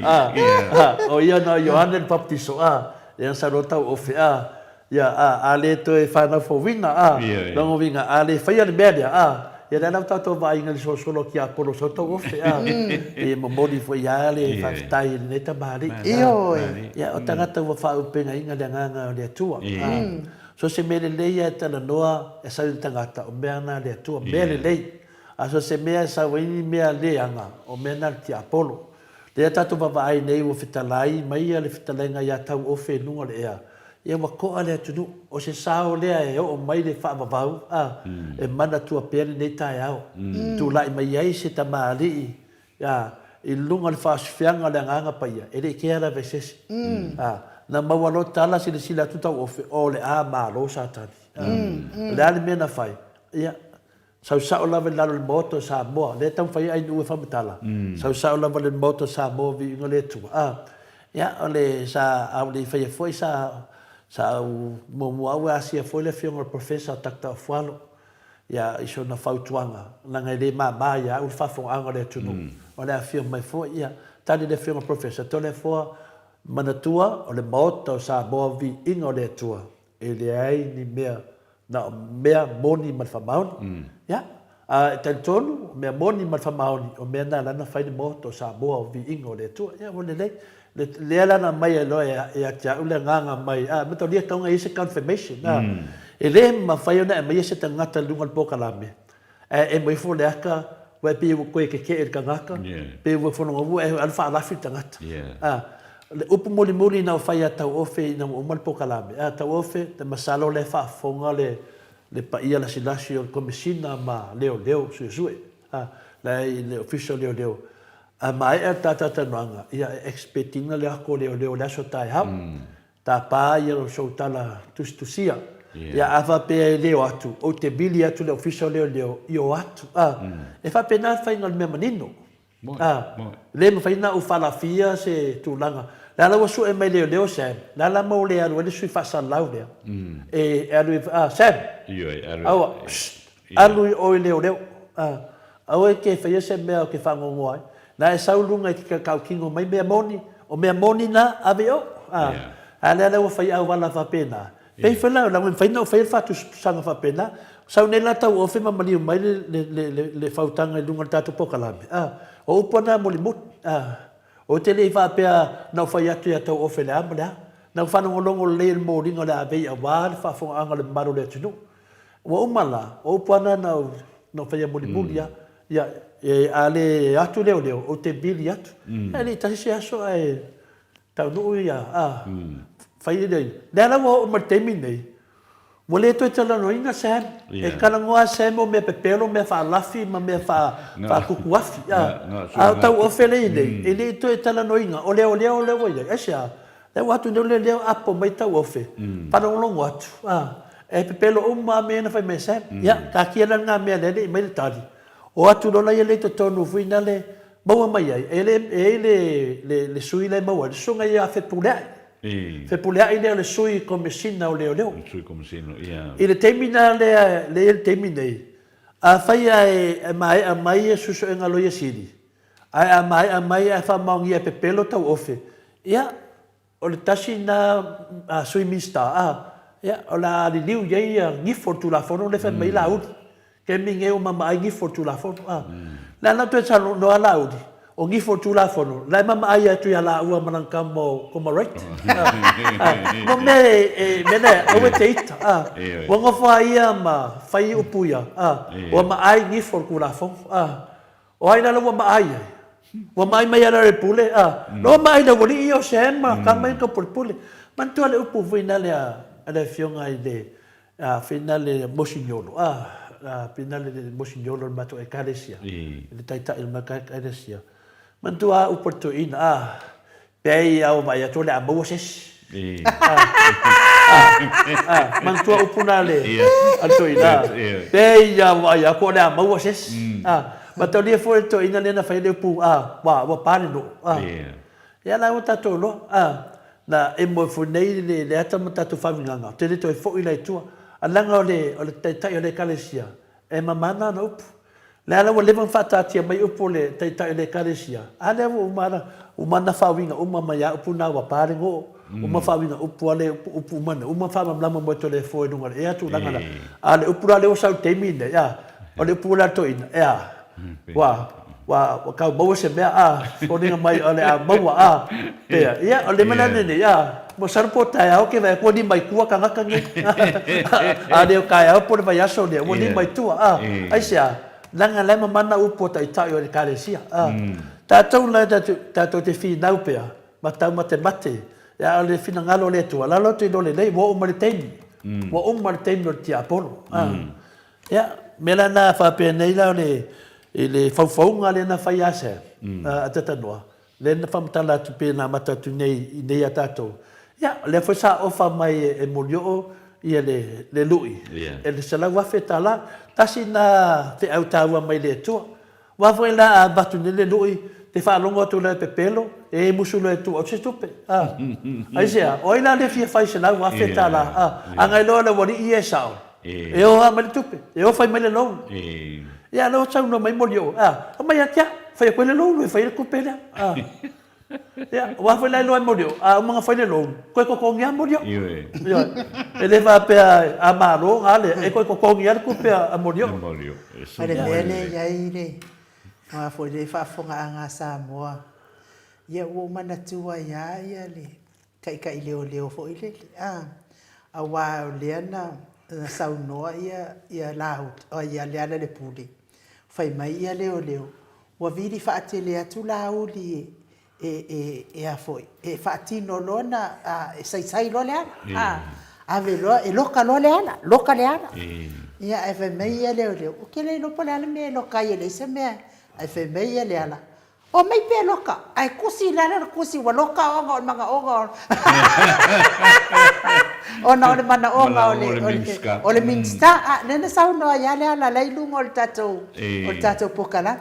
a, o ia na o Ioane le Papatiso, a, lea na saunoa Tauofe, a, ia, a, a le toe fanau fouina, a, lona uiga, a le faia le mea lea, a, ia lea la ua tatou vaaiga i le solosolo o tiapolo sau Tauofe, a, e momoli foi lava le faafetai i lenei tamalii. Ioe. Ia, o tagata ua faaaupegaina le Agaga o le Atua. So o se mea lelei lava e talanoa e sau i le tagata, o mea na a le Atua, mea lelei. A so o se mea e sau ai ni mea leaga, o mea na a le tiapolo. Lea tatou vaavaai nei ua fetalai mai le fetalaiga ia Tauofe i luga o le ea, ia ua to'a le atunuu. O se sao lea e oo mai le faavavau, a, e manatua pea lenei taeao. Tulai mai ai se tamalii, a, i luga o le faasofiaga o le Agaga Paia, e le i kea lava e se isi. A, na maua loa tala, silasila atu Tauofe, o le a malo Satani. A, o le a le mea na fai? Ia, Sau sao lava i lalo i le Maota o Samoa, lea e taumafai ai Ainuu e faamatala, sau sao lava i le Maota o Samoa viiga o le Atua. A, ia, o le, sa, a o le i faia foi sa, sa ou muamua au e asia foi le afioga i le Professor Doctor Afualo, ia, i sona fautuaga, leaga e le mama ia au le faafofogaaga o le atunuu, o le afio mai foi, ia, tali le afioga i le Professor, Toleafoa, manatua, o le Maota o Samoa viiga o le Atua, e leai ni mea Na o mea moni ma le faamaoni. Ia, a e talitonu, o mea moni ma le faamaoni, o mea na lana fai le Maota o Samoa o viiga o le Atua. Ia, ua lelei. Le, lea la na aumai ai loa ia te au le agaga mai, a, mataulia e tatau ona i ai se confirmation, a. E le mafai ona e aumaia se tagata i luga o le polokalame, ae emo ifo le aka, ua e pei ua toe keke'e i le tagata, pe ua fonoga ua e alu faalafi le tagata. A, o le upu mulimuli ina ua fai ia Tauofe ina ua uma le polokalame, a, Tauofe, te masalo o lea e faafofoga le, le paia lasilasi o le Komesina ma Leoleo Suesue, a, la e i le Ofisa o Leoleo, a maea le ta talatalanoaga, ia e expect ina le ako o Leoleo i le aso taeao. Tapa ia lo sou tala tusitusia. Ia a faapea e le o atu, ou te vili atu le ofisa o leoleo i o atu. A, e faapena le faiga o le mea manino. A, le mafai ona ou faalafia se tulaga. Le ala ua sue mai leoleo Sam, le ala mo le alu ai le sui faasalalau lea. E alu i, a, Sam! Aua, shh! Alu i o i leoleo. A, aua e te faia se mea ou te faanoanoa ai. Na e sau luga i te tautino mai mea moni, o mea moni na, ave i o. A, a lea la ua fai auala faapena. Pei foi la, leaga e mafai ona ou faia le faatusatusaga faapena. Sau nei la tauofe ma maliu mai le, le, le, le, le fautaga i luga o le tatou polokalame. A, o upu na mulimuli. A, ou te le i faapea na ou fai atu ia tauofe le a ma le a. Na ou faalogologo lelei i le moliga o le avei aua le faafofogaaga a le mamalu o le atunuu. Ua uma la, o upu lava na na ou faia mulimuli lava, ia, a le atu leoleo, ou te vili atu. Ae le i tasi se aso ae taunuu ia, a, fai le, lea la ua oo mai i le taimi lenei, ua le toe talanoaina Sam. E talanoa lava Sam o mea pepelo, mea faalafi ma mea faatutuafi, a, a o tauofe lea e i ai nei, e le i toe talanoaina, o leoleo lea ua i ai. Aisea? Lea ua atu nei le leo apo mai tauofe, faalogologo atu, a, e pepelo uma lava mea ia na fai mai e Sam. Ia, taatia la lena mea lea e le i mai le tali. O atu loa laia lea i totonu foi na le maua mai ai, e le, e i ai le, le, le sui la e maua ai, le susuga ia Fepuleai. Fepuleai lea o le sui komesina o leoleo. Le sui komesina, ia. I le taimi na lea, lea e i ai le taimi nei, afai lava e maea mai suesuega a Loia Sili, Ae a maea mai ae faamaonia e pepelo tauofe, ia, o le tasi lena Sui Minisita, a, ia, o le a liliu i ai gifo o le Tulafono lea e fai mai ai Laauli. Taimi lenei ua mamaai gifo o le Tulafono, a. Le ala toe talanoa Laauli, o gifo o le Tulafono, la e mamaai atu ia laua ma lana tama o Toma Wright, a, a, mo mea e, mea na, aua e te ita, a. Ua nofo lava ia ma fai upu ia, a, ua maai gifo o le Tulafono, a. O ai la ua maai ai? Ua maai mai ia le pule, a. Loa maai le aualii ia o Sam ma tama ia taupulepule. Manatua le upu foi nale a le afioga i le foi nale Mosignolo, a, foi nale le Mosignolo o le matou Ekalesia, le taitai o le matou Ekalesia. Manatua a upu a le toeaina, a. Pei a ua vaai atu o le a maua se isi. Manatua upu na a le toeaina. Pei a ua vaai atu o le a maua se isi. Mataulia foi le toeaina lea na fai le upu, ua pa le nuu. Ia la ua tatou iloa. Na emo ifo nei le le ata ma tatou faauigaga, ou te le toe foi la i tua. A leaga o le o le taitai o le Ekalesia, e mama ana upu. Lea la ua leva ona faataatia mai upu o le taitai o le Ekalesia, a lea ua uma ana uma ana faauiga uma mai a upu na ua pa le goo, uma faauiga upu a le upu upu uma na, uma faamalamalama mo e Toleafoa i luga o le ea tulaga la. A o le upu la lea ua sau i le taimi lenei, a, o le upu la a le toeaina, e a? Ua, ua, ua tau maua se mea, a, foliga mai o le a maua, a, pea. Ia, o le mea la lenei, a, masalo po o taeao ke vaai atu ua lima i tua tagata nei. A le o taeao po o le vaiaso lea, ua lima i tua, a. Aisea? Leaga la e mamana upu a taitai o Ekalesia, a. Tatou la tatou te finau pea ma taumatemate, a o le finagalo o le Atua, lalo atu i lo lelei, ua oo mai le taimi, ua uma le taimi o le tiapolo, a. Ia, mea la na faapenei la o le, i le faufauga lea na fai ia Sam, a Tatanoa, lea na faamatala atu pei na amata atu nei i nei ia tatou. Ia, o lea foi sa ofa mai e Molioo ia le, le lui, e le $100,000. Tasi na feau taua mai le Atua. Aua foi la a avatu nei le lui, te faalogo atu loa e pepelo, e musu loa e tuu atu se tupe. A. Aisea? O ai la le fia fai $100,000? A. A na iloa e le aualii ia e sao, e o lava mai le tupe, e o fai mai le loan. Ia a o lea ua saunoa mai Molioo, a, aumai ia te au, fai atu ai le loan e fai ai le tupe lea. A. Ia, aua foi la e iloa e Molioo, a uma ona fai le loan, toe totogi lava Molioo. Ioe. E le faapea a malo ona a lea, e toe totogi lava le tupe a Molioo. O le mea lea e i ai le aua foi le faafofogaaga a Samoa, ia ua ou manatua ai lava ia le taitai leoleo foi lele, a, aua o lea na saunoa ia ia ia Lealailepule, fai mai ia leoleo, Ua vili faatele atu Laauli e, e, e a foi, e faatino loa na, a, e saisai loa le ala, a, ave loa, e loka loa le ala, loka le ala. Ia, ae fai mai ia leoleo, ou te le iloa po o le a le mea e loka ai e leai se mea. Ae fai mai ia Leala, Omai pea loka, ae tusi i lalo le tusi ua loka ona o le manaoga o ona o le manaoga o le, o le, o le Minisita. A, lea na saunoa ai lava Leala la e i luga o le tatou, o le tatou polokalame.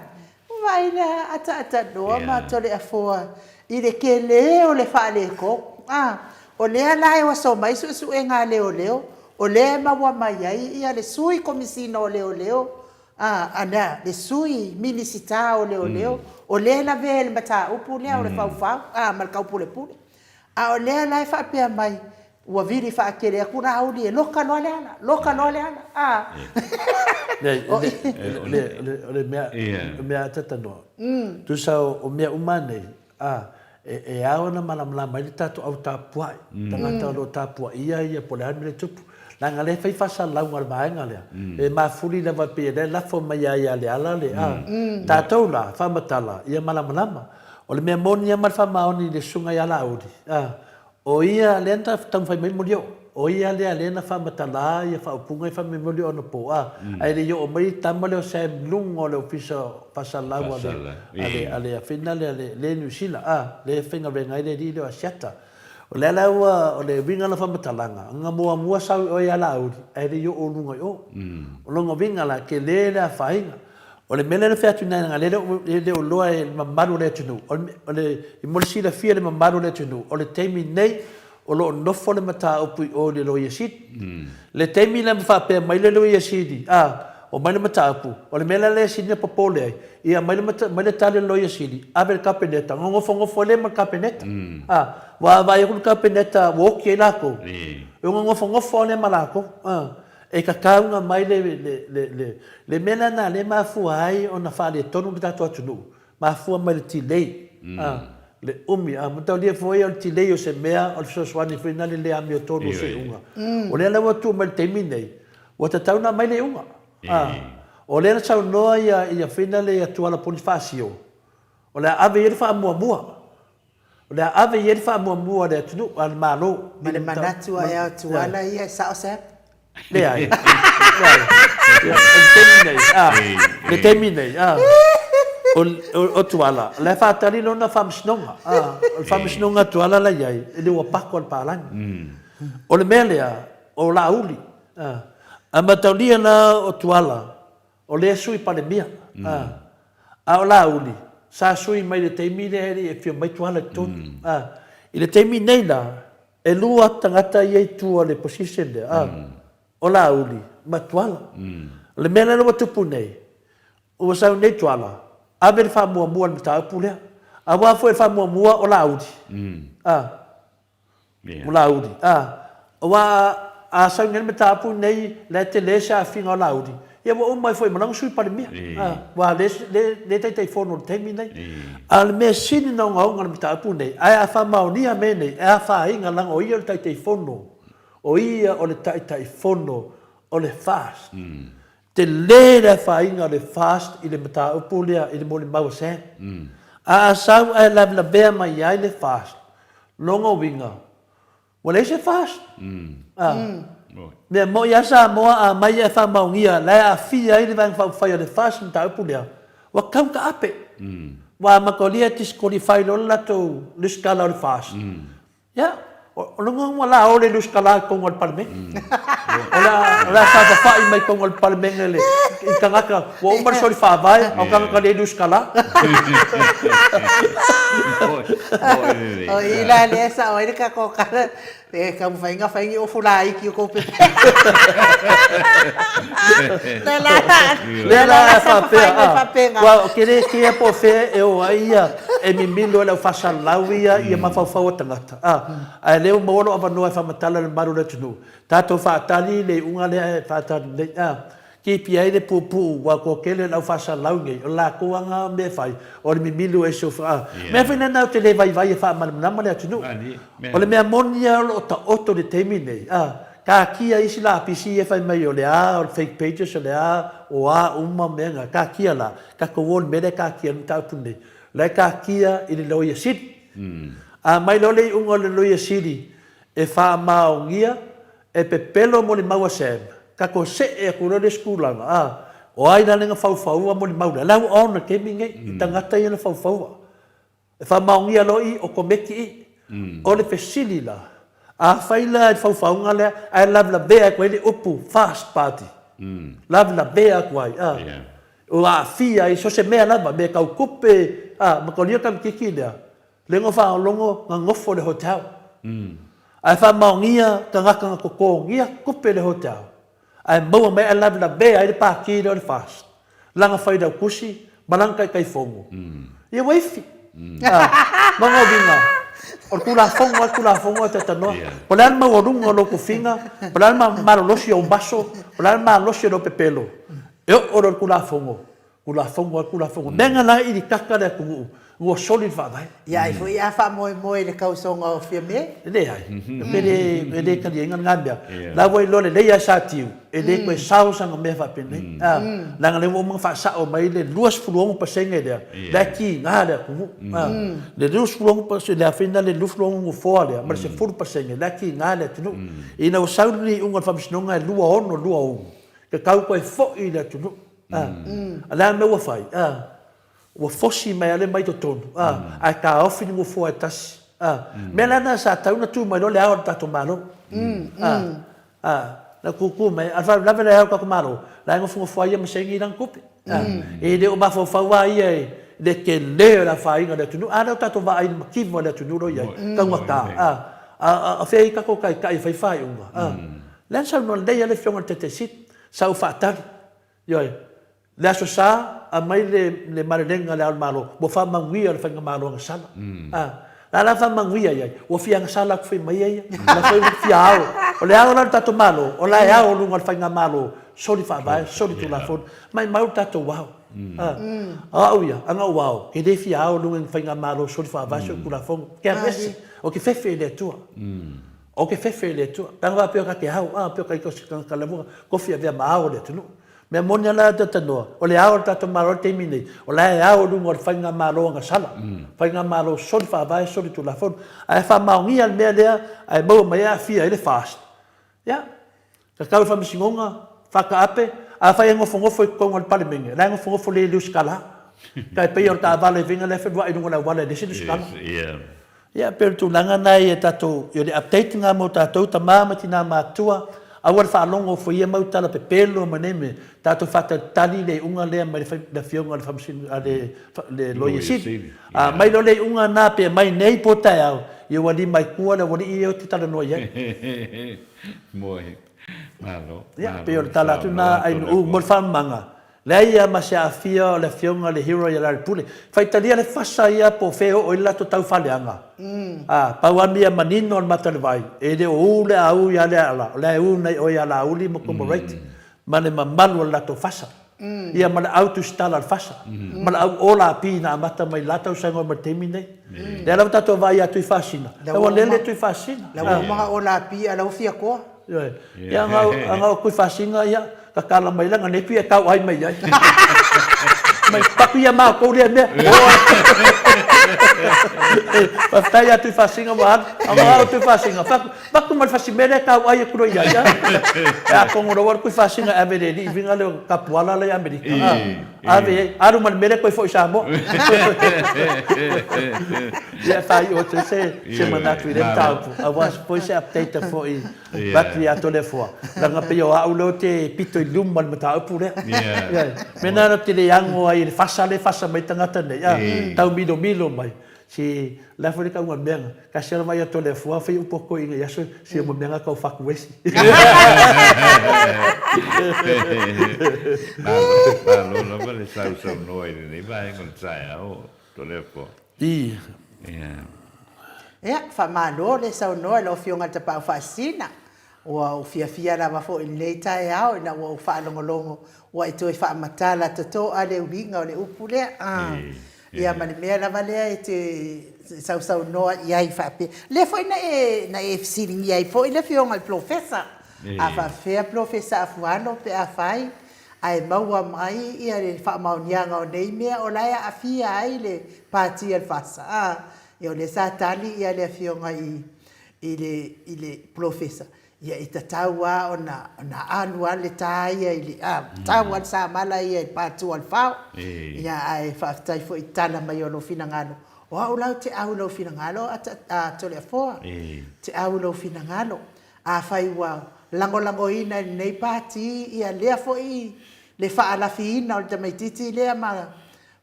Vaai la ataatanoa ma Toleafoa i le tele o le faaletonu. A, o lea la e oso mai suesuega a leoleo, o lea e maua mai ai ia le Sui Komesina o Leoleo, a, a le, le Sui Minisita o Leoleo, o lea e lavea i le mataupu lea o le faufau, a, ma le taupulepule. A o lea la e faapea mai, Ua vili faatele atu Laauli e loka loa le ala, loka loa le ala. A. O le mea, o mea a Tatanoa, tusa o mea uma nei, a, e ao ona malamalama ai le tatou au tapuai, tagata o lo o tapuaia ia po o le a le mea e tupu. Leaga o lea e fai faasalalauga a le vaega lea, e mafuli lava pei o lea e lafo mai ai ia Leala le, a. Tatou la, faamatala, ia malamalama. O le mea moni lava ma le faamaoni i le susuga ia Laauli, a, O ia lea na taumafai mai Molioo, o ia lea lea na faamatala ia faaupuga ia fai mai Molioo anapo, a, ae le i oo mai le tama lea o Sam i luga o le ofisa faasalalau a le, a le, a le afina lea le, le Niu Sila, a, lea e faigaluega ai le alii lea o Asiata. O lea la ua, o le uiga o lana faamatalaga, na muamua sau i oe ia Laauli, ae le i oo i luga i o. O lona uiga la, tele le afaina. O le mea lea na fai atu nei, leaga o lea e le o iloa e le mamalu o le atunuu, o le, mo le silafia e le mamalu o le atunuu, o le taimi nei o lo o nofo le mataupu i o i le Loia Sili. Le taimi lea ma faapea mai le Loia Sili, a, omai le mataupu, o le mea la lea e sili ona popole ai, ia aumai le, aumai le tali a le Loia Sili, ave i le Kapeneta, ona nofonofo ai lea ma le Kapeneta. A, ua vaai atu le Kapeneta ua oti ai latou, ona nofonofo lava lea ma latou. A. E tatau mai le, le, le, le, le mea lena lea e mafua ai ona faaletonu le tatou atunuu, mafua mai le delay, a, le umi. A mataulia foi o le delay o se mea o le fesoasoani foi lena le le amiotonu o se iuga. O lea la ua tuu mai i le taimi lenei, ua tatau ona aumai le iuga. A, o lea na saunoa ia, ia Fina le ia Tuala Ponifasio, o le a ave i ai le faamuamua. O le a ave i ai le faamuamua a le atunuu, a le Malo. Ma le manatu ae ao Tuala ia e sao Sam? Leai. Leai. O le taimi nei, a, le taimi nei, a, o, o Tuala, o la e faatali lona faamasinoga, a, o le faamasinoga a Tuala la e i ai, e le ua pako a le palagi. O le mea lea, o Laauli, a, a mataulia la o Tuala, O lea Sui Palemia, a, a o Laauli, sa sui mai le taimi lea e le i afio mai Tuala i totonu, a. I le taimi nei la, e lua tagata ia i tua o le position lea, a, o Laauli ma Tuala. O le mea la lea ua tupu nei, ua sau nei Tuala, ave le faamuamua i le mataupu lea. Aua foi o le faamuamua o Laauli, a. O Laauli, a, aua a sau nei le mataupu lenei, la e tele se aafiga o Laauli, ia ua uma ai foi ma lana Sui Palemia, a, aua lea e Taitaifono i le taimi lenei. A o le mea sili ona ogaoga o le mataupu lenei, ae a faamaonia mea nei, e afaina leaga o ia o le Taitaifono, o ia o le Taitaifono o le FAST. Tele le afaina o le FAST i le mataupu lea i le molimau a Sam. A sau ae lavelavea mai ai le FAST, lona uiga, ua leai se FAST. A. Mea moi lava Samoa a aumai ae faamaonia la e aafia ai le Vaega Faaupufai a le FAST i le mataupu lea, ua tau taape. Ua amatalia e disqualify loa le latou resitala o le FAST. Ia, o lona uiga o le a o le lusitala i totonu o le Palemene. O le a, o le a saofafai mai totonu o le Palemene le, i tagata ua uma le soli faavae, a o tagata le lusitala. O i la lea e sao ai le tatou tala, e taumafai ona fai ni ofu laiti o tou pepe. Lea la, lea la a faapea, aua ou te le kea po o fea e o ai ia, e mimilo e le au faasalalau ia ia mafaufau o tagata, a, ae lea ua maua lou avanoa e faamatala i le mamalu o le atunuu, tatou faatali le iuga lea e faatali nei, a, keep i ai le puupuu ua toatele le au faasalalau nei, o le latou lava na mea e fai, o le mimilo ese o, a, mea foi lena ou te le vaivai e faamalamalama le atunuu. O le mea moni lava o lo o taoto i le taimi nei, a, taatia isi lapisi ia e fai mai o le a, o le fake pages, o le a, o a uma mea na, taatia la, tatou o i le mea lea e taatia ai le mataupu lenei. O la e taatia i le Loia Sili. A aumai loa le iuga o le Loia Sili e faamaonia, e pepelo molimau a Sam, tatou see atu loa i le isi tulaga, a, o ai la lea na faufauina molimau lea? O la ua on i le taimi lenei, i tagata ia na faufaua. E faamaonia loa i otometi i. O le fesili la, afai la i le faufauga lea ae lavelavea atu ai le upu fast party, lavelavea atu ai, a, ua aafia ai so o se mea lava, mea tau tupe, a, matalia le tamaitiiti lea, lea na faalogologo na nofo i le hotel. Ae faamaonia tagata na totogia tupe i le hotel, ae maua mai ae lavelavea ai le pati lea o le FAST, lana failautusi ma lana taitaifono. Ia ua ifi. Ma lona uiga, o le Tulafono lava le Tulafono e talanoa. Po o le a le maualuga o lou tofiga, po o le a le malolosi o ou maso, po o le a le malosi o lou pepelo, e oo loa i le Tulafono, Tulafono lava Tulafono. Mea na la e ilikaka le atunuu, ua soli le faavae. Ia ai foi a faamoemoe i le tausoga o Fiame? Leai. E le, e le taliaina lena mea. La ua iloa lelei lava e Satiu, e le toe sao sana mea faapenei. A, leaga lea ua uma ona faasao mai le 26% lea, la e tiga le atunuu. A, le 26%, le afai le 26 nofoa lea ma le 10%, la e tiga le atunuu. Ina ua sau le iuga o le Faamasinoga e 26, 26, tatau toe foi i le atunuu. A, o le a le mea ua fai? A, ua fosi mai lava le mai totonu, a, ae taofi le nofoa e tasi. A, mea la lena sa tatau ona tu mai loa le ao o le tatou Malo. A, a, na tutu mai, a o le faalavelave le ao o le tatou Malo, la e nofonofo ai ia ma saini i lana tupe. A, e le o mafaufau lava ia i le tele o le afaina o le atunuu. A lea ua tatou vaai i le mativa o le atunuu lea ua i ai, taugata. A, a, o fea ai tatou taitai e fai faaiuga? A, lea na saunoa lelei lava le Afioga i le Taitai Sili, sa ou faatali. Ioe. Le Aso Sa, aumai le, le malelega a Le Ao o le Malo, ua faamanuia le Faigamalo agasala. A, la la faamanuia i ai, ua fia agasala atu foi ma ia ia, o la foi ua fia ao. O le ao la o le tatou Malo, o la e ao luga o le Faigamalo, soli faavae, soli tulafono. Maimau le tatou ao. A, o au ia, ana ou ao, e le fia ao luga i ni Faigamalo soli faavae, soli tulafono. Ke alu ese, o ke fefe i le Atua. O ke fefe i le Atua. Pe ana faapea ka te ao, a, pea ka ika o se tagata lavua, kofi avea ma ao o le atunuu. Mea moni a la talanoa, o le ao o le tatou Malo i le taimi nei, o la e ao i luga o le faigamalo agasala, faigamalo soli faavae, soli tulafono. Ae faamaonia le mea lea, ae maua mai ai aafia ai le FAST. Ia, tatau i le Faamasinoga, faataape, afai e nofonofo i totonu o le Palemene, la e nofonofo le Lusitala. Tai pei o le taavale vina lea e feluai i luga o le auala e leai se Lusitala. Ia, pei o le tulaga lena ia tatou, o le update lena mo tatou tama ma tina matutua, aua le faalogo foi ia mau tala pepelo ma nei mea, tatou faatalitali le iuga lea mai le afioga i le Faamasino, a le, le Loia Sili. A aumai loa le iuga lena pe aumai nei po o taeao, I ua lima i tua le aualii ia ou te talanoa i ai. Moe. Malo. Ia, pei o le tala atu lena Ainuu mo le faamamaga. Leai lava ma se aafia o le afioga i le hero ia Larry Pule. Faitalia le fasa ia po o fea e oo ai le latou taufaaleaga. A, pau lava mea manino o le mata o le vai, e le o u le a u ia Leala, o la e u nei oe ia Laauli ma Comorate ma le mamalu o le latou fasa. Ia ma le au tusitala a le fasa, ma le au olapi na amata mai i la tausaga oo mai le taimi nei. Lea lava tatou vaai ia Tuifaasina, la ua lele Tuifaasina. La ua uma ona olapi a la ua fia koa. Ioe. Ia a na o Tuifaasina ia tatala mai lana nepi e tauai mai ai. Mai paku ia matou lea mea. Faafetai ia Tuifaasina ua alu. A na o Tuifaasina, paku ma le fasimea lea e tauai atu loa i ai. E atonu loa le Tuifaasina e ave i le alii uiga lea o Tapuala la i Amerika. Ave i ai, alu ma le mea lea toe foi i Samoa. Ia e faaiu atu ai se manatu i lea mataupu, aua foi se update foi avatu ia Toleafoa, leaga pei o au lea ou te pito i luma i le mataupu lea. Ioe. Mea lena ou te le ano ai i le fasa lea e fasa mai ai tagata nei, a, tau milomilo mai. Si, o le a foi le tauga o le mea lena, tasi lava ia Toleafoa fai upu atu toeaiina i aso, si uma mea lena tau fatuesi. Malo, malo lava le sausaunoa i lenei vaega o le taeao, Toleafoa. I. Ia. Ia, faamalo le saunoa i lau Afioga i le Tapaau Faasisina. Ua ou fiafia lava foi i lenei taeao ina ua ou faalogologo ua e toe faamatala totoa le uiga o le upu lea. Ia ma le mea lava lea e te sausaunoa i ai faapea. Lea foi na e, na e fesiligia ai foi le Afioga i le Polofesa. A faapefea Polofesa Afualo pe afai ae maua mai ia le faamaoniaga o nei mea o la e aafia ai le Pati a le FASA. Ia o lea sa tali ia le Afioga i i le, i le polofesa, ia e tatau lava ona, ona alu lava le ta ia i le, a, tatau lava le samala ia i le patu o le fao. Ia, ae faafetai foi i tala mai o lou finagalo. O au la ou te au i lou finagalo, a Toleafoa, ou te au i lou finagalo. Afai ua lagolagoina e lenei pati ia lea foi le faalafiina o le tamaitiiti lea ma,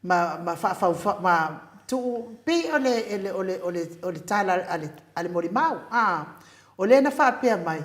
ma, ma faafau, ma tuu, pei o le, o le, o le, o le tala a le, a le molimau, a, o lea na faapea mai,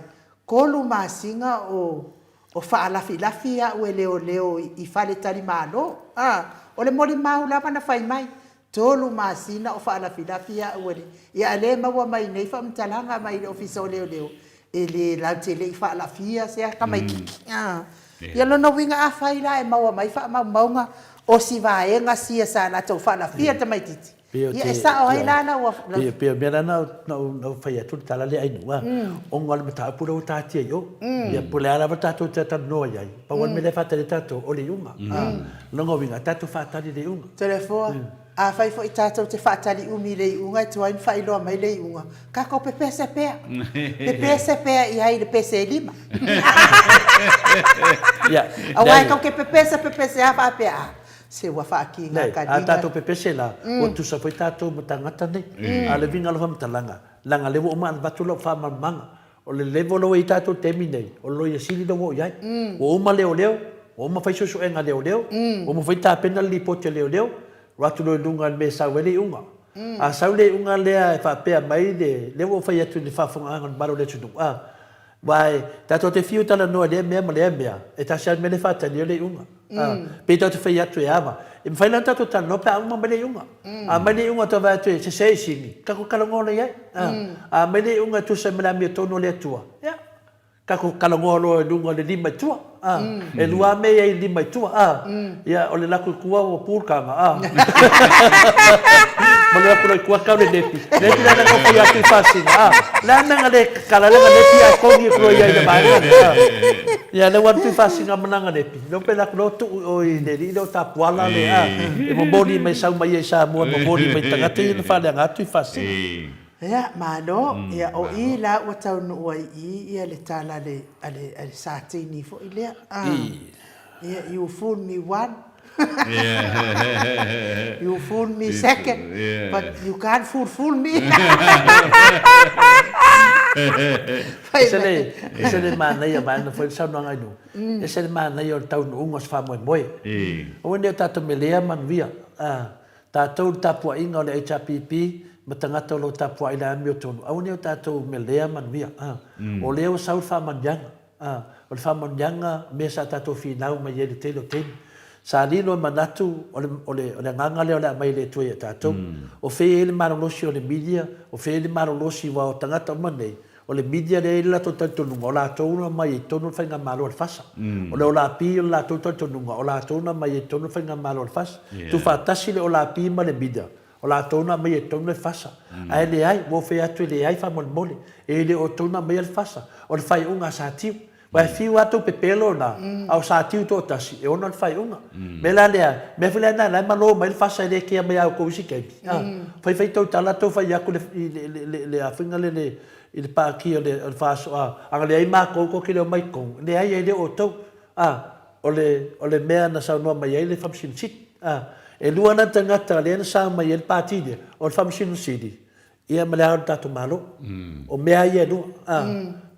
tolu masina o, o faalafilafi au e leoleo i faletalimalo, a, o le molimau lava na fai mai, tolu masina o faalafilafi au e le, ia a le maua mai nei faamatalaga mai le Ofisa o Leoleo, e le latou te le i faalafia se tamaititi, a. Ia lona uiga afai la e maua mai faamaumauga o si vaega sia sa latou faalafia le tamaititi, ia e sao ai la lau Afioga. E pei o le mea lea na ou fai atu le tala lea Ainuu, ona o le mataupu lea ua taatia i o. Ia po o le a lava le tatou talanoa i ai, pau lava le mea lea e faatali ai tatou, o le iuga. O lona uiga, tatou faatali i le iuga. Toleafoa, Afai foi tatou te faatali umi i le iuga e tuai ona faailoa mai le iuga, tatou pepese pea. Pepese pea i ai i le pese e lima. Aua e tou te pepese pepese lava faapea, a, se ua faatiga taliga. A tatou pepese la, ua tusa foi tatou ma tagata nei. A o le uiga o le faamatalaga, leaga o lea ua uma ona avatu lau faamalamalamaga, O le level lea ua i ai tatou i le taimi nei, o le Loia Sili lea ua oo i ai. Ua uma leoleo, ua uma fai suesuega a leoleo, ua uma foi tapena le lipoti a leoleo, ua atu loa i luga i le mea e sau ai le iuga. A sau le iuga lea e faapea mai le, lea ua ou fai atu i le faafofogaaga a le mamalu o le atunuu, a, aua e tatou te fiu e talanoa i lea mea ma lea mea, e tasi lava le mea lea e faatali ai le iuga. A, pei tatou te fai atu e ava. E mafai la ona tatou talanoa pe a uma mai le iuga. A aumai le iuga tou vaai atu e sese i sini, tatou talanoa loa i ai. A aumai le iuga e tusa ai ma le amiotonu a le Atua, ia, tatou talanoa loa i luga o le lima i tua. E lua lava mea e i ai i le lima i tua. Ia, o le latou i tua ua pu le taga, ma le latou i tua tau le nepi. Nepi la na fai atu i Fasina. Le a mea na le tatala ai lana nepi ae kogi atu loa i ai i le vaega lea. Ia, lea ua alu atu i Fasina ma lana nepi. Lea ua pela atu loa tuu i o i le alii lea o Tapuala le a, e momoli mai sau mai ai i Samoa e momoli mai i tagata ia na faaleaga atu i Fasina. Ia, malo. Ia, o i la ua taunuu ai i i le tala a le, a le, a le Satini foi lea. Ia, you fool me one, you fool me second, but you can't fool fool me. Ese le, ese le manaia vaeane foi le saunoaga i luga. Ese le manaia o le taunuuga o se faamoemoe. Aua ne i o tatou melea manuia. Tatou le tapuaiga o le HRPP ma tagata o lo o tapuai i le amiotonu, aua ne i o tatou melea manuia. A. O lea ua sau le faamanuiaga. A. O le faamanuiaga mea sa tatou finau mai ai i le tele o taimi. Sa lilo e manatu o le, o le, o le agaga lea o le a aumai e le Atua ia tatou. O fea e i ai le malolosi o le media, o fea e i ai le malolosi aua o tagata uma nei, O le media lea e i ai le latou talitonuga, o latou na omai ai i totonu o le faigamalo a le FASA. O le OLAP o le latou talitonuga, o latou na omai ai i totonu o le faigamalo a le FASA. Tuufaatasi le OLAP ma le media, o latou na aumaia i totonu le FASA. Ae leai, ua ou fai atu e leai faamolemole, e le o outou na aumaia le FASA, o le faaiuga a Satiu. Aua e fiu lava tou pepelo na, a o Satiu toatasi e ona le faaiuga. O le mea la lea, o le mea foi lea na malo mai le FASA e le kea mai ia outou isi taimi. Fai fai tou tala tou fai atu i le a foi lele i le pati o le FASA, a na leai matou tou te le omai i totonu. Leai e le o outou. O le mea na saunoa mai ai le Faamasino Sili. E lua la tagata lea na sa mai ai le pati lea, o le Faamasino Sili Ia ma le ao o le tatou Malo. O mea ia e lua, a.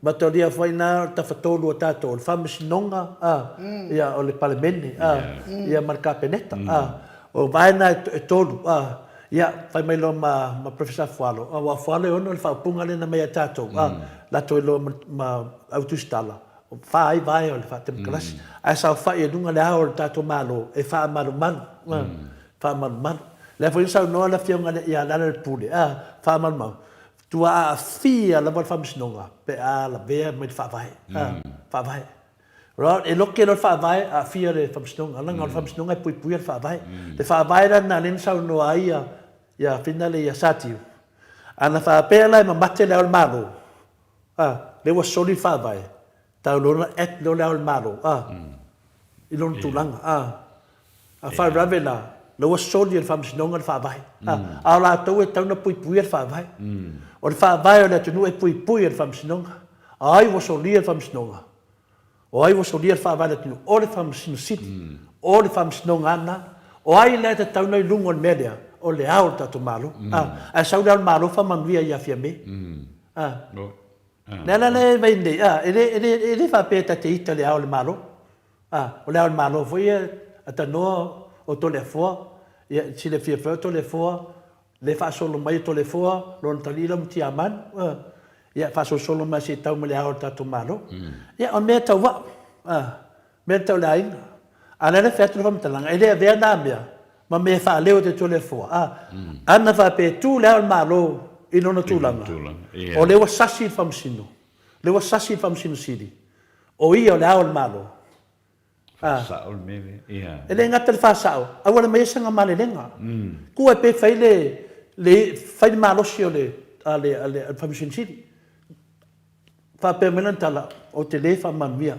Matalia foi na o le tafatolu o tatou, o le Faamasinoga, a, ia o le Palemene, a, ia ma le Kapeneta, a. O vaega e tolu, a, ia fai mai loa ma, ma Professor Fualo, aua o Fualo e ono le faaupuga lea na aumai ia tatou, a, latou iloa ma, ma au tusitala, fa ai vae o le faatemokarasi, ae saofai i luga le ao o le tatou Malo e faamalumalu, a. Faamalumalu. Lea foi na saunoa le Afioga ia Lealailepule, a, faamalumalu, tua aafia lava le Faamasinoga pe a lavea mai le Faavae, a, Faavae. Right, e loke loa le Faavae, aafia le Faamasinoga, leaga o le Faamasinoga e puipuia le Faavae. Le Faavae la lena lea na saunoa ai ia, ia Finale ia Satiu, ana faapea la e mamate le Ao o le Malo, a, lea ua soli le Faavae, tau loa ona act loa le Ao o le Malo, a, i lona tulaga, a. A faalavelave la, la ua soli e le Faamasinoga le Faavae. A o latou e tatau ona puipuia le Faavae. O le Faavae o le atunuu e puipui e le Faamasinoga. A ai ua solia le Faamasinoga? O ai ua solia le Faavae o le atunuu? O le Faamasino Sili. O le Faamasinoga lava lena. O ai la e tatau ona i luga o le mea lea? O le Ao o le tatou Malo. Ae sau le Ao o le Malo faamanuia ia Fiame. O le ala lea e vaai nei, e le faapea ta te ita i le Ao o le Malo. A, o le Ao o le Malo foi ia a tanoa o Toleafoa, ia e silafia foi o Toleafoa, le faasolo mai o Toleafoa, lona talii la ma Tiamanu, a, ia faasolosolo mai se i tau mai le Ao o le tatou Malo. Ia o mea tau au, a, mea tau le aiga. A o lea la e fai atu le faamatalaga, e le avea na mea ma mea e faaleo e Toleafoa, a, ana faapea e tu le Ao o le Malo i lona tulaga, o lea ua sasi le Faamasino, lea ua sasi le Faamasino Sili, O ia o le Ao o le Malo. Faasao le mea lea. Ia. E le gata i le faasao, auala mai ai sana malelega. Tuu ai pea fai le, le, fai le malosi o le, a le, a le Faamasino Sili. Faapea mai lana tala, ou te le faamanuia.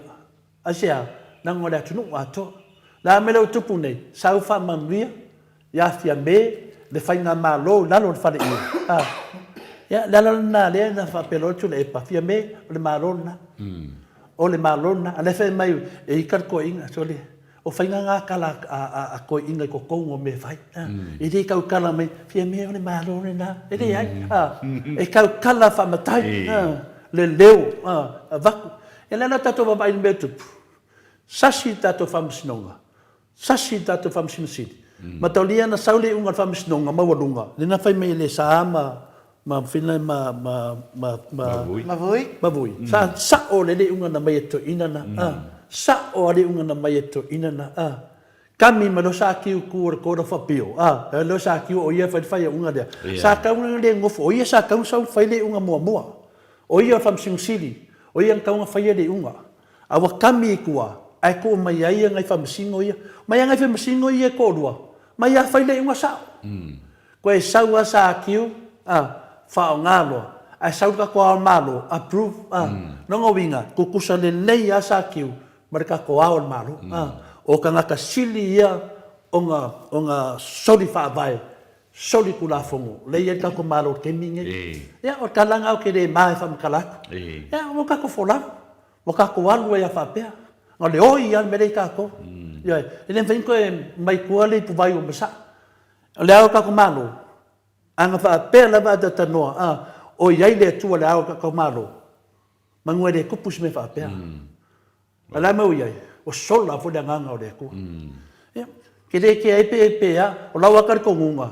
Aisea? Leaga o le atunuu atoa. O le a mea lea ua tupu nei? Sau faamanuia ia Fiame le faigamalo i lalo o le faleie. A. Ia, le ala lena lea na faapea loa Tuilaepa, Fiame, o le Malo lena. O le Malo lena. A o lea e fai mai e ita le toeaina, sole, o faiga na tala a toeaiina i totonu o mea e fai. A. E le tautala mai, Fiame o le Malo lena. E leai. A. E tautala faamatai. A. Le leo. A. Avatu. Ia le ala o tatou vaavaai i le mea e tupu, sasi le tatou faamasinoga, Sasi le tatou Faamasino Sili. Mataulia na sau le iuga o le Faamasinoga maualuga, lea na fai mai e Lesa ma ma Finlay ma ma ma ma Mavui. Mavui. Sa sao lelei le iuga na aumai e toeaina na. A. Sao lava le iuga na aumai e toeaina na. A. Kami mai loa Sakiu ku o le Court of Appeal. A. Loa Sakiu o ia e fai le faaiuga lea. Sa tatau ona le nofo, o ia sa tatau ona sau fai le iuga muamua. O ia o le Faamasino Sili, o ia na tatau ona faia le iuga. A ua kami i tua, ae tuu mai ai ia nai faamasino ia. Mai a nai faamasino ia e toalua, mai a fai le iuga sao. Koe sau a sa kiu, a, faaaoga loa, ae sau le tatou Ao o le Malo, approve, a. Lona uiga, tutusa lelei a sa kiu ma le tatou Ao o le Malo, a. O tagata sili ia ona, ona soli faavae, soli tulafono, lea e i ai le tatou Malo i le taimi lenei. Ia, o le tala lena ou te le ma e faamatala atu. Ia, ua tatou folau. Ua tatou alu ai lava faapea. Na o le oi lava le mea lea i tatou. Ioe. E le mafai ona toe mai tua le ipuvai ua masaa. O le ao o le tatou Malo, a na faapea lava a talanoa, a, o i ai le Atua i le ao o le tatou Malo, manu e le tupu se mea faapea. A o le a mea ua i ai? Ua sola foi le agaga o le Atua. Ia, ke le kea ai pe, pe a, o lau lava talitonuga.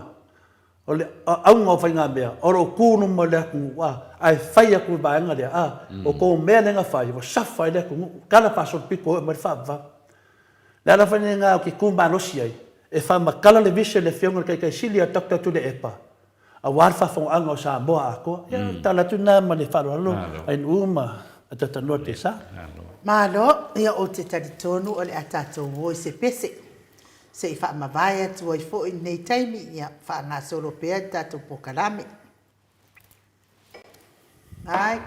O le auga o faigamea, o lo o tu luma o le atunuu, a, ae fai atu i le vaega lea, a, o tou mea lea na fai, ua safa ai le atunuu, tala faasolopito e oo mai le faavavau. O le ala foi lena ou te tu malosi ai, e faamatala le vision a le Afioga i le Taitai Sili a Doctor Tuilaepa, aua le faafofogaaga o Samoa atoa. Ia, o le tala atu lena ma le faaaloalo, Ainuu ma Atatanua Tesa. Malo, ia ou te talitonu o le a tatou o i se pese. Se i faamavae atu ai foi i lenei taimi, ia faagasolo pea le tatou polokalame. Bye.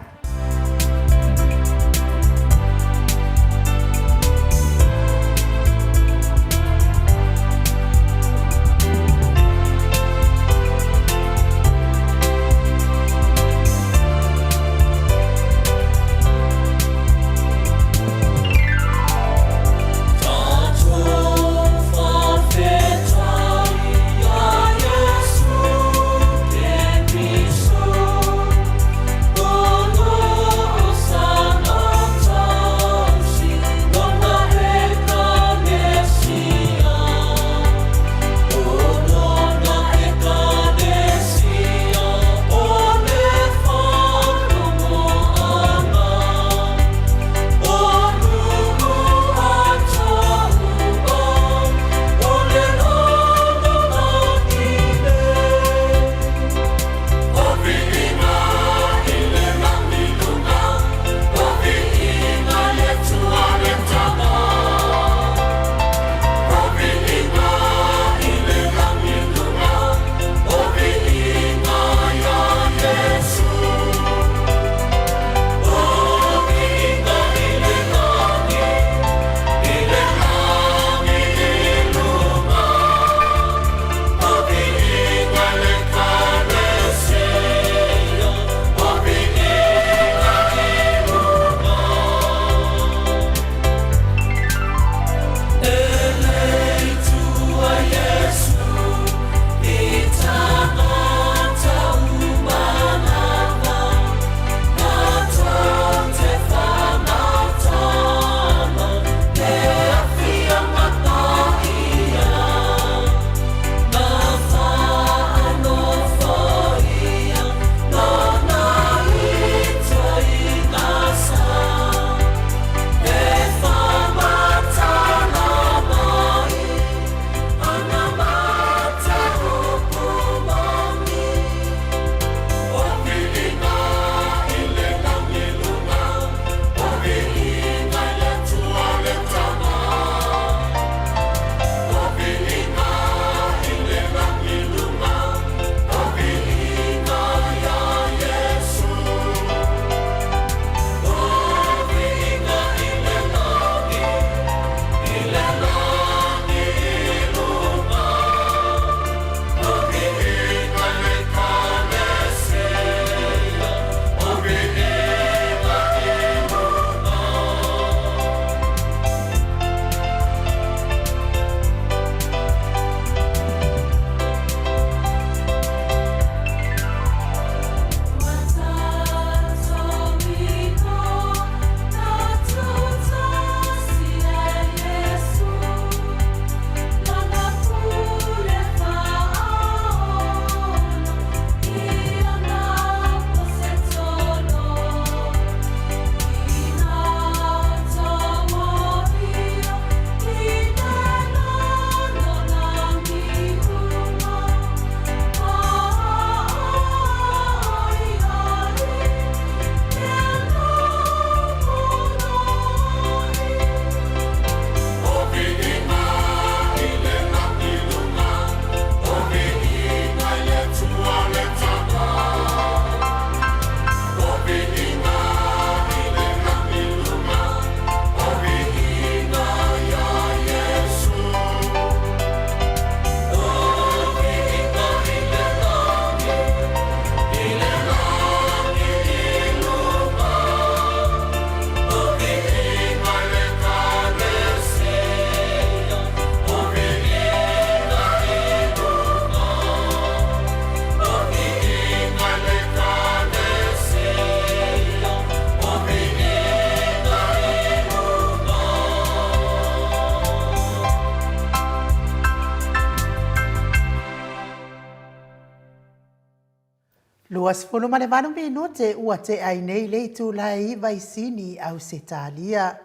28 minute ua tea ai nei le itula e 9 i Sini, Ausetalia.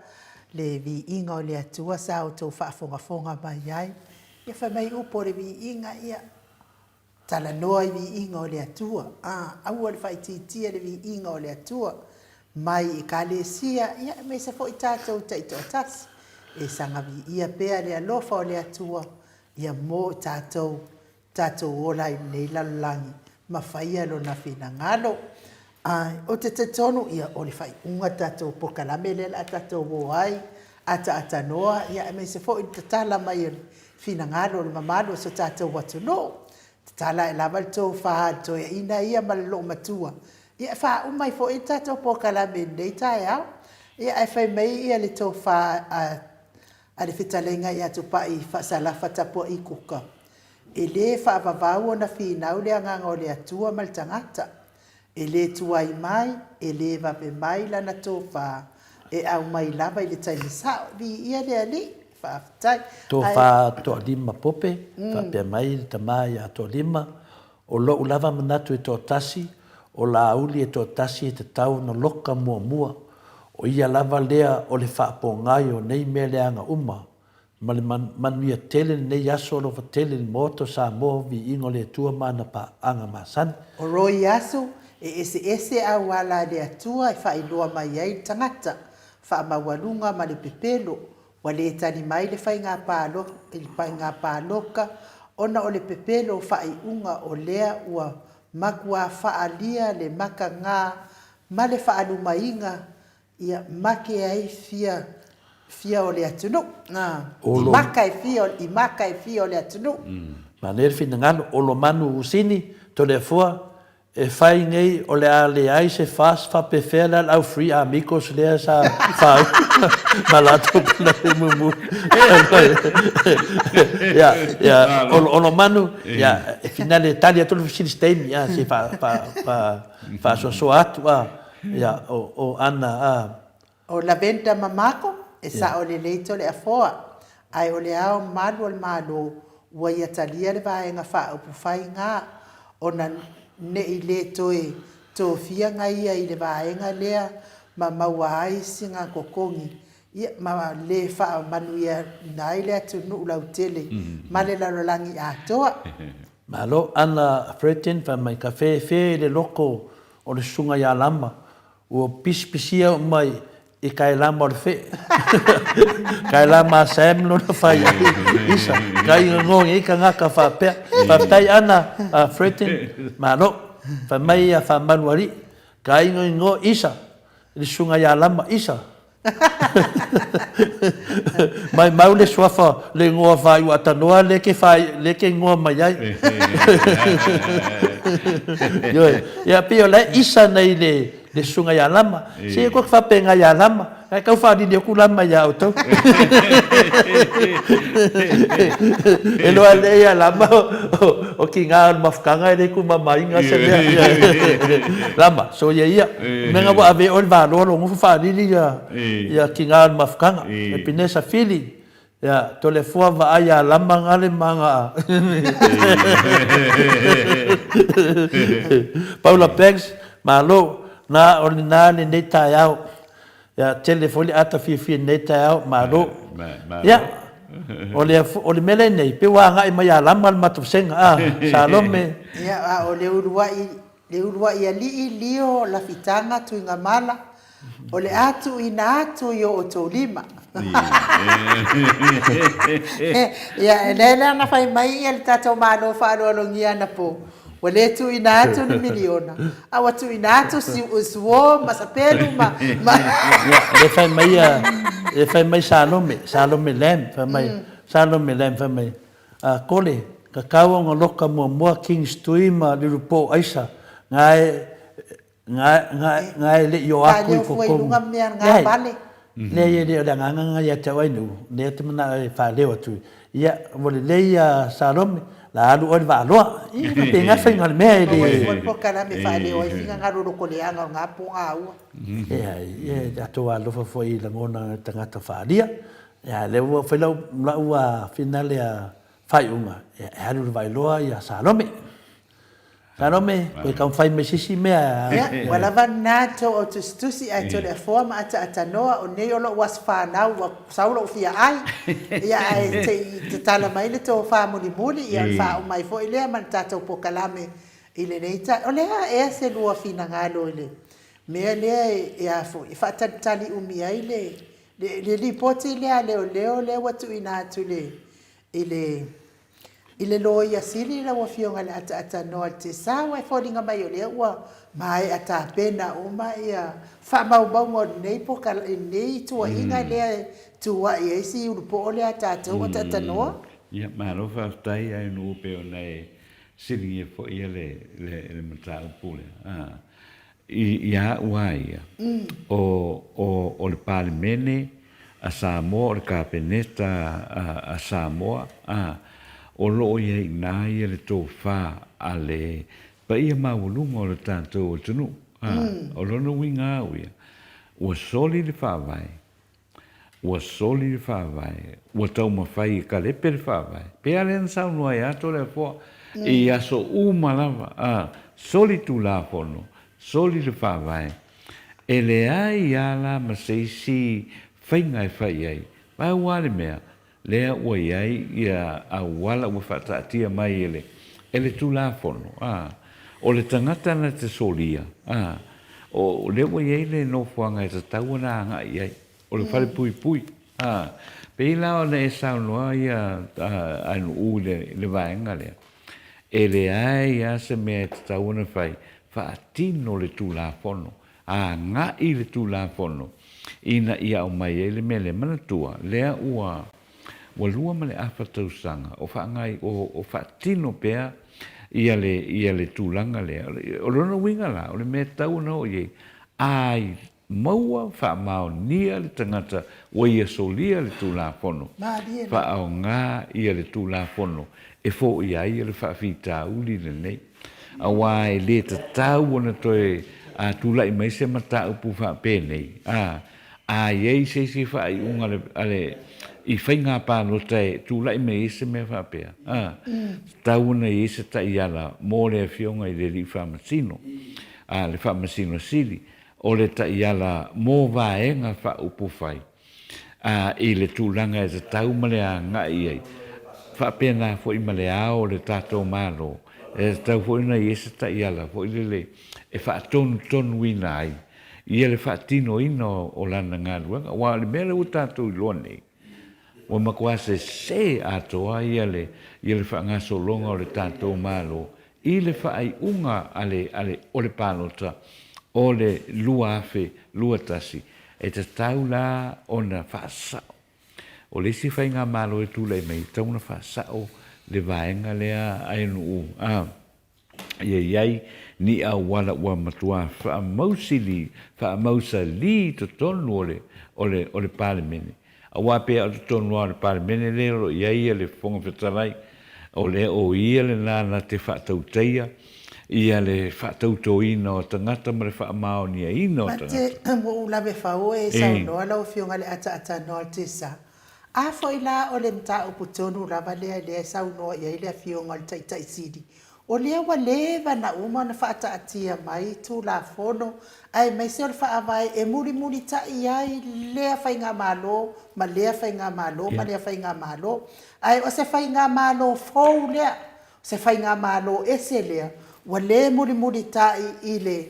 Le viiga o le Atua sa outou faafogafoga mai ai. Ia fai mai upu o le viiga, ia talanoa i viiga o le Atua. A, aua le faaitiitia le viiga o le Atua mai Ekalesia, ia aemaise foi tatou taitoatasi. E saga viia pea le alofa o le Atua ia mo i tatou tatou ola ai i lenei lalolagi ma faia Lona finagalo. Ae ou te talitonu ia o le faaiuga o le tatou polokalame lea o le a tatou o ai, ataatanoa ia aemaise foi le tatala mai o le finagalo o le mamalu o si o tatou atunuu. Tatala ae lava le tofa a le toeaina ia ma le loomatua ia e faauma ai foi le tatou polokalame i lenei taeao. Ia ae fai mai ia le tofa a a le fetalaiga ia Tupai Faasalafa Tapuai Kuka, E le faavavau ona finau le agaga o le Atua ma le tagata. E le tuai mai, e le vave mai lana tofa, e aumai lava i le taimi sao. Viia le Alii. Faafetai. Tofa Toalima Pope, faapea mai le tama ia Toalima, O lou lava manatu e toatasi, o Laauli e toatasi e tatau ona loka muamua, o ia lava lea o le faapogai o nei mea leaga uma, ma le manuia tele lenei aso alofa tele i le Maota o Samoa viiga o le Atua ma ana paaga masani. O Roy Aso, e eseese auala a le Atua e faailoa mai ai le tagata, faamaualuga ma le pepelo, Ua le tali mai le faiga palota ona o le pepelo o faaiuga o lea ua matua faaalia le mataga ma le faalumaina ia make ai fia fia o le atunuu. I maka e fia i maka e fia o le atunuu. Manaia le finagalo, Olomanu Usini, Toleafoa, E fai nei o le a leai se fas faapefea la le au free amigos lea sa fau ma latou panape mumu. Ia, ia, olo manu, ia, e finale tali atu le fesili se taimi, a, se fa, fa, fa, faasoasoa atu, a, ia, o, o ana, a. O Lavender Mamako, e sao lelei Toleafoa, ae o le ao malu o le Malo ua ia talia le Vaega Faaupufai ga ona ne'i le toe tofia ga ia i le vaega lea ma maua ai sina totogi ia ma le faamanuiaina ai le atunuu lautele ma le lalolagi atoa. Malo Ana Fretin fai mai ka fefe i le loko o le susuga ia Lama Ua pisipisia uma i ka elama o le feʻe. Ka elama a Sam lona fai ai isa. Ka ingoingoa i kangaka faapea. Faafetai Ana Fretin, malo. Fai mai ia faamalu alii. Ka ingoingoa isa i le susuga ia Lama isa. Maimau le suafa le igoa faaiu atanoa lea ke fai lea ke igoa mai ai. Ioe. Ia pei o la e isa nei le le susuga ia Lama. Se koe faapena ia Lama, ae tau faalili atu Lama ia outou. E loa lea ia Lama o kina o le mafutaga e le tumamaina se mea. Lama, soia ia. Mea ua ave oe le valoa lou nofo faalili ia kina o le mafutaga. E pinesa fili, ia Toleafoa vaai ia Lama gale ma aga Paula Banks, malo, na o lena lenei taeao. Ia, tele foi le ata fiafia i lenei taeao, malo. Ia, o le, o le mea lea nei, pei ua agai mai ia Lama le matou vasega, a, Salome. Ia, a o le uluai, le uluai alii, lio, lafitaga, tuigamala, o le a tuuina atu i o outou lima. Ia, lea la na fai mai ia le tatou Malo faaaloalogia anapo, Ua le tuuina atu ni miliona, a ua tuuina atu suo ma sapelu ma... Ia, lea fai mai ia, lea fai mai Salome, Salome Lam, fai mai, Salome Lam fai mai, a, Kole, kakau ona loka muamua Kings Tui ma Lilupo Aisa, ngae Nga e le i o atu i totonu. Leai, leai e le o le agaga lena ia te au Ainuu, lea ou te manao e faaleo atu, ia, ua lelei ia Salome, la alu oe i le Vaaloa. Ia, e faapena le faiga o le mea e le... Ua polokalame e faaleo ai finagalo lotoleaga o na pogaua. Leai, ia tatou alofa foi i lagona o tagata faaalia. Ia, lea ua fai lau, lau finale a faaiuga, ia, e alu i le Vaailoa ia Salome. Salome, koe taumafai mai se isi mea. Ia, ua lava lena tou au tusitusi ae Toleafoa ma Ataatanoa, o nei o lou aso fanau ua sau lou fia ai, ia ae se i tatala mai le tofa mulimuli, ia ona faauma ai foi lea ma le tatou polokalame i lenei taeao. O le a ea se lua finagalo i le mea lea e a foi, e faatalitali umi ai le le lipoti lea a leoleo lea ua tuuina atu i le i le I le Loia Sili lau Afioga i le Ataatanoa i le Tesa, aua e foliga mai o lea ua maea tapena uma ia faamaumauga o lenei lenei tuuaiga lea e tuuai ai si ulupoo lea a tatou Ataatanoa. Ia, malo faafetai Ainuu pei ona e siligia foi le le mataupu lea. Ia au a ia, o le Palemene a Samoa, o le Kapeneta a Samoa, a, o lo o i ai i ina ia le tofa a le paia maualuga o le tatou atunuu. A, o lona uiga au ia, ua soli le Faavae, Ua soli le faavae, ua taumafai e kalepe le faavae. Pei lava lea na saunoa ai atu le Afoa, i aso uma lava, a soli Tulafono, soli le faavae, e leai lava la ma se isi faiga e fai ai. Pau lava le mea, lea ua i ai ia auala ua faataatia mai e le, e le Tulafono, a, o le tagata na te solia, a, o lea ua i ai le nofoaga e tatau ona agai i ai, o le falepuipui, a. Pei la ona e saunoa ia Ainuu i le, i le vaega lea, e leai lava se mea e tatau ona fai, faatino le Tulafono, agai le Tulafono ina ia aumai ai le mea lea. Manatua, lea ua ua lua ma le afa tausaga o faagai o o faatino pea ia le ia le tulaga lea. O lona uiga la, o le mea e tatau ona oo i ai, a maua faamaonia le tagata ua ia solia le Tulafono, faaaoga ia le Tulafono e foia ai le faafitauli lenei. Aua e le tatau ona toe tulai mai se mataupu faapenei, a, a i ai se isi faaiuga a le, a le, i faiga palota e tulai mai ai se mea faapea, a, tatau ona i ai se taiala mo le Afioga i le Alii Faamasino, a, le Faamasino Sili, o le taiala mo Vaega Faaupufai. a i le tulaga e tatau ma le agai i ai, faapena foi ma le ao o le tatou Malo, e tatau foi ona i ai se taiala foi lele e faatonutonuina ai ia le faatinoina o lana galuega. Aua o le mea lea ua tatou iloa nei, ua matua sese atoa ia le ia le faagasologa o le tatou Malo i le faaiuga a le a le o le palota o le 2021, e tatau la ona faasao. O le isi faigamalo e tulai mai, e tatau ona faasao le vaega lea a Nuu, a ia i ai ni auala ua matua faamausili, faamausali i totonu o le, o le, o le Palemene. Aua pei a o totonu lava o le Palemene lea o lo o i ai le Fofoga Fetalai, o lea o ia lena na te faatautaia ia le faatautoina o tagata ma le faamaoniaina o tagata. Mate, ua ou lave fau e saunoa lau Afioga i le ataatanoa o le Tesa. A foi la o le mataupu tonu lava lea lea e saunoa i ai le Afioga i le Taitai Sili, O lea ua leva na uma ona faataatia mai Tulafono aemaise o le Faavae e mulimulitai ai lea Faigamalo ma lea Faigamalo ma lea Faigamalo. Ae o se Faigamalo fou lea, o se Faigamalo ese lea ua le mulimulitai i le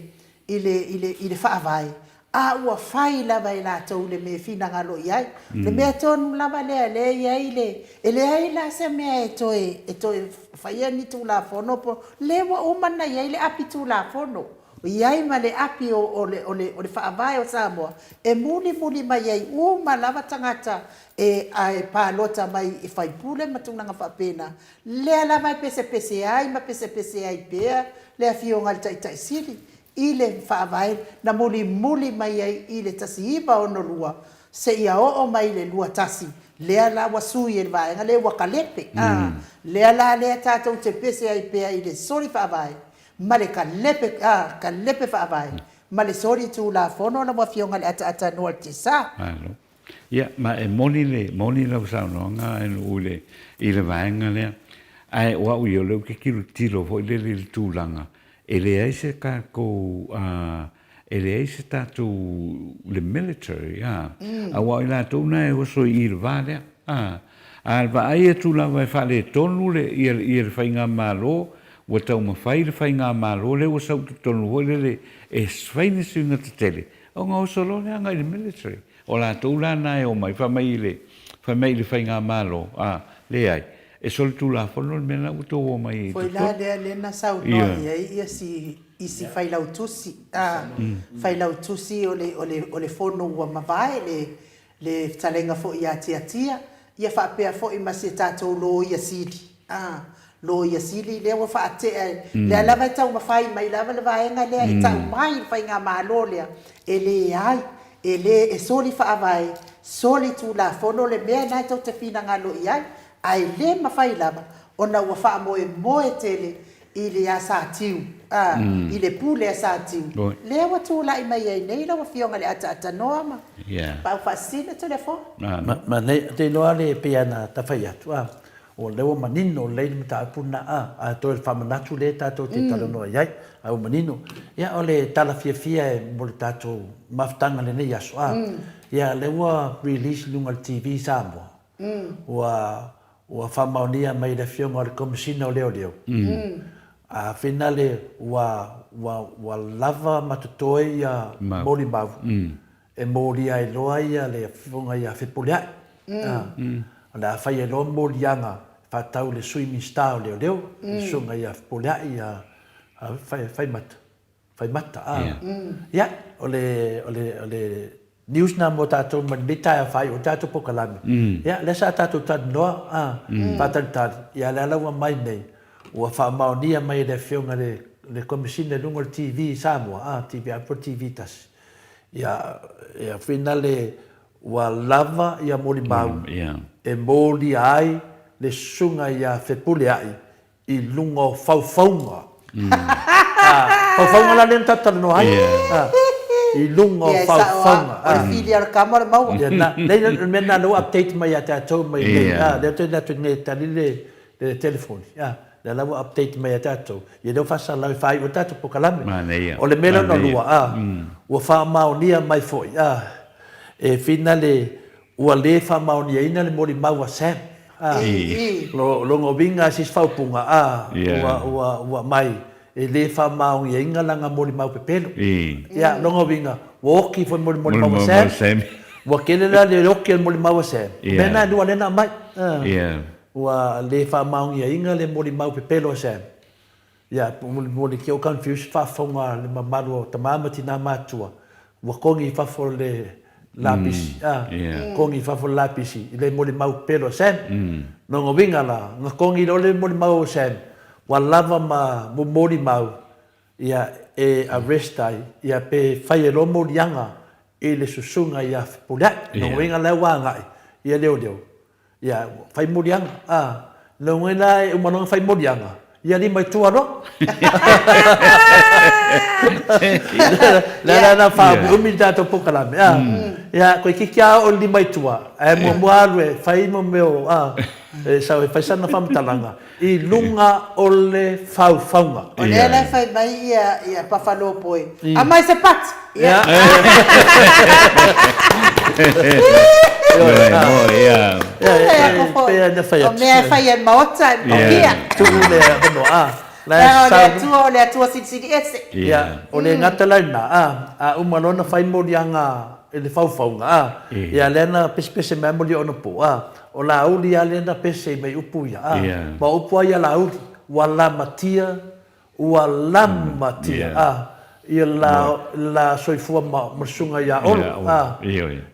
i le, i le, i le Faavae, a ua fai lava e latou le mea e finagalo i ai. O le mea tonu lava lea o lea e i ai le, e leai la se mea e toe, e toe faia ni Tulafono po o, lea ua uma ona i ai le api Tulafono, i ai ma le api o, o le, o le, o le Faavae o Samoa e mulimuli mai ai uma lava tagata e, e palota mai i faipule ma tulaga faapena. Lea lava e pesepese ai ma pesepese ai pea le Afioga i le Taitai Sili i le Faavae na mulimuli mai ai i le 1962 seia oo mai i le 21, lea la ua sui e le vaega lea ua kalepe, a, lea la lea tatou te pese ai pea i le soli Faavae ma le kalepe, a, kalepe Faavae ma le soli Tulafono lau Afioga i le Ataatanoa o le Tesa. Malo. Ia, ma e moni le, moni lau saunoaga i le, i le vaega lea. Ae o au ia, o lea ou te tilotilo foi lele i le tulaga. E leai se tatou a, e leai se tatou le military a, aua o i latou na e oso i i le va lea a. A vaai atu lava e faaletonu le ia ia le faigamalo, ua taumafai le faigamalo lea ua sau i totonu foi lele e fai ni suiga tetele, ona oso loa lea agai i le military. O latou la na e omai fai mai i le fai mai i le faigamalo, a, leai, e solitulafono le mea lena ua outou omai ai i Foi la totonu. lea lea na saunoa i ai ia si isi failautusi, a, failautusi o le, o le, o le fono ua mavae, le, le fetalaiga foi ia Tiatia, ia faapea foi ma si a tatou Loia Sili, a, Loia Sili lea ua faatea, lea lava e taumafai mai lava le vaega lea e tau mai le faigamalo lea, e leai, e le, e soli faavae, soli tulafono le mea lena e tou te finagalo i ai, ae le mafai lava ona ua faamoemoe tele i le Asatiu, a, i le pule a Satiu, lea ua tulai mai ai nei lau Afioga i le Ataatanoa ma Pau Faasisina Toleafoa. Manaia, ou te iloa le pei lava ona ta fai atu, a, o lea ua manino lelei le mataupu lena, a, ae toe o le faamanatu lea tatou te talanoa i ai, a ua manino. Ia, o le tala fiafia e mo le tatou mafutaga i lenei aso, a, ia, lea ua release i luga o le TV i Samoa, Ua ua faamaonia mai e le Afioga o le Komesina o Leoleo, a finale ua ua ua lava ma totoe ia molimau e molia ai loa ia le Afioga ia Fepuleai. O le a fai ai loa moliaga e faatatau i le Sui Minisita o Leoleo, le Susuga ia Fepuleai ia Faimata. Faimata, a. Ia, o le, o le, o le news na mo tatou mai lenei taeao faaiu ai le tatou polokalame. Ia, lea sa tatou talanoa, a, faatalitali, ia lea la ua aumai nei, ua faamaonia mai e le Afioga i le, le Komesina i luga o le TV i Samoa, a, TV a po o le TV tasi. Ia, ia finale ua lava ia molimau e molia ai le susuga ia Fepuleai i luga o faufauga. Faufauga la lea na tatou talanoa ai. I luga o faufauga. O le fili a le kama o le maua. Ia na, lea o le mea lena lea ua update mai ia tatou mai nei. Lea ou te alu atu nei e tali le telefoni. Lea la ua update mai ia tatou. Ia lea ua faasalalau e faaiu ai le tatou polokalame. O le mea lona lua, ua faamaonia mai foi, e finale Ua le faamaoniaina le molimau a Sam. A, lona uiga a sisi faaupuga, a, ua, ua, ua aumai, e le faamaoniaina lana molimau pepelo. Ia, lona uiga, ua oti foi mo le molimau a Sam. Ua tele la le oti o le molimau a Sam. O mea na e lua lea na aumai. A, ua le faamaoniaina le molimau pepelo a Sam. Ia, mo le ke o confuse faafofoga le mamalu o tama ma tina matua, ua kogi i fafo le lapisi, a, kogi i fafo le lapisi i le molimau pelo a Sam. Lona uiga la, na kogi loa le molimau o Sam, ua lava ma molimau, ia, e arrest ai, ia, pe fai ai loa moliaga i le susuga ia Fepuleai. Lona uiga la ua agai ia leoleo Ia, fai moliaga, a. Lou ai la e uma loa ona fai moliaga, ia lima i tua loa. Lea la na faaumiumi le tatou polokalame, a. Ia, toeitiiti lava oo i le lima i tua, ae muamua alu e fai mo mea o, a, e sau e fai sana faamatalaga i luga o le faufauga. O lea la e fai mai ia Pafalopoe, Aumai se pati! Ia. O mea e fai e le Maota e manuia. Tuu le avanoa, a. Leaga o le Atua, o le Atua silisili ese. Ia, o le gata la lena, a, a uma loa ona fai moliaga i le faufauga, a, ia lea na pesepese mai lava Molioonopo, a, o Laauli lava lea na pese mai upu ia, a, ma o upu lava ia a Laauli, ua lamatia Ua lamatia, a, ia la, la soifua ma, ma le susuga ia Olo, a.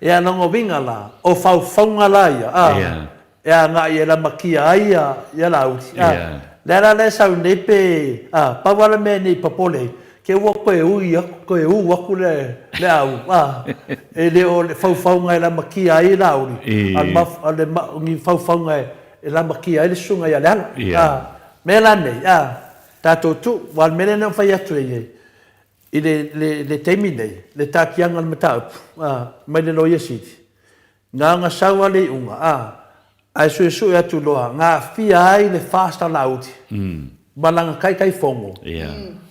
Ia, lona uiga la, o faufauga la ia, a, e agai e lamatia ai ia, ia Laauli, a. Lea la lea e sau nei pe, a, pau lava le mea nei popole ai, ke ua toe ui aku, toe u aku le, le au, a, e le o le faufauga e lamatia ai Laauli, a o le maf, o le ma, o ni faufauga e, e lamatia ai le susuga ia Leala, a. Mea la nei, a, tatou tu, aua o le mea lea na ou fai atu ai ai, i le, le, le taimi nei, le tatiaga o le mataupu, a, mai le Loia Sili, na ona sau lava le iuga, a, ae suesue atu loa, na aafia ai le FAST a Laauli. Ma lana taitaifono,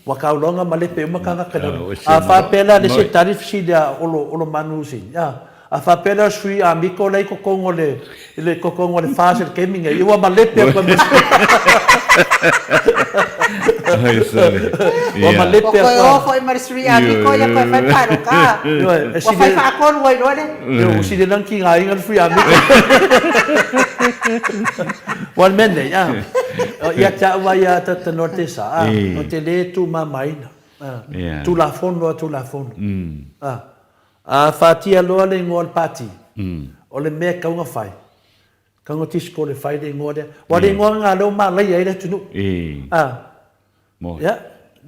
ua tauloga ma lepe uma tagata i lalo. A faapea la le isi tali fesili a Olo, Olomalu Hussein, a, a faapea la o le sui Amiko la e i totonu o le, i le totonu o le FAS i le taimi nei, ia ua malepe atu ai ma Ua malepe atu. Ua toe o foi ma le sui Amiko ia toe fai le palota. Ua fai faatolu ai loa le. Ua sili la ona tigaina le sui Amiko. Ua le mea nei, a, ia te au lava ia Tanoa Tesa, a, ou te le tuumamaina, a, Tulafono a Tulafono, a, a fatia loa le igoa o le Pati, o le mea e tatau ona fai, tatau ona disqualify le igoa lea. Aua o le igoa lena lea ua malaia ai le atunuu, a, ia,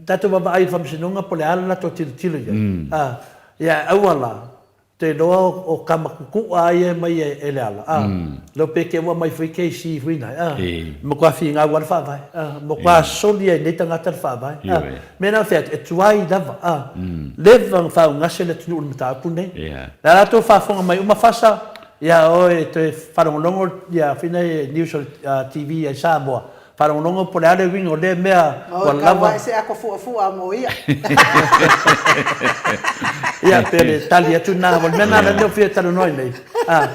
tatou vaavaai i le Faamasinoga po o le a le latou tilotilo i ai, a, ia ae aua la Te iloa o tama tutu'a ia e mai e Leala, a, leo pe te ua aumai foi KC foi nai, a, matua finau a le faavae, a, matua soli ai nei tagata le faavae, a, mea na fai atu, e tuai lava, a, leva ona faaugase le atunuu i le mataupu lenei. Le a latou faafofoga mai uma fasa, ia oe toe faalogologo ia foi nai news o le TV ai Samoa, Faalogologo po o le a le uiga o lea mea ua lava. Oi, se ako fuafua mo ia. Ia, pe le tali atu lena. O le mea lena lea ou fia talanoa ai nei. A,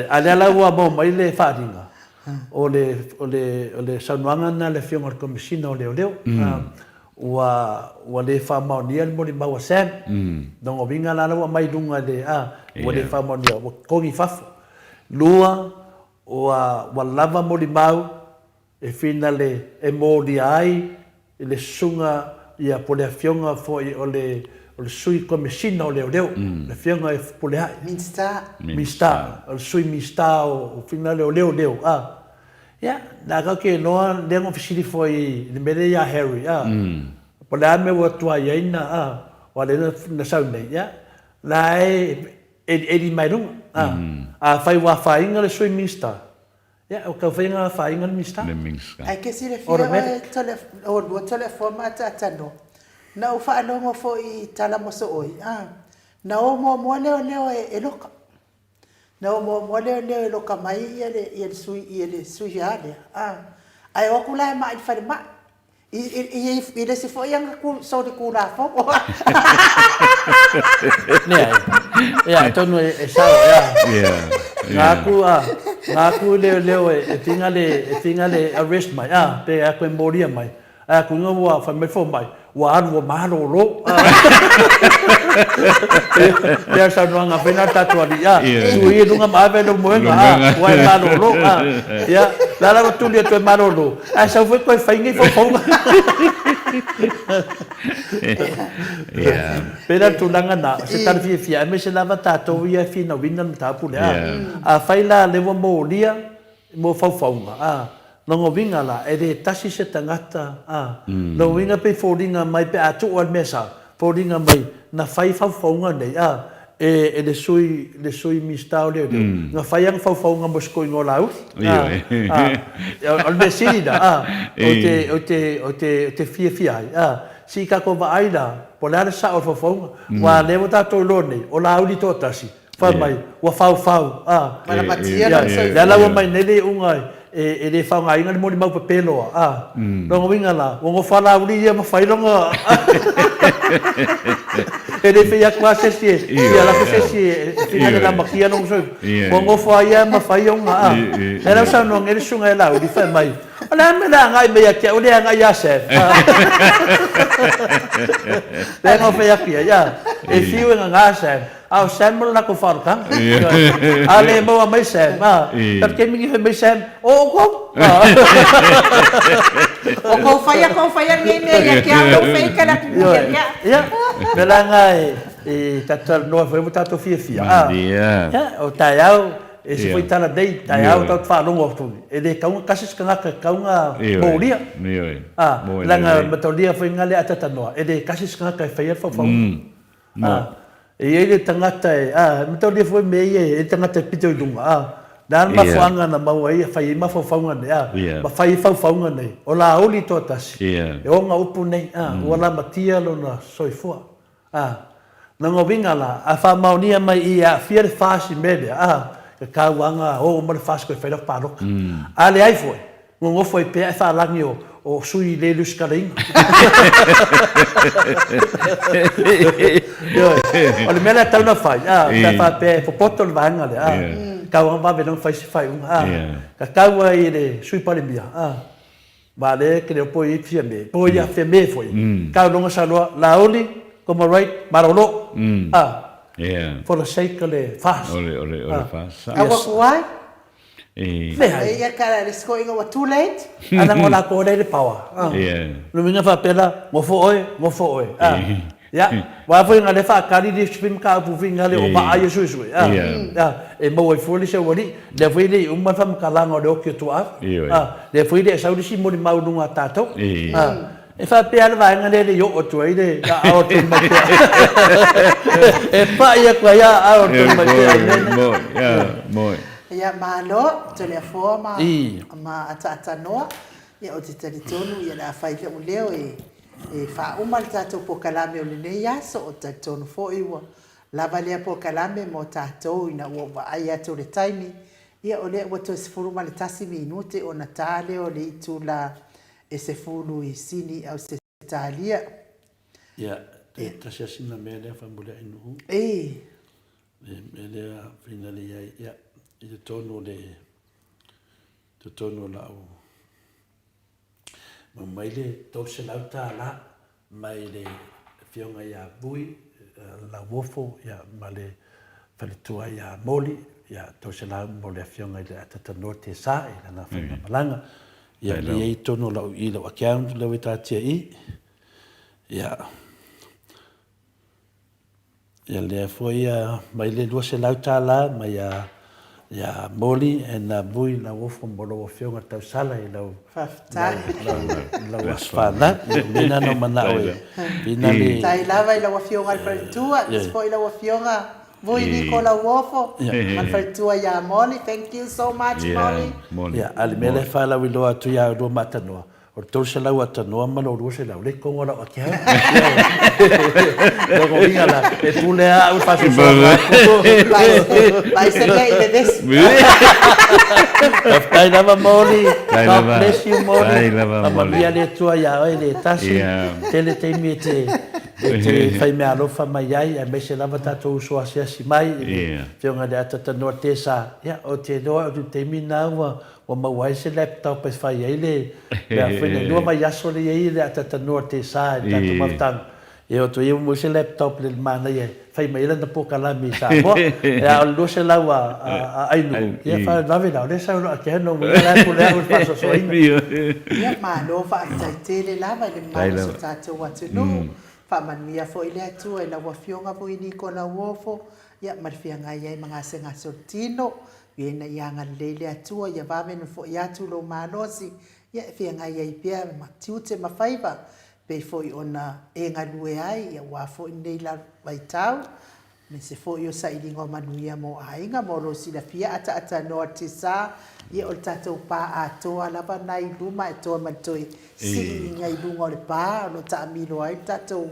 a lea la ua maua mai le faaaliga, o le, o le, o le saunoaga lena a le Afioga i le Komesina o Leoleo, ua, ua le faamaonia le molimau a Sam. Lona uiga la la ua aumai i luga i le, a, ua le faamaonia, ua totogi i fafo. Lua, Ua ua lava molimau e finale e molia ai i le susuga ia po le afioga foi o le o le Sui Komesina o Leoleo, le afioga e Fepuleai. Minisita. Minisita, o le Sui Minisita o finale o Leoleo, a. Ia, na kau ke iloa lea na fesili foi i le mea lea ia Harry, a. Po o le a le mea ua tuai ai na, a, aua lea na sau nei, ia, la e Elieli mai luga. A, afai ua afaina le Sui Minisita, ia, ua tau fai ona afaina le Minisita. Le Minisita. Ae ke silafia oe tole, oulua Toleafoa ma Ataatanoa, na ou faalogo foi i tala mosooi, a, na o muamua leoleo e loka. Na o muamua leoleo e loka mai ia le, ia le sui, ia le sui a lea, a, ae o atu la e mai i le falemai. I le isi foi aga solitulafono. Leai. Ia, atonu e sao, ea. Nga aku, a, nga aku leoleo e tinga le, e tinga le arrest mai, a, pe aku e molia mai. Ae aku inga ua fai mai fomai, ua alu ua malolo. Pea saunoaga foi na tatou alii, a, tu i luga ma ave lou moega, a, ua e malolo, a. Ia, la la ua tuli atu e malolo, Ae sau foi toe fai nei faufauga. Pei la le tulaga na, o se tala fiafia, aemaise lava tatou ia e finauina le mataupu lea. Afai la lea ua molia mo faufauga, a, lona uiga la, e le tasi se tagata, a, lona uiga pei foliga mai pe a tuu lava i le mea sao, foliga mai na fai faufauga nei, a, e, e le sui, le sui Minisita o Leoleo, na fai ana faufauga mo si toeaina o Laauli. A, a, o le mea sili la, a, ou te, ou te, ou te, ou te fiafia ai, a, se i tatou vaai la, po o le a le sao o le faufauga. Aua o lea ua tatou iloa nei, o Laauli toatasi, Fai mai, ua faufau, a. Malamatia lona soifua. Lea la ua aumai nei le iuga e le faaaogaina le molimau pepeloa, a. Lona uiga la, ua nofo a Laauli ia ma fai lona E le fai atu lava se isi e fia alu atu se isi e fina le lamatia lona soifua. Ua nofo lava ia ma fai ona, a. Lea la ua saunoa nei le susuga ia Laauli, fai mai, O le a le mea o le a agai mai ia te au, le agai ia Sam. Lea na ou fai atu i ai, a. E fiu e gagā Sam. A o Sam o le latou faaolataga. A le maua mai Sam, a, ta te taimi nei fai mai Sam, o outou. O kou faia, kou faia lenei mea ia te au, lou feika le atunuu ia te au. Ia, mea la na e tatou talanoa foi ua tatou fiafia. Ia, o taeao, e ese foi tala nei, taeao tatou te faalogo atu, e le tatau ona tasi se tagata e tatau ona molia. A, leaga mataulia foi na lea a Tatanoa, e le tasi se tagata e faia le faufauga. A, e i ai le tagata e, a, e mataulia foi mea ia, e i ai le tagata e pito i luga, a, le a le mafuaaga na maua ai e fai ai mafaufauga nei, a, ma fai ai faufauga nei, o Laauli toatasi, e ona upu nei, a, ua lamatia lona soifua, a, lona uiga la, a faamaonia mai i e aafia le FAS i mea lea, a, e tauaga oo ma le FAS toe fai lau palota. A leai foi. Nonofo ai pea ae faalagi o o sui le lusitalaina. Ioe. O le mea lea e tatau ona fai, a, pe a faapea e popoto le vaega lea, a, tatau lava ona vave loa ona fai se faaiuga, a, tatau ai i le Sui Palemia, a, aua o lea e te le iloa po o i ai Fiame, po o ia Fiame foi, tatau loa ona saunoa, Laauli, Comrade, malolo, a, for the sake o le FAST. O le, o le, o le FAST. Aua ku ai. Leai. Ia kala le scoring ua too late. A leaga o latou lea e i le power. O le uiga faapea la, nofo oe, nofo oe. Ia, aua foi na lea faatali le isi mataupu foi na le o vaa ia suesue. E maua ai fua le isi aualii. Lea foi e le i uma le faamatalaga o le oti o Tuaau. Lea foi e le i sau le isi molimau i luga a tatou. E faapea le vaega lea e le i oo atu ai le aao o le Tonumaipea. E pai atu ai aao o le Tonumaipea i mea nei. Moe. Ia, malo, Toleafoa ma, ma Ataatanoa. Ia, ou te talitonu ia o le a fai lou leo e, e faauma le tatou polokalame o lenei aso. Ou te talitonu foi ua lava lea polokalame mo tatou ina ua ou vaai atu i le taimi. Ia, o lea ua toe 11 minute ona ta lea o le itula e 10 i Sini Ausetalia. Ia, e tasi lava sina mea lea faamuliai nuu. Ii. Le mea lea fainale i ai, ia, i totonu o le, totonu o lau, mau mai le $300 mai le Afioga ia Vui Lauofo ma le faletua ia Moli, ia 300 mo le Afioga i le Atatanoa Tesa i lana faigamalaga. Ia, e i ai i totonu o lau i lau account lea ua taatia i i. Ia, Ia lea foi mai le $200 mai ia ia Moli and Vui Lauofo mo lau Afioga Tausala i lau lau aso fanau. Ia o mea na na ou manao e pina le. Faafetai lava i lau Afioga i le faletua, aemaise foi lau Afioga Vui Niko Lauofo ma le faletua ia Moli. Thank you so much Moli. Ia, a o le mea lea e faalauiloa atu ia oulua ma Atanoa, O le 300 atanoa ma lou 200, lea i tonu o lau ake au. Lona uiga la, e pule lava au i le faasoasoaga atu. Vaai se mea i vevesi. Faafetai lava Moli. God bless you Moli. Faamanuia le Atua ia oe le tasi. Tele taimi e te e te fai meaalofa mai ai, aemaise lava tatou uso asiasi mai i le Afioga i le Atatanoa Tesa. Ia, ou te iloa o le taimi lena ua Ua maua ai se laptop e fai ai le mea foi lea. Lua vaiaso lea i ai le atatanoa te sa i le tatou mafutaga. E o atu ai ua maua se laptop le manaia e fai mai ai lana polokalame i Samoa. A o le 200 a Ainuu, ia faalavelave la, o lea e sau loa ake ana uiga la e pule au i le faasoasoaina. Ia malo faafetai tele lava i le mamalu o so tatou atunuu. Faamanuia foi le Atua i lau Afioga Vui Niko Lauofo, ia ma le feagai ai ma gasegase o le tino. Ia ina ia agalelei le Atua ia vave ona foi atu lou malosi, ia e feagai ai pea ma tiute ma faiva, pei foi ona e galue ai aua foi lenei vaitau, aemaise foi o sailiga o manuia mo aiga, mo lou silafia ataatanoa tesa, ia o le tatou pa atoa lava na i luma e toa ma le toe siiga i luga o le pa o lo o taamilo ai le tatou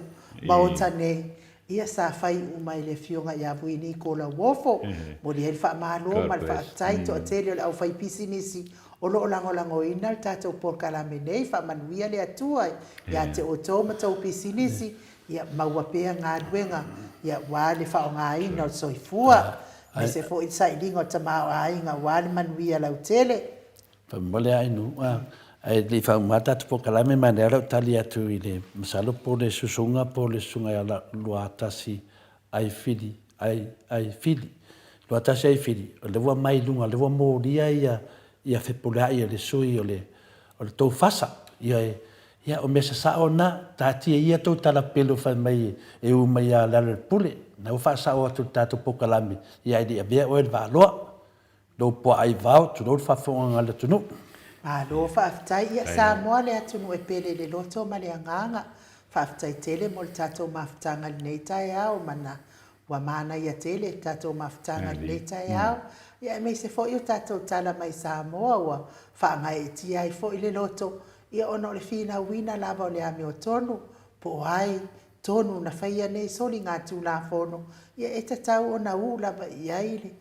Maota nei. Ia sa fai uma e le Afioga ia Vuiniko Lauofo. Momoli ai le faamalo ma le faafetai toatele o le aufaipisinisi o lo o lagolagoina le tatou polokalame nei. Faamanuia le Atua ia te outou ma tou pisinisi, ia maua pea galuega aua le faaaogaina o le soifua, aemaise foi le sailiga o le tamaoaiga aua le manuia lautele. Faamolemole a inu, ae le i faauma le tatou polokalame, manaia lau tali atu i le, masalo po o le susuga po o le susuga ia Luatasi Aifili, Ai, Aifili, Luatasi Aifili, o lea ua mai i luga, o lea ua molia ia, ia Fepuleai e le sui o le, o le tou fasa. Ioe, ia o mea sasao na, taatia ia tou tala pelu fai mai e u mai ia Lealailepule, na ua faasao atu i le tatou polokalame, ia ae le i avea oe i le Vaaloa. Lou puaa aivao, tulou le faafofoga a le atunuu. Malo faafetai ia Samoa le atunuu e pele i le loto ma le agaga. Faafetai tele mo le tatou mafutaga i lenei taeao mana ua manaia tele le tatou mafutaga i lenei taeao ia aemaise foi o tatou tala mai Samoa ua faagaeetia ai foi le loto ia ona o le finauina lava o le amiotonu po o ai tonu na faia nei soligatulafono ia e tatau ona u lava i ai le.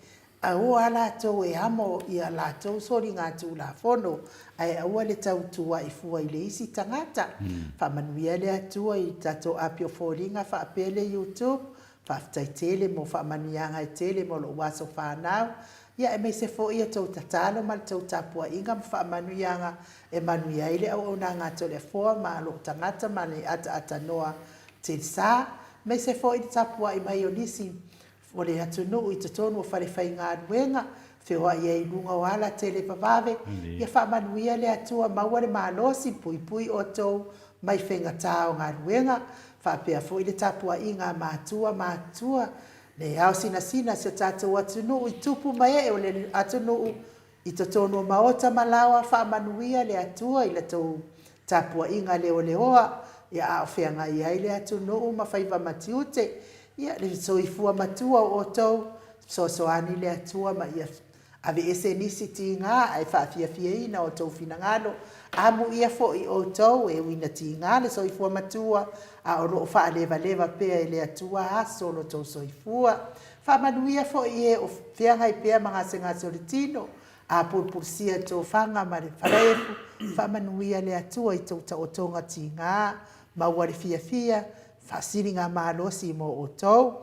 A o a latou e amo i a latou soligatulafono, ae aua le tautua'i fua i le isi tagata. Faamanuia le Atua i tatou api o foliga faapea le YouTube. Faafetai tele mo faamanuiaga e tele mo lou aso fanau, ia aemaise foi a tou tatalo ma le tou tapuaiga ma faamanuiaga e manuia ai le auaunaga a Toleafoa ma lou tagata ma le ataatanoa telesa, aemaise foi le tapuai mai o nisi o le atunuu i totonu o falefaigaluega, feoai ai i luga o ala televavave, ia faamanuia le Atua, maua le malosi, puipui outou mai faigata o galuega, faapea foi le tapuaiga a matua ma atua, le ao sinasina o si o tatou atunuu i tupu ma ee o le atunuu i totonu o maota ma laoa, faamanuia le Atua i la tou tapuaiga leoleoa, ia a o feagai ai le atunuu ma faiva ma tiute. Ia, le soifua matua o outou, fesoasoani le Atua ma ia aveese nisi tiga ae faafiafiaina outou finagalo. Amuia foi outou e ui ina tiga le soifua matua, a o lo o faalevaleva pea e le Atua aso o lo outou soifua. Faamanuia foi i e o feagai pea ma gasegase o le tino, apulupulusia le tofaga ma le falaefu, faamanuia le Atua i tou taotoga tiga, maua le fiafia, faasiligamalosi mo outou.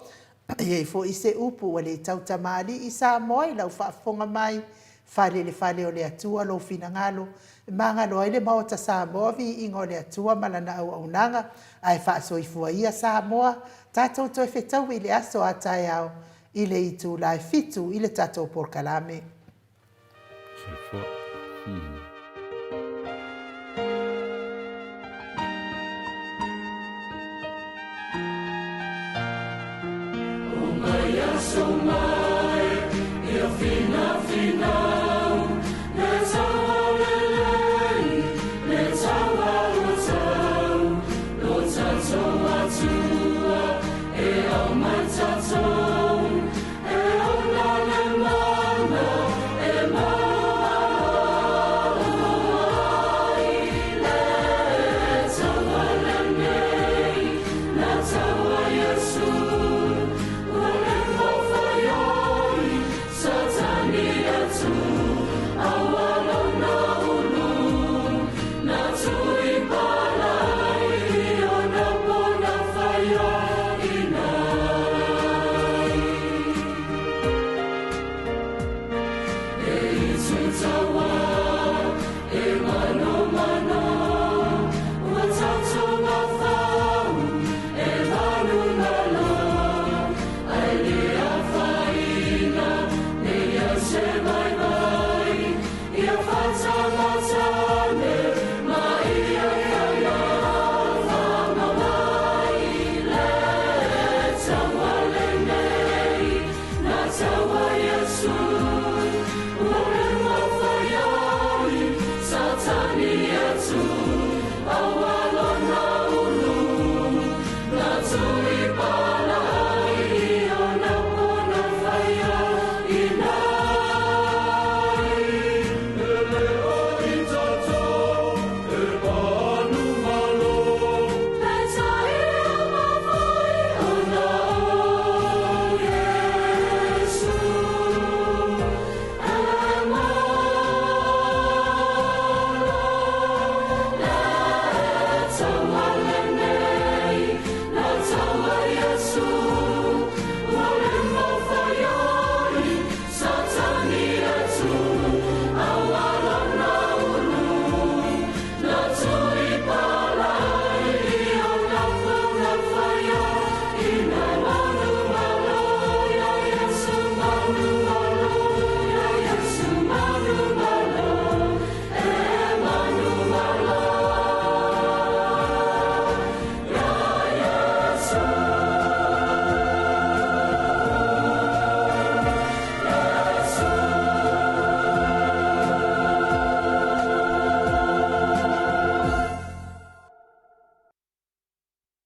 E i ai foi se upu ua le tautamalii Samoa i lau faafofoga mai, fale i le fale o le Atua lou finagalo, e magalo ai le Maota Samoa, viiga o le Atua ma lana auaunaga, ae faasoifua ia Samoa. Tatou toe fetaui i le aso a taeao i le itula e 7 i le tatou polokalame. Soifua.